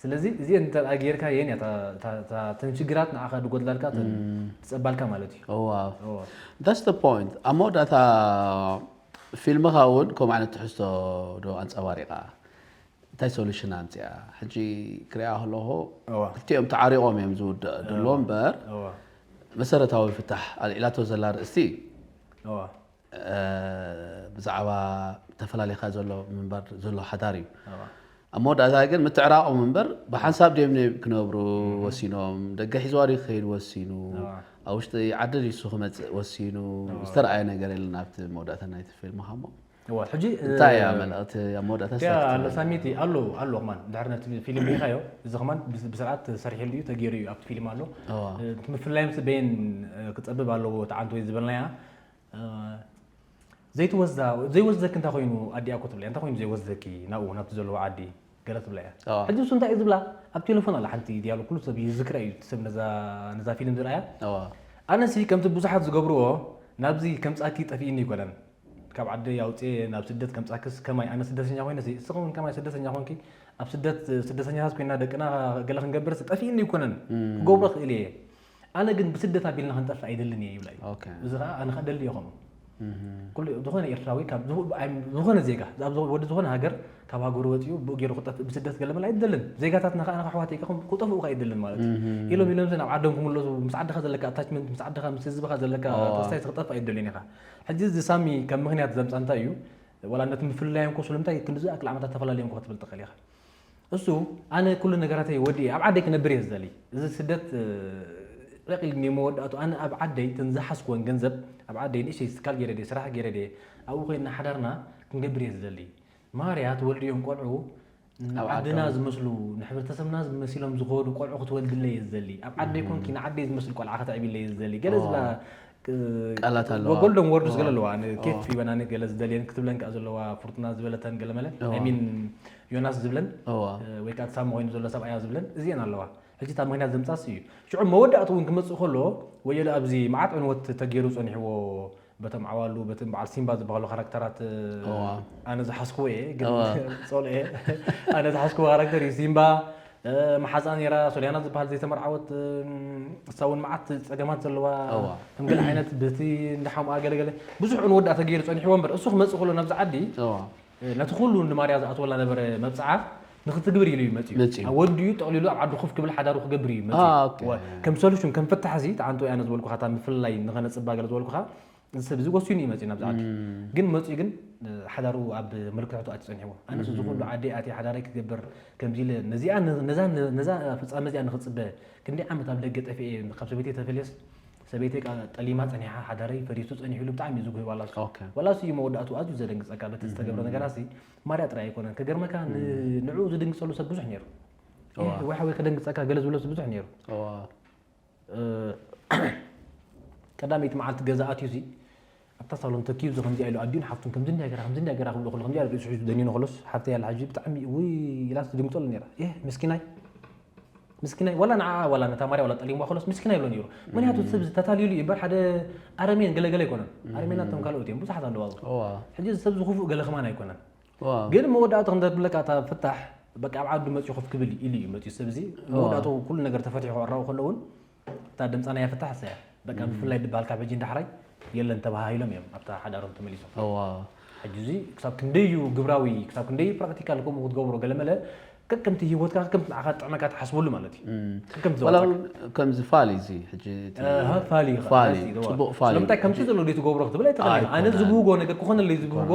ስለዚ እዚኤን እንተ ጌርካ የን ተን ሽግራት ንዓኻ ድጎድላልካ ትጸባልካ ማለት እዩ that's the point ኣብ መወዳእታ ፊልምኻ እውን ከምኡ ዓይነት ትሕዝቶ ዶ ኣንጸባሪቓ እንታይ solution ኣምፅኣ ሕጂ ክሪኣ ከለኹ ክልቲኦም ተዓሪቖም እዮም ዝውድእ ድሎ እምበር መሰረታዊ ፍታሕ ኣልዒላቶ ዘላ ርእስቲ ብዛዕባ ተፈላሊኻ ዘሎ ምንባር ዘሎ ሓዳር እዩ ኣብ መወዳእታ ግን ምትዕራቖም እምበር ብሓንሳብ ድዮም ክነብሩ ወሲኖም ደገ ሒዝዋ ድዩ ክኸይድ ወሲኑ ኣብ ውሽጢ ዓዲ ድዩ ክመፅእ ወሲኑ ዝተረኣየ ነገር የለን ኣብቲ መወዳእታ ናይቲ ፊልም ሃሞ እዋ ሕጂ እንታይ እያ መልእኽቲ ኣብ መወዳእታ እስታ ክትብል ኣለዎ? ሳሚቲ ኣሎ ኣሎ ከማን ድሕሪ ነቲ ፊልም ሪኢኻዮ እዚ ከማን ብስ- ብስርዓት ተሰሪሕሉ እዩ ተገይሩ እዩ ኣብቲ ፊልም ኣሎ እዋ። እቲ ምፍላዮም ስ በየን እ፣ ክፀብብ ኣለዎ ተዓንት ወይ ዝበልናያ እ፣ ዘይትወስዳ ዘይወስደኪ እንታይ ኮይኑ ኣዲኣ ኮ ትብለያ እንታይ ኮይኑ ዘይወስደኪ ናብኡ ናብቲ ዘለዎ ዓዲ ገለ ትብለያ እዋ። ሕጂ እሱ እንታይ እዩ ዝብላ ኣብ ቴሌፎን ኣላ ሓንቲ ዲያሎ ኩሉ ሰብ ይዝክራ እዩ እቲ ሰብ ነዛ ነዛ ፊልም ዝረኣያ እዋ። ኣነሲ ከምቲ ብዙሓት ዝገብርዎ ናብዚ ከምፃኪ ጠፊእኒ ይኮነን ካብ ዓደይ ኣውፅኤ ናብ ስደት ከምፃክስ ከማይ ኣነ ስደተኛ ኮይነ እስኺ እውን ከማይ ስደተኛ ኮንኪ ኣብ ስደት ስደተኛታት ኮይና ደቅና ገለ ክንገብርስ ጠፊእኒ ይኮነን ክገብሮ ክእል እየ ኣነ ግን ብስደት ኣቢልና ክንጠፍእ ኣይደልን እየ ይብላ እዩ ኦኬ። እዚ ከዓ ኣነ ከዓ ደሊ እየ ከምኡ ኩሉ ዝኾነ ኤርትራዊ ካብ ዝሁ- ኣይ- ዝኾነ ዜጋ ኣብ ዝኹ- ወዲ ዝኾነ ሃገር ካብ ሃገሩ ወፂኡ ብኡ ገይሩ ክጠፍእ ብስደት ገለመል ኣይደልን ዜጋታትና ከዓ ንካ ኣሕዋተይ ኢልካ ክጠፍኡ ከዓ ኣይደልን ማለት እዩ ኢሎም ኢሎም ናብ ዓዶም ክምለሱ ምስ ዓድኻ ዘለካ ኣታችመንት ምስ ዓድኻ ምስ ህዝብኻ ዘለካ ተስታይ ክትጠፍእ ኣይደልን ኢኻ ሕጂ እዚ ሳሚ ከም ምክንያት ዘምፃ እንታይ እዩ ዋላ ነቲ ምፍልላዮም ኮ ስለምንታይ ክንዲ ዝኣክል ዓመታት ተፈላለዮም ኮ ክትብል ትኽእል ኢኻ እሱ ኣነ ኩሉ ነገራተይ ወዲ ኣብ ዓደይ ክነብር እየ ዝደሊ እዚ ስደት ዕቂል መወዳእቱ ኣነ ኣብ ዓደይ ተን ዝሓዝክወን ገንዘብ ኣብ ዓደይ ንእሽተይ ትካል ገይረ ድየ ስራሕ ገይረ ድየ ኣብኡ ኮይና ሓዳርና ክንገብር እየ ዝደሊ ማርያ ትወልድዮም ቆልዑ ዓድና ዝመስሉ ንሕብረተሰብና ዝመሲሎም ዝኸዱ ቆልዑ ክትወልድለይ እየ ዝደሊ ኣብ ዓደይ ኮንኪ ንዓደይ ዝመስል ቆልዓ ከተዕብለይ እየ ዝደሊ ገለ ዝብላ ቃላት ኣለዋ። ጎልደን ወርድስ ገለ ኣለዋ ኣነ ኬፍ ይበናኒ ገለ ዝደልየን ክትብለን ከዓ ዘለዋ ፍርቱና ዝበለተን ገለ መለ ሚን ዮናስ ዝብለን ወይ ከዓ ተሳሚ ኮይኑ ዘሎ ሰብኣያ ዝብለን እዚአን ኣለዋ ሕጂ እታ ምክንያት ዘምፃስ እዩ ሽዑ መወዳእቱ እውን ክመፅእ ከሎ ወየለ ኣብዚ መዓት ዕንወት ተገይሩ ፀኒሕዎ በቶም ዓዋሉ በቶም በዓል ሲምባ ዝበሃሉ ካራክተራት ኣነ ዝሓዝክዎ እየ ግን ፀልኦ እየ ኣነ ዝሓዝክዎ ካራክተር እዩ ሲምባ መሓዛ ነራ ሶልያና ዝበሃል ዘይተመርዓወት እሳ እውን መዓት ፀገማት ዘለዋ ከም ገለ ዓይነት ብቲ እንዳሓምኣ ገለገለ ብዙሕ ንወድኣ ተገይሩ ፀኒሕዎ እምበር እሱ ክመፅእ ከሎ ናብዚ ዓዲ ነቲ ኩሉ ንማርያ ዝኣትወላ ነበረ መብፅዓ ንክትግብር ኢሉ እዩ መፅኡ ወዲኡ ጠቕሊሉ ኣብ ዓዱ ኮፍ ክብል ሓዳሩ ክገብር እዩ መፅኡ ከም ሶሉሽን ከም ፍታሕ እዚ ተዓንቶ ኣነ ዝበልኩኻ እታ ምፍልላይ ንኸነፅባ ገለ ዝበልኩኻ እዚ ሰብ እዚ ወሲኑ እዩ መፂኡ ናብዚ ዓዲ። ግን መፂኡ ግን ሓዳሩ ኣብ ምልክትሕቱ ኣትዩ ፀኒሕዎ። ኣነስ እዚ ኩሉ ዓዲ ኣትየ ሓዳረይ ክገብር ከምዚ ኢለ ነዚኣ ነዛ ነዛ ፍፃመ እዚኣ ንክፅበ ክንደይ ዓመት ኣብ ደገ ጠፊኤ ካብ ሰበይተይ ተፈልየስ ሰበይተይ ቃ ጠሊማ ፀኒሓ ሓዳረይ ፈሪሱ ፀኒሑ ኢሉ ብጣዕሚ እዩ ዝጉህይ ዋላ እሱ። ኦኬ። ዋላ እሱ እዩ መወዳእቱ ኣዝዩ ዘደንግፀካ በቲ ዝተገብረ ነገራት ሲ ማርያ ጥራይ ኣይኮነን ከገርመካ ን- ንዕኡ ዝድንግፀሉ ሰብ ብዙሕ ነይሩ። ይህ ወይ ሓወይ ከደንግፀካ ገለ ዝብሎ ሰብ ብዙሕ ነይሩ። እዋ ቀዳመይቲ መዓልቲ ገዛ ኣትዩ ሲ ኣብታ ሳሎን ተኪዩ እዚ ከምዚኣ ኢሉ ኣዲኡን ሓፍቱን ከምዚ እንዲያ ገራ ከምዚ እንዲያ ገራ ክብሎ ከሎ ከምዚኣ ርእሱ ሒዙ ደኒኑ ከሎስ ሓፍተይ ኣላ ሕጂ ብጣዕሚ ውይ ኢላስ ትድንግፀሉ ነይራ። ይህ ምስኪናይ ምስኪናይ ዋላ ንዓ ዋላ ነታ ማርያ ዋላ ጠሊምዋ ከሎስ ምስኪናይ ይብሎ ነይሩ። ምክንያቱ ሰብ ተታሊሉ እዩ እምበር ሓደ ኣረሜን ገለገለ ኣይኮነን። ኣረሜናት እቶም ካልኦት እዮም ብዙሓት ኣለዋ። እዋ ሕጂ እዚ ሰብ ዝኽፉእ ገለ ከማን ኣይኮነን። እዋ ግን መወዳእቱ ከም ዘብለካ እታ ፍታሕ በቃ ኣብ ዓዱ መፅኡ ኮፍ ክብል ኢሉ እዩ መፅኡ ሰብ እዚ መወዳእቱ ኩሉ ነገር ተፈቲሑ ክዕራቡ ከለውን እታ ድምፃ ናይ ፍታሕ ሰያ በቃ ብፍላይ ድበሃል ካብ ሕጂ እንዳሕራይ የለን ተባሃሂሎም እዮም ኣብታ ሓዳሮም ተመሊሶም። እዋ ሕጂ እዚ ክሳብ ክንደይ እዩ ግብራዊ ክሳብ ክንደይ ፕራክቲካል ከምኡ ክትገብሮ ገለመለ ከከምቲ ህይወትካ ከከምቲ ንዓኻ ጥዕመካ ትሓስበሉ ማለት እዩ። ከከምቲ ዋላ ዘዋፅኣካ እውን ከምዚ ፋሊ እዚ ሕጂ እቲ ኣሃ፣ ፋሊ ኢኻ፣ ፋሊ ደስ ይብል። ፅቡቕ ፋሊ ስለምንታይ ከምቲ ዘሎ ዶ ትገብሮ ክትብል ኣይትኽእል ኢኻ። ኣነ ኣይኮነን። ዝብህጎ ነገር ክኾነለይ ዝብህጎ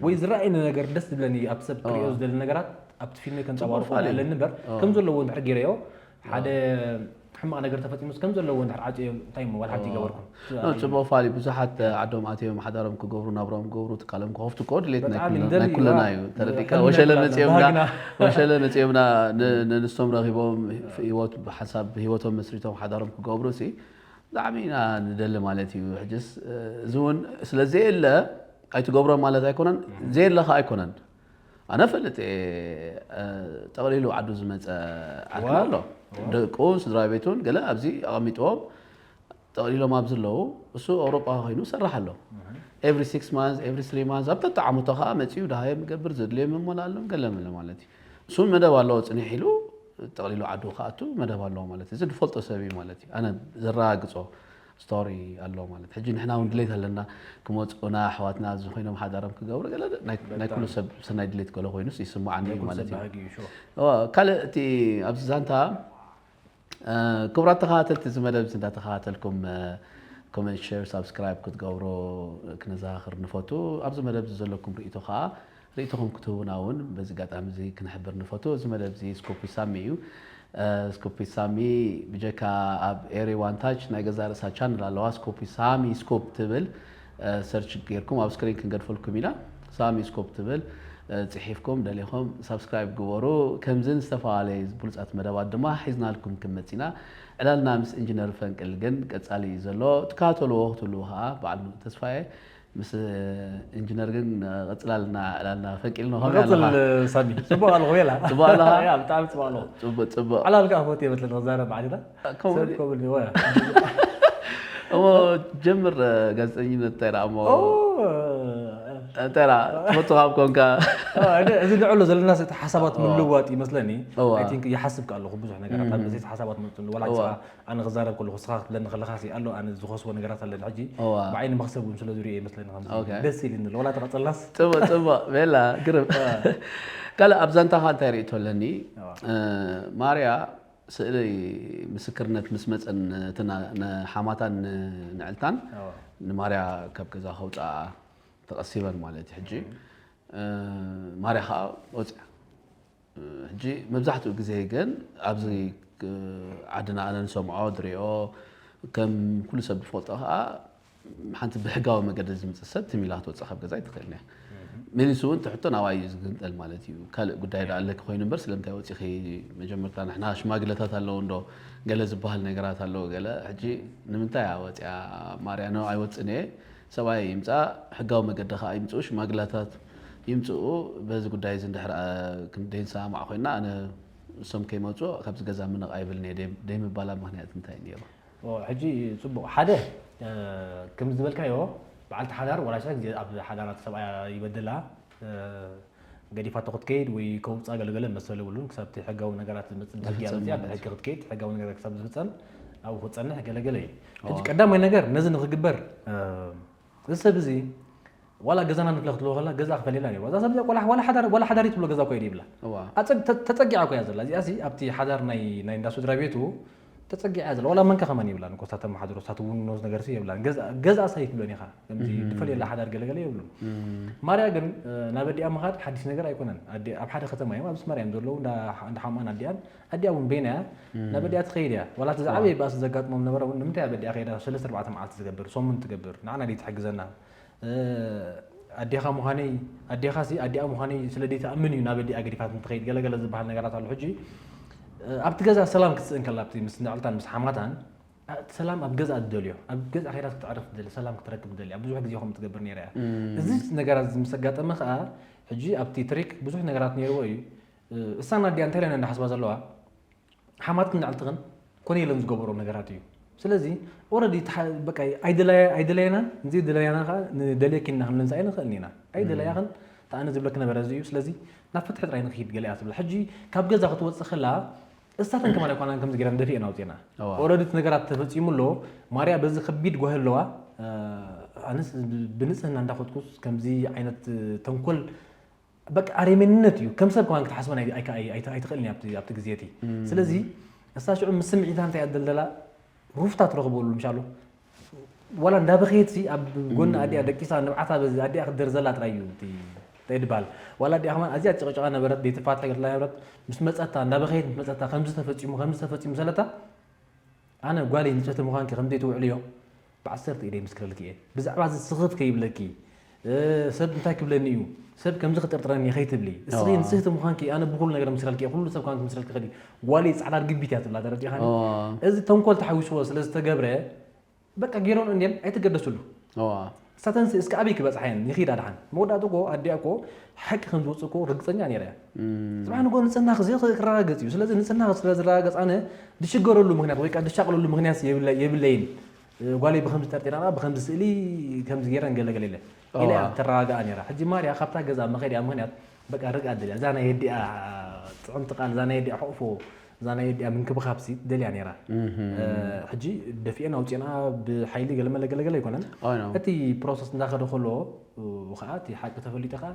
ወይ ዝረኣየኒ ነገር ደስ ዝብለኒ ኣብ ሰብ ክሪኦ ዝደሊ ነገራት ኣብቲ ፊልም ከንፀባርቆ ፋሊ። ኣለኒ እምበር ከም ዘለዎ እንድሕር ገይረዮ ሓደ ሕማቕ ነገር ተፈፂሙስ ከም ዘለዎ እንድሕር ዓፅዮ እንታይ እሞ ዋላ ሓንቲ ይገበርኩም። ኖ፣ ፅቡቕ ፋሊ ብዙሓት ዓዶም ኣትዮም ሓዳሮም ክገብሩ ናብሮም ክገብሩ ትካሎም ክኸፍቱ እኮ ድሌት ናይ ብጣዕሚ ኩልና- ንደሊ ናይ ኩልና ኢና። እዩ ተረዲካ ከም ወሸለ ንደሊ መፅዮምና ባህግና። ወሸለ መፅዮምና ን- ንንሶም ረኺቦም ህይወት ሓሳብ ህይወቶም መስሪቶም ሓዳሮም ክገብሩ ሲ ብጣዕሚ ኢና ንደሊ ማለት እዩ። ሕጅስ እዚ እውን ስለ ዘየለ ኣይትገብሮም ማለት ኣይኮነን፣ ዘየለ ከዓ ኣይኮነን። ኣነ ፈልጥ እየ፣ ጠቕሊሉ ዓዱ ዝመፀ ዓድና ኣሎ። ደቁን ስድራ ቤቱን ገለ ኣብዚ ኣቐሚጥዎም ጠቕሊሎም ኣብዚ ኣለዉ። እሱ ኣውሮጳ ኮይኑ ይሰርሕ ኣሎ። Every six months, every three months ኣብ ተጠዓሙቶ ከዓ መፂኡ ደሃዮም ይገብር፣ ዘድልዮም ይመላሎም ገለ መለ ማለት እዩ። እሱ እውን መደብ ኣለዎ፣ ፅንሕ ኢሉ ጠቕሊሉ ዓዱ ክኣቱ መደብ ኣለዎ ማለት እዩ። እዚ ዝፈልጦ ሰብ እዩ ማለት እዩ። ኣነ ዘረጋግፆ ስቶሪ ኣሎ ማለት ሕጂ ንሕና እውን ድሌት ኣለና ክመፅኡና ኣሕዋትና እዚ ኮይኖም ሓዳሮም ክገብሩ ገለ ናይ ናይ ኩሉ ሰብ ሰናይ ድሌት ገለ ኮይኑስ ይስምዓኒ እዩ ማለት እዩ። ባህጊ እዩ ሹር። እዋ፣ ካልእ እቲ ኣብዚ ዛንታ እ፣ ክቡራት ተኸታተልቲ እዚ መደብ እዚ እንዳተኸታተልኩም ኮመንት ሸር ሳብስክራይብ ክትገብሩ ክነዘኻኽር ንፈቱ። ኣብዚ መደብ እዚ ዘለኩም ርእይቶ ከዓ ርእይቶኹም ክትህቡና እውን በዚ ኣጋጣሚ እዚ ክንሕብር ንፈቱ። እዚ መደብ እዚ ስኩፕ ሳሚ እዩ። ስኩፕ ሳሚ ብጀካ ኣብ ኤሪ ዋን ታች ናይ ገዛ ርእሳ ቻነል ኣለዋ። ስኩፕ ሳሚ ስኩፕ ትብል ሰርች ጌርኩም ኣብ ስክሪን ክንገድፈልኩም ኢና። ሳሚ ስኩፕ ትብል ፅሒፍኩም ደሊኹም ሳብስክራይብ ግበሩ። ከምዝን ዝተፈላለየ ብሉፃት መደባት ድማ ሒዝናልኩም ክንመፅእ ኢና። ዕላልና ምስ ኢንጂነር ፈንቅል ግን ቀፃሊ እዩ ዘሎ። ትከታተልዎ ክትህልዉ ከዓ በዓል ሙሉእ ተስፋየ ምስ ኢንጂነር ግን ንቐፅል ኣለና ዕላልና ፈንቂል ንኾም ንቐፅል ኣለኻ። ሳሚ። ፅቡቕ ኣለኹ ቤላ። ፅቡቕ ኣለኻ? ያ፣ ብጣዕሚ ፅቡቕ ኣለኹ። ፅቡቅ ፅቡቅ። ዕላል ከዓ ፈትየ በትለ ንክዛረብ ዓዲና ከምኡ ሰብ ድዩ? ከምኡ ድዩ? ወያ። እሞ ጀምር ጋዜጠኝነት እንታይ ደኣ እሞ ኦ፣ እንታይ ደኣ ትፈቱ ካብ ኮንካ እዚ ንዕሎ ዘለና እቲ ሓሳባት ምልዋጥ ይመስለኒ። እዋ። I think ይሓስብ ከ ኣለኹ ብዙሕ ነገራት ኣብ መዘት ሓሳባት መፅሉ ወላ እዋ። ንስኻ ኣነ ክዛረብ ከለኹ ንስኻ ክትብለኒ ከለኻ ሲ ኣሎ ኣነ ዝኸስቦ ነገራት ኣለኒ ሕጂ እዋ። ብዓይኒ መክሰብ እውን ስለ ዝሪኦ ይመስለኒ ከምዚ ኦኬ። ደስ ኢልኒ ኣሎ ወላ ተቐፀልናስ ፅቡቅ ፅቡቅ ቤላ ግርም። ካልእ ኣብ ዛንታኻ እንታይ ርእቶ ኣለኒ? እዋ። እ፣ ማርያ ስእሊ ምስክርነት ምስ መፀን እቲ ና- ንሓማታን ንዕልታን እዋ። ንማርያ ካብ ገዛ ከውፅኣ ተቐሲበን ማለት እዩ። ሕጂ እ፣ ማርያ ከዓ ወፅያ። እ፣ ሕጂ መብዛሕትኡ ግዜ ግን ኣብዚ እ፣ ዓድና ኣነ ንሰምዖ ድሪኦ ከም ኩሉ ሰብ ዝፈልጦ ከዓ ሓንቲ ብሕጋዊ መገዲ ዝምፅእ ሰብ ትም ኢላ ክትወፅእ ካብ ገዛ ኣይትኽእልን እያ። መሊሱ እውን ትሕቶ ናባይ እዩ ዝግንጠል ማለት እዩ። ካልእ ጉዳይ ዳ ኣለኪ ኮይኑ እምበር ስለምንታይ ወፂኺ? መጀመርታ ንሕና ሽማግለታት ኣለዉ እንዶ ገለ ዝበሃል ነገራት ኣለዉ ገለ። ሕጂ ንምንታይ እያ ወፂኣ ማርያ? ኖ ኣይወፅን እየ። ሰብኣይ ይምፃ ሕጋዊ መገዲ ከዓ ይምፅኡ ሽማግለታት ይምፅኡ። በዚ ጉዳይ እዚ እንድሕር አ፣ ክንደይ ንሰማማዕ ኮይና ኣነ እሶም ከይመፁ ካብዚ ገዛ ምንቕ ኣይብልን እየ ደይ- ደይምባላ ምክንያት እንታይ እዩ ነይሩ? ኦ፣ ሕጂ ፅቡቕ ሓደ እ፣ ከም ዝበልካዮ በዓልቲ ሓዳር ወላ ሽሕ ግዜ ኣብ ሓዳራት ሰብኣያ ይበድላ እ፣ ገዲፋቶ ክትከይድ ወይ ከውፃ ገለገለ መሰል የብሉን ክሳብ እቲ ሕጋዊ ነገራት ዝመፅእ ብሕጊ እያ መፅያ ብሕጊ ክትከይድ ሕጋዊ ነገራት ክሳብ ዝፍፀም ኣብኡ ክትፀንሕ ገለገለ እዩ። ሕጂ ቀዳማይ ነገር ነዚ ንክግበር እ፣ እዚ ሰብ እዚ ዋላ ገዛና ንፍለ ክትብሎ ከላ ገዛ ክፈልየላ ነይሩ እዛ ሰብ እዚኣ ቆላ ዋላ ሓዳር ዋላ ሓዳር ትብሎ ገዛ እኮ ይብላ እዋ ኣፀግ- ተ- ተፀጊዓ እኮ እያ ዘላ እዚኣ ሲ ኣብቲ ሓዳር ናይ ናይ እንዳ ስድራ ቤቱ ተጸጊዓ ዘላ ዋላ መንካ ከማን የብላን እኮ፣ እሳ ተመሓድሮ፣ እሳ ትውንኖ ነገር ሲ የብላን። ገዛ ገዛ ሳይ ትብለን ኢኻ። ከምዚ ድፈል የላ ሓዳር ገለ ገለ የብሉን። ማርያ ግን ናብ ኣዲኣ ምኻድ ሓዲሽ ነገር ኣይኮነን። ኣዲ ኣብ ሓደ ከተማ እዮም፣ ኣብ ኣስመራ እዮም ዘለዉ፣ እንዳ እንዳ ሓማን ኣዲኣን። ኣዲኣ እውን በይና እያ ናብ ኣዲኣ ትኸይድ እያ። ዋላ እቲ ዝዓበየ ባእሲ ዘጋጥሞም ነበረ እውን ንምንታይ ኣብ ኣዲኣ ከይዳ ሰለስተ ኣርባዕተ መዓልቲ ዝገብር፣ ሰሙን ትገብር፣ ንዓና ደይ ትሕግዘና። ኣዴኻ ምዃነይ ኣዴኻ ሲ ኣዲኣ ምዃነይ ስለ ደይትኣምን እዩ ናብ ኣዲኣ ገዲፋት እንትኸይድ ገለገለ ዝበሃል ነገራት ኣሎ። ሕጂ ኣብቲ ገዛ ሰላም ክትስእን ከላ ኣብቲ ምስ ንዕልታን ምስ ሓማታን እቲ ሰላም ኣብ ገዛ ትደልዮ፣ ኣብ ገዛ ከይዳ ክትዕረፍ ትደሊ፣ ሰላም ክትረክብ ትደሊ። ኣብ ብዙሕ ግዜ ከምኡ ትገብር ነይራ እያ። እዚ ነገራት እዚ ምስ ኣጋጠመ ከዓ ሕጂ ኣብቲ ትሪክ ብዙሕ ነገራት ነይርዎ እዩ። እሳን ኣዲኣ እንታይ ኢለን እንዳሓስባ ዘለዋ ሓማትክን ንዕልትኽን ኮነ ኢለን ዝገበሮ ነገራት እዩ። ስለዚ ኦረዲ በቃ ኣይደለያ ኣይደለያናን እዚ ደለያና ከዓ ንደልየኪ እና ክንብለን ኣይንኽእልን ኢና። ኣይደለያኽን ተኣነ ዝብለክ ነበረ እዚ እዩ። ስለዚ ናብ ፍትሒ ጥራይ ንክሂድ ገለ እያ ትብል። ሕጂ ካብ ገዛ ክትወፅእ ከላ እሳተን ከማን ኣይኮናን ከምዚ ገይረን ደፊኤን ኣውፅኤና። ኦረዲ እቲ ነገራት ተፈፂሙ ኣሎ። ማርያ በዚ ከቢድ ጓሂ ኣለዋ። ኣነስ ብንፅህና እንዳኸድኩስ ከምዚ ዓይነት ተንኮል በቃ ኣረሜንነት እዩ። ከም ሰብ ከማን ክትሓስበን ኣይትኽእልን ኣብቲ ግዜ እቲ። ስለዚ እሳ ሽዑ ምስ ስምዒታ እንታይ ኣደልደላ ሩፍታ ትረኽበሉ ምሻሎ ዋላ እንዳበኸየት ሲ ኣብ ጎኒ ኣዲኣ ደቂሳ ንብዓታ በዚ ኣዲኣ ክትደርዘላ ጥራይ እዩ። እንታይ ድበሃል ዋላ ኣዲኣ ከማን ኣዝያ ጭቕጭቓ ነበረት፣ ዘይትፋትሐ ገትላ ነበረት። ምስ መፀታ እንዳበኸየት ምስ መፀታ ከምዚ ተፈፂሙ ከምዚ ተፈፂሙ ሰለታ ኣነ ጓለይ ንጽህቲ ምዃንኪ ከም ዘይትውዕልዮ ብዓሰርተ ኢደይ ምስክረልኪ እየ። ብዛዕባ እዚ ስኽፍ ከይብለኪ፣ እ፣ ሰብ እንታይ ክብለኒ እዩ፣ ሰብ ከምዚ ክጥርጥረኒ እዩ ከይትብሊ። እስኺ ንጽህቲ ምዃንኪ ኣነ ብኹሉ ነገር ምስክረልኪ እየ፣ ኩሉ ሰብ ከማን ክምስክረልኪ ይኽእል እዩ። ጓለይ ጻዕዳ ርግቢት እያ ትብላ ደረጃ ኢኻ። እዋ። እዚ ተንኮል ተሓዊስዎ ስለ ዝተገብረ፣ በቃ ገይሮን እንድየን ኣይትገደስሉ። እዋ። እሳተንሲ እስከ ኣበይ ክበጽሓ እየን ይኺዳ ደሓን? መወዳእቱ እኮ ኣዲኣ እኮ ሓቂ ከም ዝወጽእ እኮ ርግጸኛ ነይራ እያ። እም። ጽባሕ ንግሆ ንጽህናኺ እዚ ክረጋገጽ እዩ። ስለዚ ንጽህናኺ ስለ ዝረጋገጽ ኣነ ድሽገረሉ ምኽንያት ወይ ከኣ ድሻቐለሉ ምኽንያት የብለ-፣ የብለይን። እ፣ ጓለይ ብኸምዚ ጠርጢራና፣ ብኸምዚ ስእሊ ከምዚ ገይረን ገለ ገለ ኢለ። ኢላ እዋ። እያ ተረጋግኣ ነይራ። ሕጂ ማርያ ካብታ ገዛ መኸዲኣ ምኽንያት በቃ ርግኣ ደልያ። እዛ ናይ ኣዲኣ ጥዕምቲ ቃል፣ እዛ ናይ ኣዲኣ ሕቑፎ፣ እዛ ናይ ኣዲኣ ምንክብኻብ ሲ ደልያ ነይራ። እህ። እ፣ ሕጂ ደፊኤን ኣውጺኤንኣ ብሓይሊ ገለ መለ ገለ ገለ ኣይኮነን። ኣይ ነው። እቲ ፕሮሰስ እንዳኸደ ከሎ፣ እ፣ ኸኣ እቲ ሓቂ ተፈሊጡ ኸኣ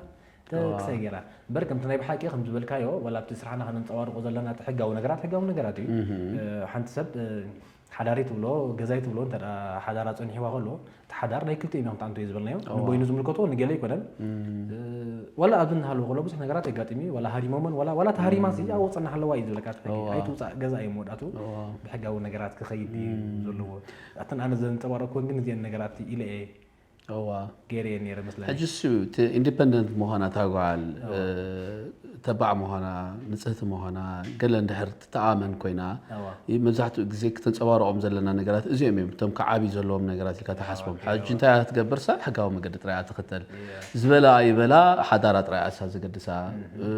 ተክሰ ገይራ። እምበር ከምቲ ናይ ብሓቂ ከም ዝበልካዮ፣ ዋላ ኣብቲ ስራሕና ከነንጸባርቆ ዘለና እቲ ሕጋዊ ነገራት፣ ሕጋዊ ነገራት እዩ። እህ። እ፣ ሓንቲ ሰብ፣ እ፣ ሓዳሪ ትብሎ፣ ገዛይ ትብሎ፣ እንተ ደኣ ሓዳራ ጸኒሕዋ ከሎ፣ እቲ ሓዳር ናይ ክልቲኦም እዮም፣ ከምቲ ኣንቱ ዝበልናዮ። እዋ። ንበይኑ ዝምልከቶ ንገለ ኣይኮነን። እም። እ፣ ዋላ ኣብዚ እናሃለወ ከሎ ብዙሕ ነገራት የጋጥም እዩ። ዋላ ሃሪሞመን፣ ዋላ፣ ዋላ ተሃሪማ ሲ፣ እም። ኣብኡ ጸናሕ ኣለዋ እዩ ዝብለካ። እቲ ሕጊ እዋ። ኣይትውጻእ፣ ገዛ እዩ መወዳእቱ። እዋ። ብሕጋዊ ነገራት ክኸይድ እዩ እም። ዘለዎ። ኣተን ኣነ ዘንጸባረቅኩወን ግን እዚአን ነገራት ኢለ እየ እዋ። ገይረ እየ ነይረ መስለኒ። ሕጂ እሱ እቲ ኢንዲፐንደንት ምዃና እታ ጓል፣ እዋ። እ፣ ተባዕ ምዃና፣ ንጽህቲ ምዃና፣ ገለ እንድሕር ትተኣመን ኮይና፣ እዋ። ይ-፣ መብዛሕትኡ ግዜ ክተንጸባርቖም ዘለና ነገራት እዚኦም እዮም። እቶም ክዓብዩ ዘለዎም ነገራት ኢልካ ትሓስቦም። ኦኬ፣ ሕጂ እዋ። እንታይ እያ ክትገብር? እሳ ሕጋዊ መገዲ ጥራይ እያ ትኽተል። እያ። ዝበላ ይበላ፣ ሓዳራ ጥራይ እያ እሳ ዘገድሳ። እህ። እ፣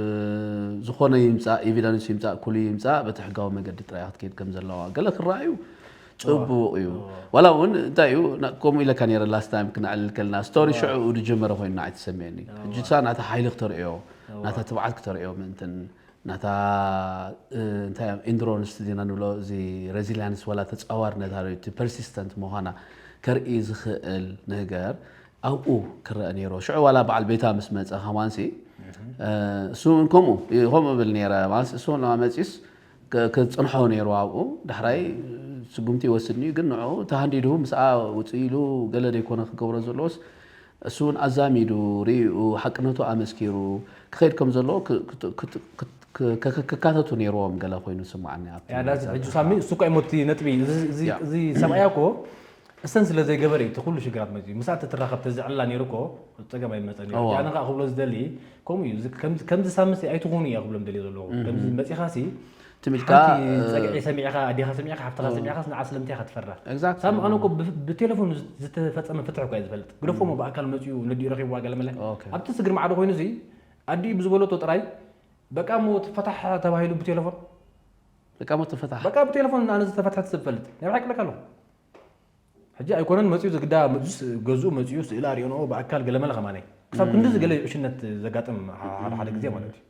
ዝኾነ ይምጻእ፣ ኤቪደንስ ይምጻእ፣ ኩሉ ይምጻእ፣ በቲ ሕጋዊ መገዲ ጥራይ እያ ክትከይድ ከም ዘለዋ። ገለ ክረኣዩ ጽቡቕ እዩ። እዎ። ዋላ እውን እንታይ እዩ፣ ና-፣ ከምኡ ኢለካ ነይረ ላስት ታይም ክነዕልል ከለና፣ ስቶሪ እዎ። ሽዑ ዝጀመረ ኮይኑ ንዓይ ተሰሚዕኒ። እዎ። ሕጂ እሳ ናታ ሓይሊ ክተርእዮ፣ እዎ። ናታ ትብዓት ክተርእዮ ምእንትን፣ ናታ፣ እ፣ እንታይ እዮም፣ ኢንዱራንስ ዲና ንብሎ፣ እዚ ሬዚልያንስ ዋላ ተጻዋርነት ኣሎ፣ እቲ ፐርሲስተንት ምዃና ከርኢ ዝኽእል ነገር ኣብኡ ክረአ ነይሩ። ሽዑ ዋላ በዓል ቤታ ምስ መጸ ከማንሲ፣ እህ። እ፣ እሱ እውን ከምኡ፣ ከምኡ እብል ነይረ። ማለት እሱ እውን መጺስ ከ-፣ ከጽንሖ ነይሩ ኣብኡ። ዳሕራይ ስጉምቲ ይወስድ እዩ፣ ግን ንዕኡ ተሃንዲዱ ምስኣ ውጽእ ኢሉ ገለ ደይኮነ ክገብሮ ዘለዎስ፣ እሱ እውን ኣዛሚዱ፣ ሪኡ፣ ሓቅነቱ ኣመስኪሩ ክኸይድ ከም ዘለዎ ክ-፣ ክት-፣ ክት-፣ ክት-፣ ክ-፣ ክ-፣ ክ-፣ ክካተቱ ነይርዎም ገለ ኮይኑ ዝስምዓኒ ኣብቲ ያ፣ ዳዚ መዛግብቲ። ሕጂ ሳሚ፣ እሱ እኮ እዩ ሞቲ ነጥቢ። እዚ፣ እዚ፣ ያ። እዚ ሰብኣያ እኮ እሰን ስለ ዘይገበረ እዩ እቲ ኩሉ ሽግራት መፂኡ። ምስኣ ተትራኸብ ተዝዕላ ነይሩ እኮ ፀገም ኣይመፀን ነይሩ። እዋ። ኣነ ከዓ ክብሎ ዝደሊ ከምኡ እዩ። እዚ ከምዚ፣ ከምዚ ሳምሲ ኣይትኹኑ እየ ክብሎም ደልየ ዘለኹ። እህ። ከምዚ መፂኻሲ ትም ኢልካ፣ ሓንቲ እ፣ ፀግዒ ሰሚዕኻ፣ ኣዴኻ ሰሚዕኻ፣ ሓፍትኻ እ። ሰሚዕኻስ ንዓ ስለምንታይ ኢኻ ትፈርሕ? ኤግዛክትሊ። ሳሚ፣ ኣነ እኮ ብ-፣ ብቴሌፎን ዝ-፣ ዝተፈፀመ ፍትሒ እኮ እየ ዝፈልጥ። ግደፎ እሞ ብኣካል መፂኡ ነዲኡ ረኺብዋ ገለ መለ። ኦኬ። ኣብቲ ስግር ማዕዶ ኮይኑ እዚ ኣዲኡ ብዝበለቶ ጥራይ በቃ እሞ ትፈታሕ ተባሂሉ ብቴሌፎን። በቃ እሞ ትፈታሕ። በቃ ብቴሌፎን ኣነ ዝተፈትሐት ሰብ ፈልጥ። ናይ ብሓቂ ለካ ኣለኹ። ሕጂ ኣይኮነን መጺኡ ዝግዳ መጺኡስ ገዝኡ መጺኡ ስእሊ ኣርእዮንኦ ብኣካል ገለ መለ ከማነይ። ክሳብ ክንድዚ እም። ገለ ዕሽነት ዘጋጥም ሓ-፣ ሓደ ሓደ ግዜ ማለት እዩ።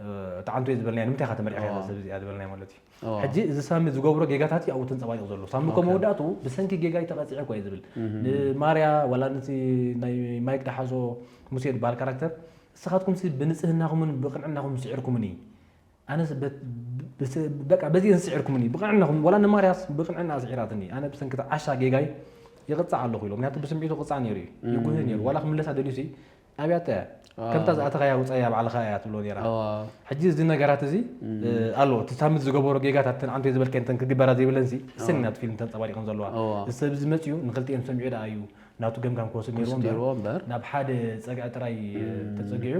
እ፣ ጠዓምቶ እየ ዝበልናዮ፣ ንምንታይ ኢኻ ተመሪዕካ እዋ። ኢኻ ሰብ እዚኣ ዝበልናዮ ማለት እዩ። እዋ። ሕጂ እዚ ሳሚ ዝገብሮ ጌጋታት እዩ ኣብኡ ተንጸባሪቑ ዘሎ። ሳሚ እኮ ኦኬ። መወዳእቱ ብሰንኪ ጌጋይ ተቐጺዐ እኮ እየ ዝብል። እም። ንማርያ ዋላ ነቲ ናይ ማይክ ደሓዞ ሙሴ ዝበሃል ካራክተር፣ ንስኻትኩምሲ ብንጽህናኹምን ብቕንዕናኹም ስዒርኩምኒ። ኣነስ በት-፣ ብ-፣ በቃ በዚ እንስዒርኩምኒ ብቕንዕናኹም ዋላ ንማርያስ ብቕንዕና ስዒራትኒ ኣነ ብሰንክቲ ዓሻ ጌጋይ ይቕፃዕ ኣለኹ ኢሎ ምክንያቱ ብስምዒቱ ቅፃዕ ነይሩ እዩ ይጉህ ነይሩ ዋላ ክምለሳ ደልዩ ሲ ኣብያተ ከምታ ዝኣተኻያ ውፃያ ባዕልኻ እያ ትብሎ ነራ ሕጂ እዚ ነገራት እዚ ኣሎ እቲ ሳምንት ዝገበሮ ጌጋታት ተን ዓንቶ ዝበልከ እንተን ክግበራ ዘይብለን ሲ ስኒ ናት ፊልም ተንፀባሪቀን ዘለዋ እዚ ሰብ እዚ መፅዩ ንክልቲኦም ሰሚዑ ደኣ እዩ ናቱ ገምጋም ክወስድ ነይርዎ እምበር ናብ ሓደ ፀግዒ ጥራይ ተፀጊዑ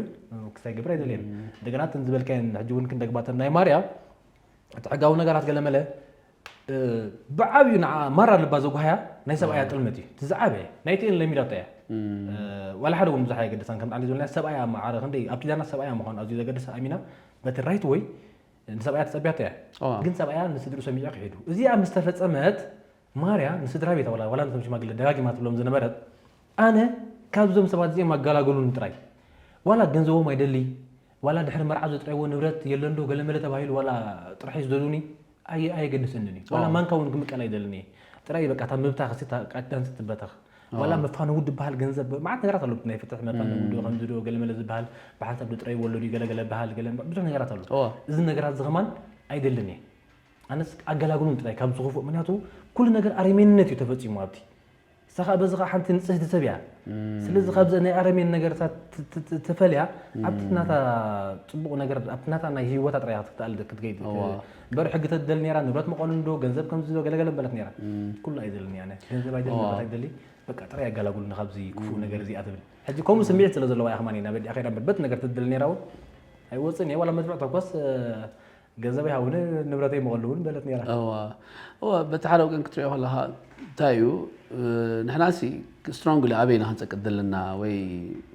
ክሳይ ግብር ኣይደልየን እንደገና እተን ዝበልካየን ሕጂ እውን ክንደግባተን ናይ ማርያ እቲ ሕጋዊ ነገራት ገለመለ ብዓብዩ ንዓ ማራ ልባ ዘጓሃያ ናይ ሰብኣያ ጥልመት እዩ እቲ ዝዓበየ ናይቲኤን ለሚዳቶ እያ ዋላ ሓደ እውን ብዙሕ ኣየገደሳን ከም ጣዕሊ ዝበልና ሰብኣያ ማዓረ ክንደይ ኣብ ኪዳና ሰብኣያ ምዃኑ ኣዝዩ ዘገደሳ ኣሚና በቲ ራይት ወይ ንሰብኣያ ተፀቢያቶ እያ ግን ሰብኣያ ንስድሩ ሰሚዑ ክሒዱ እዚኣ ምስ ተፈፀመት ማርያ ንስድራ ቤታ ዋላ ዋላ ነቶም ሽማግለ ደጋጊማ ትብሎም ዝነበረት ኣነ ካብዞም ሰባት እዚኦም ኣጋላገሉኒ ጥራይ ዋላ ገንዘቦም ኣይደሊ ዋላ ድሕሪ መርዓ ዘጥረይዎ ንብረት የለንዶ ገለመለ ተባሂሉ ዋላ ጥርሒ ዝደሉኒ ኣየ ኣየገድሰንን እዩ ዋላ ማንካ እውን ክምቀል ኣይደልን እየ ጥራይ በቃ እታ ምብታኽ ሲ ቃዳንስ ትበተኽ ዋላ መፋነዊ ድበሃል ገንዘብ መዓት ነገራት ኣለብቲ ናይ ፍትሕ መፋነዊ ዶ ከምዚ ዶ ገለመለ ዝበሃል ብሓንሳብ ዶ ጥረይ ወለዱ ገለገለ በሃል ገለ ብዙሕ ነገራት ኣሎ እዚ ነገራት እዚ ከማን ኣይደልን እየ ኣነስ ኣገላግሉን ጥራይ ካብ ዝኽፉእ ምክንያቱ ኩሉ ነገር ኣረሜንነት እዩ ተፈፂሙ ኣብቲ ንሳ ከዓ በዚ ከዓ ሓንቲ ንፅህቲ ሰብ እያ ስለዚ ካብዚ ናይ ኣረሜን ነገርታት ተፈልያ ኣብቲ ናታ ፅቡቕ ነገር ኣብቲ ናታ ናይ ህይወታ ጥራይ ክትኣል ክትከይድ እምበር ሕጊ ተደል ነራ ንብረት መቐኑ እንዶ ገንዘብ ከምዚ ዶ ገለገለ በለት ነራ ኩሉ ኣይደልን እያ ገንዘብ ኣይደል ንብረት ኣይደሊ በቃ ጥራይ ኣጋላጉሉኒ ካብዚ ክፉእ ነገር እዚኣ ትብል ሕጂ ከምኡ ስምዒት ስለ ዘለዋ እያ ከማን ናብ ኣዲኣ ከይዳ በበት ነገር ትደል ነራ እውን ኣይወፅን እየ ዋላ መድፍዕ ተኮስ ገንዘበይ ሃውኒ ንብረተይ መቐሉ እውን በለት ነራ እዋ እዋ በቲ ሓደ ወገን ክትሪኦ ከለካ እንታይ እዩ ንሕናሲ ስትሮንግሊ ኣበይና ክንፀቅጥ ዘለና ወይ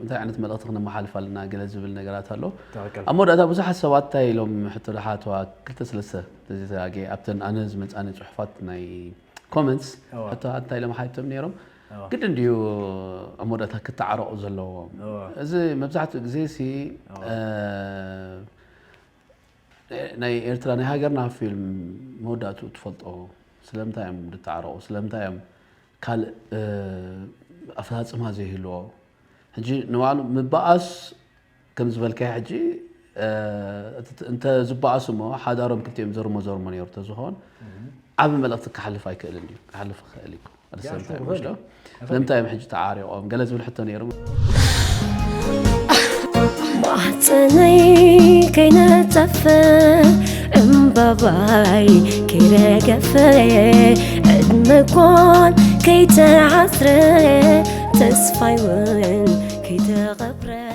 እንታይ ዓይነት መልእክቲ ክነመሓልፍ ኣለና ገለ ዝብል ነገራት ኣሎ ኣብ መወዳእታ ብዙሓት ሰባት እንታይ ኢሎም ሕቶ ድሓተዋ ክልተ ስለስተ ተዘጋጌ ኣብተን ኣነ ዝመፃኒ ፅሑፋት ናይ ኮመንትስ ሕቶታት እንታይ ኢሎም ሓቶም ነይሮም ግድን ድዩ ኣብ መወዳእታ ክተዓረቑ ዘለዎም እዚ መብዛሕትኡ ግዜ ሲ ናይ ኤርትራ ናይ ሃገርና ፊልም መወዳእትኡ ትፈልጦ ስለምንታይ እዮም ዝተዓረቑ ስለምንታይ እዮም ካልእ ኣፈፃፅማ ዘይህልዎ ሕጂ ንባዕሉ ምባኣስ ከም ዝበልካዮ ሕጂ እንተ ዝበኣሱ እሞ ሓዳሮም ክልቲኦም ዘርሞ ዘርሞ ነይሩ ተዝኾን ዓቢ መልእኽቲ ክሓልፍ ኣይክእልን እዩ ክሓልፍ ክኽእል እዩ ስለምንታይ እዮም ሕጂ ተዓሪቖም ገለ ዝብል ሕቶ ነይሩ ማሕፀነይ ከይነፀፈ እምባባይ ከይረገፈ ዕድመኳን ከይተዓስረ ተስፋይ እውን ከይተቐብረ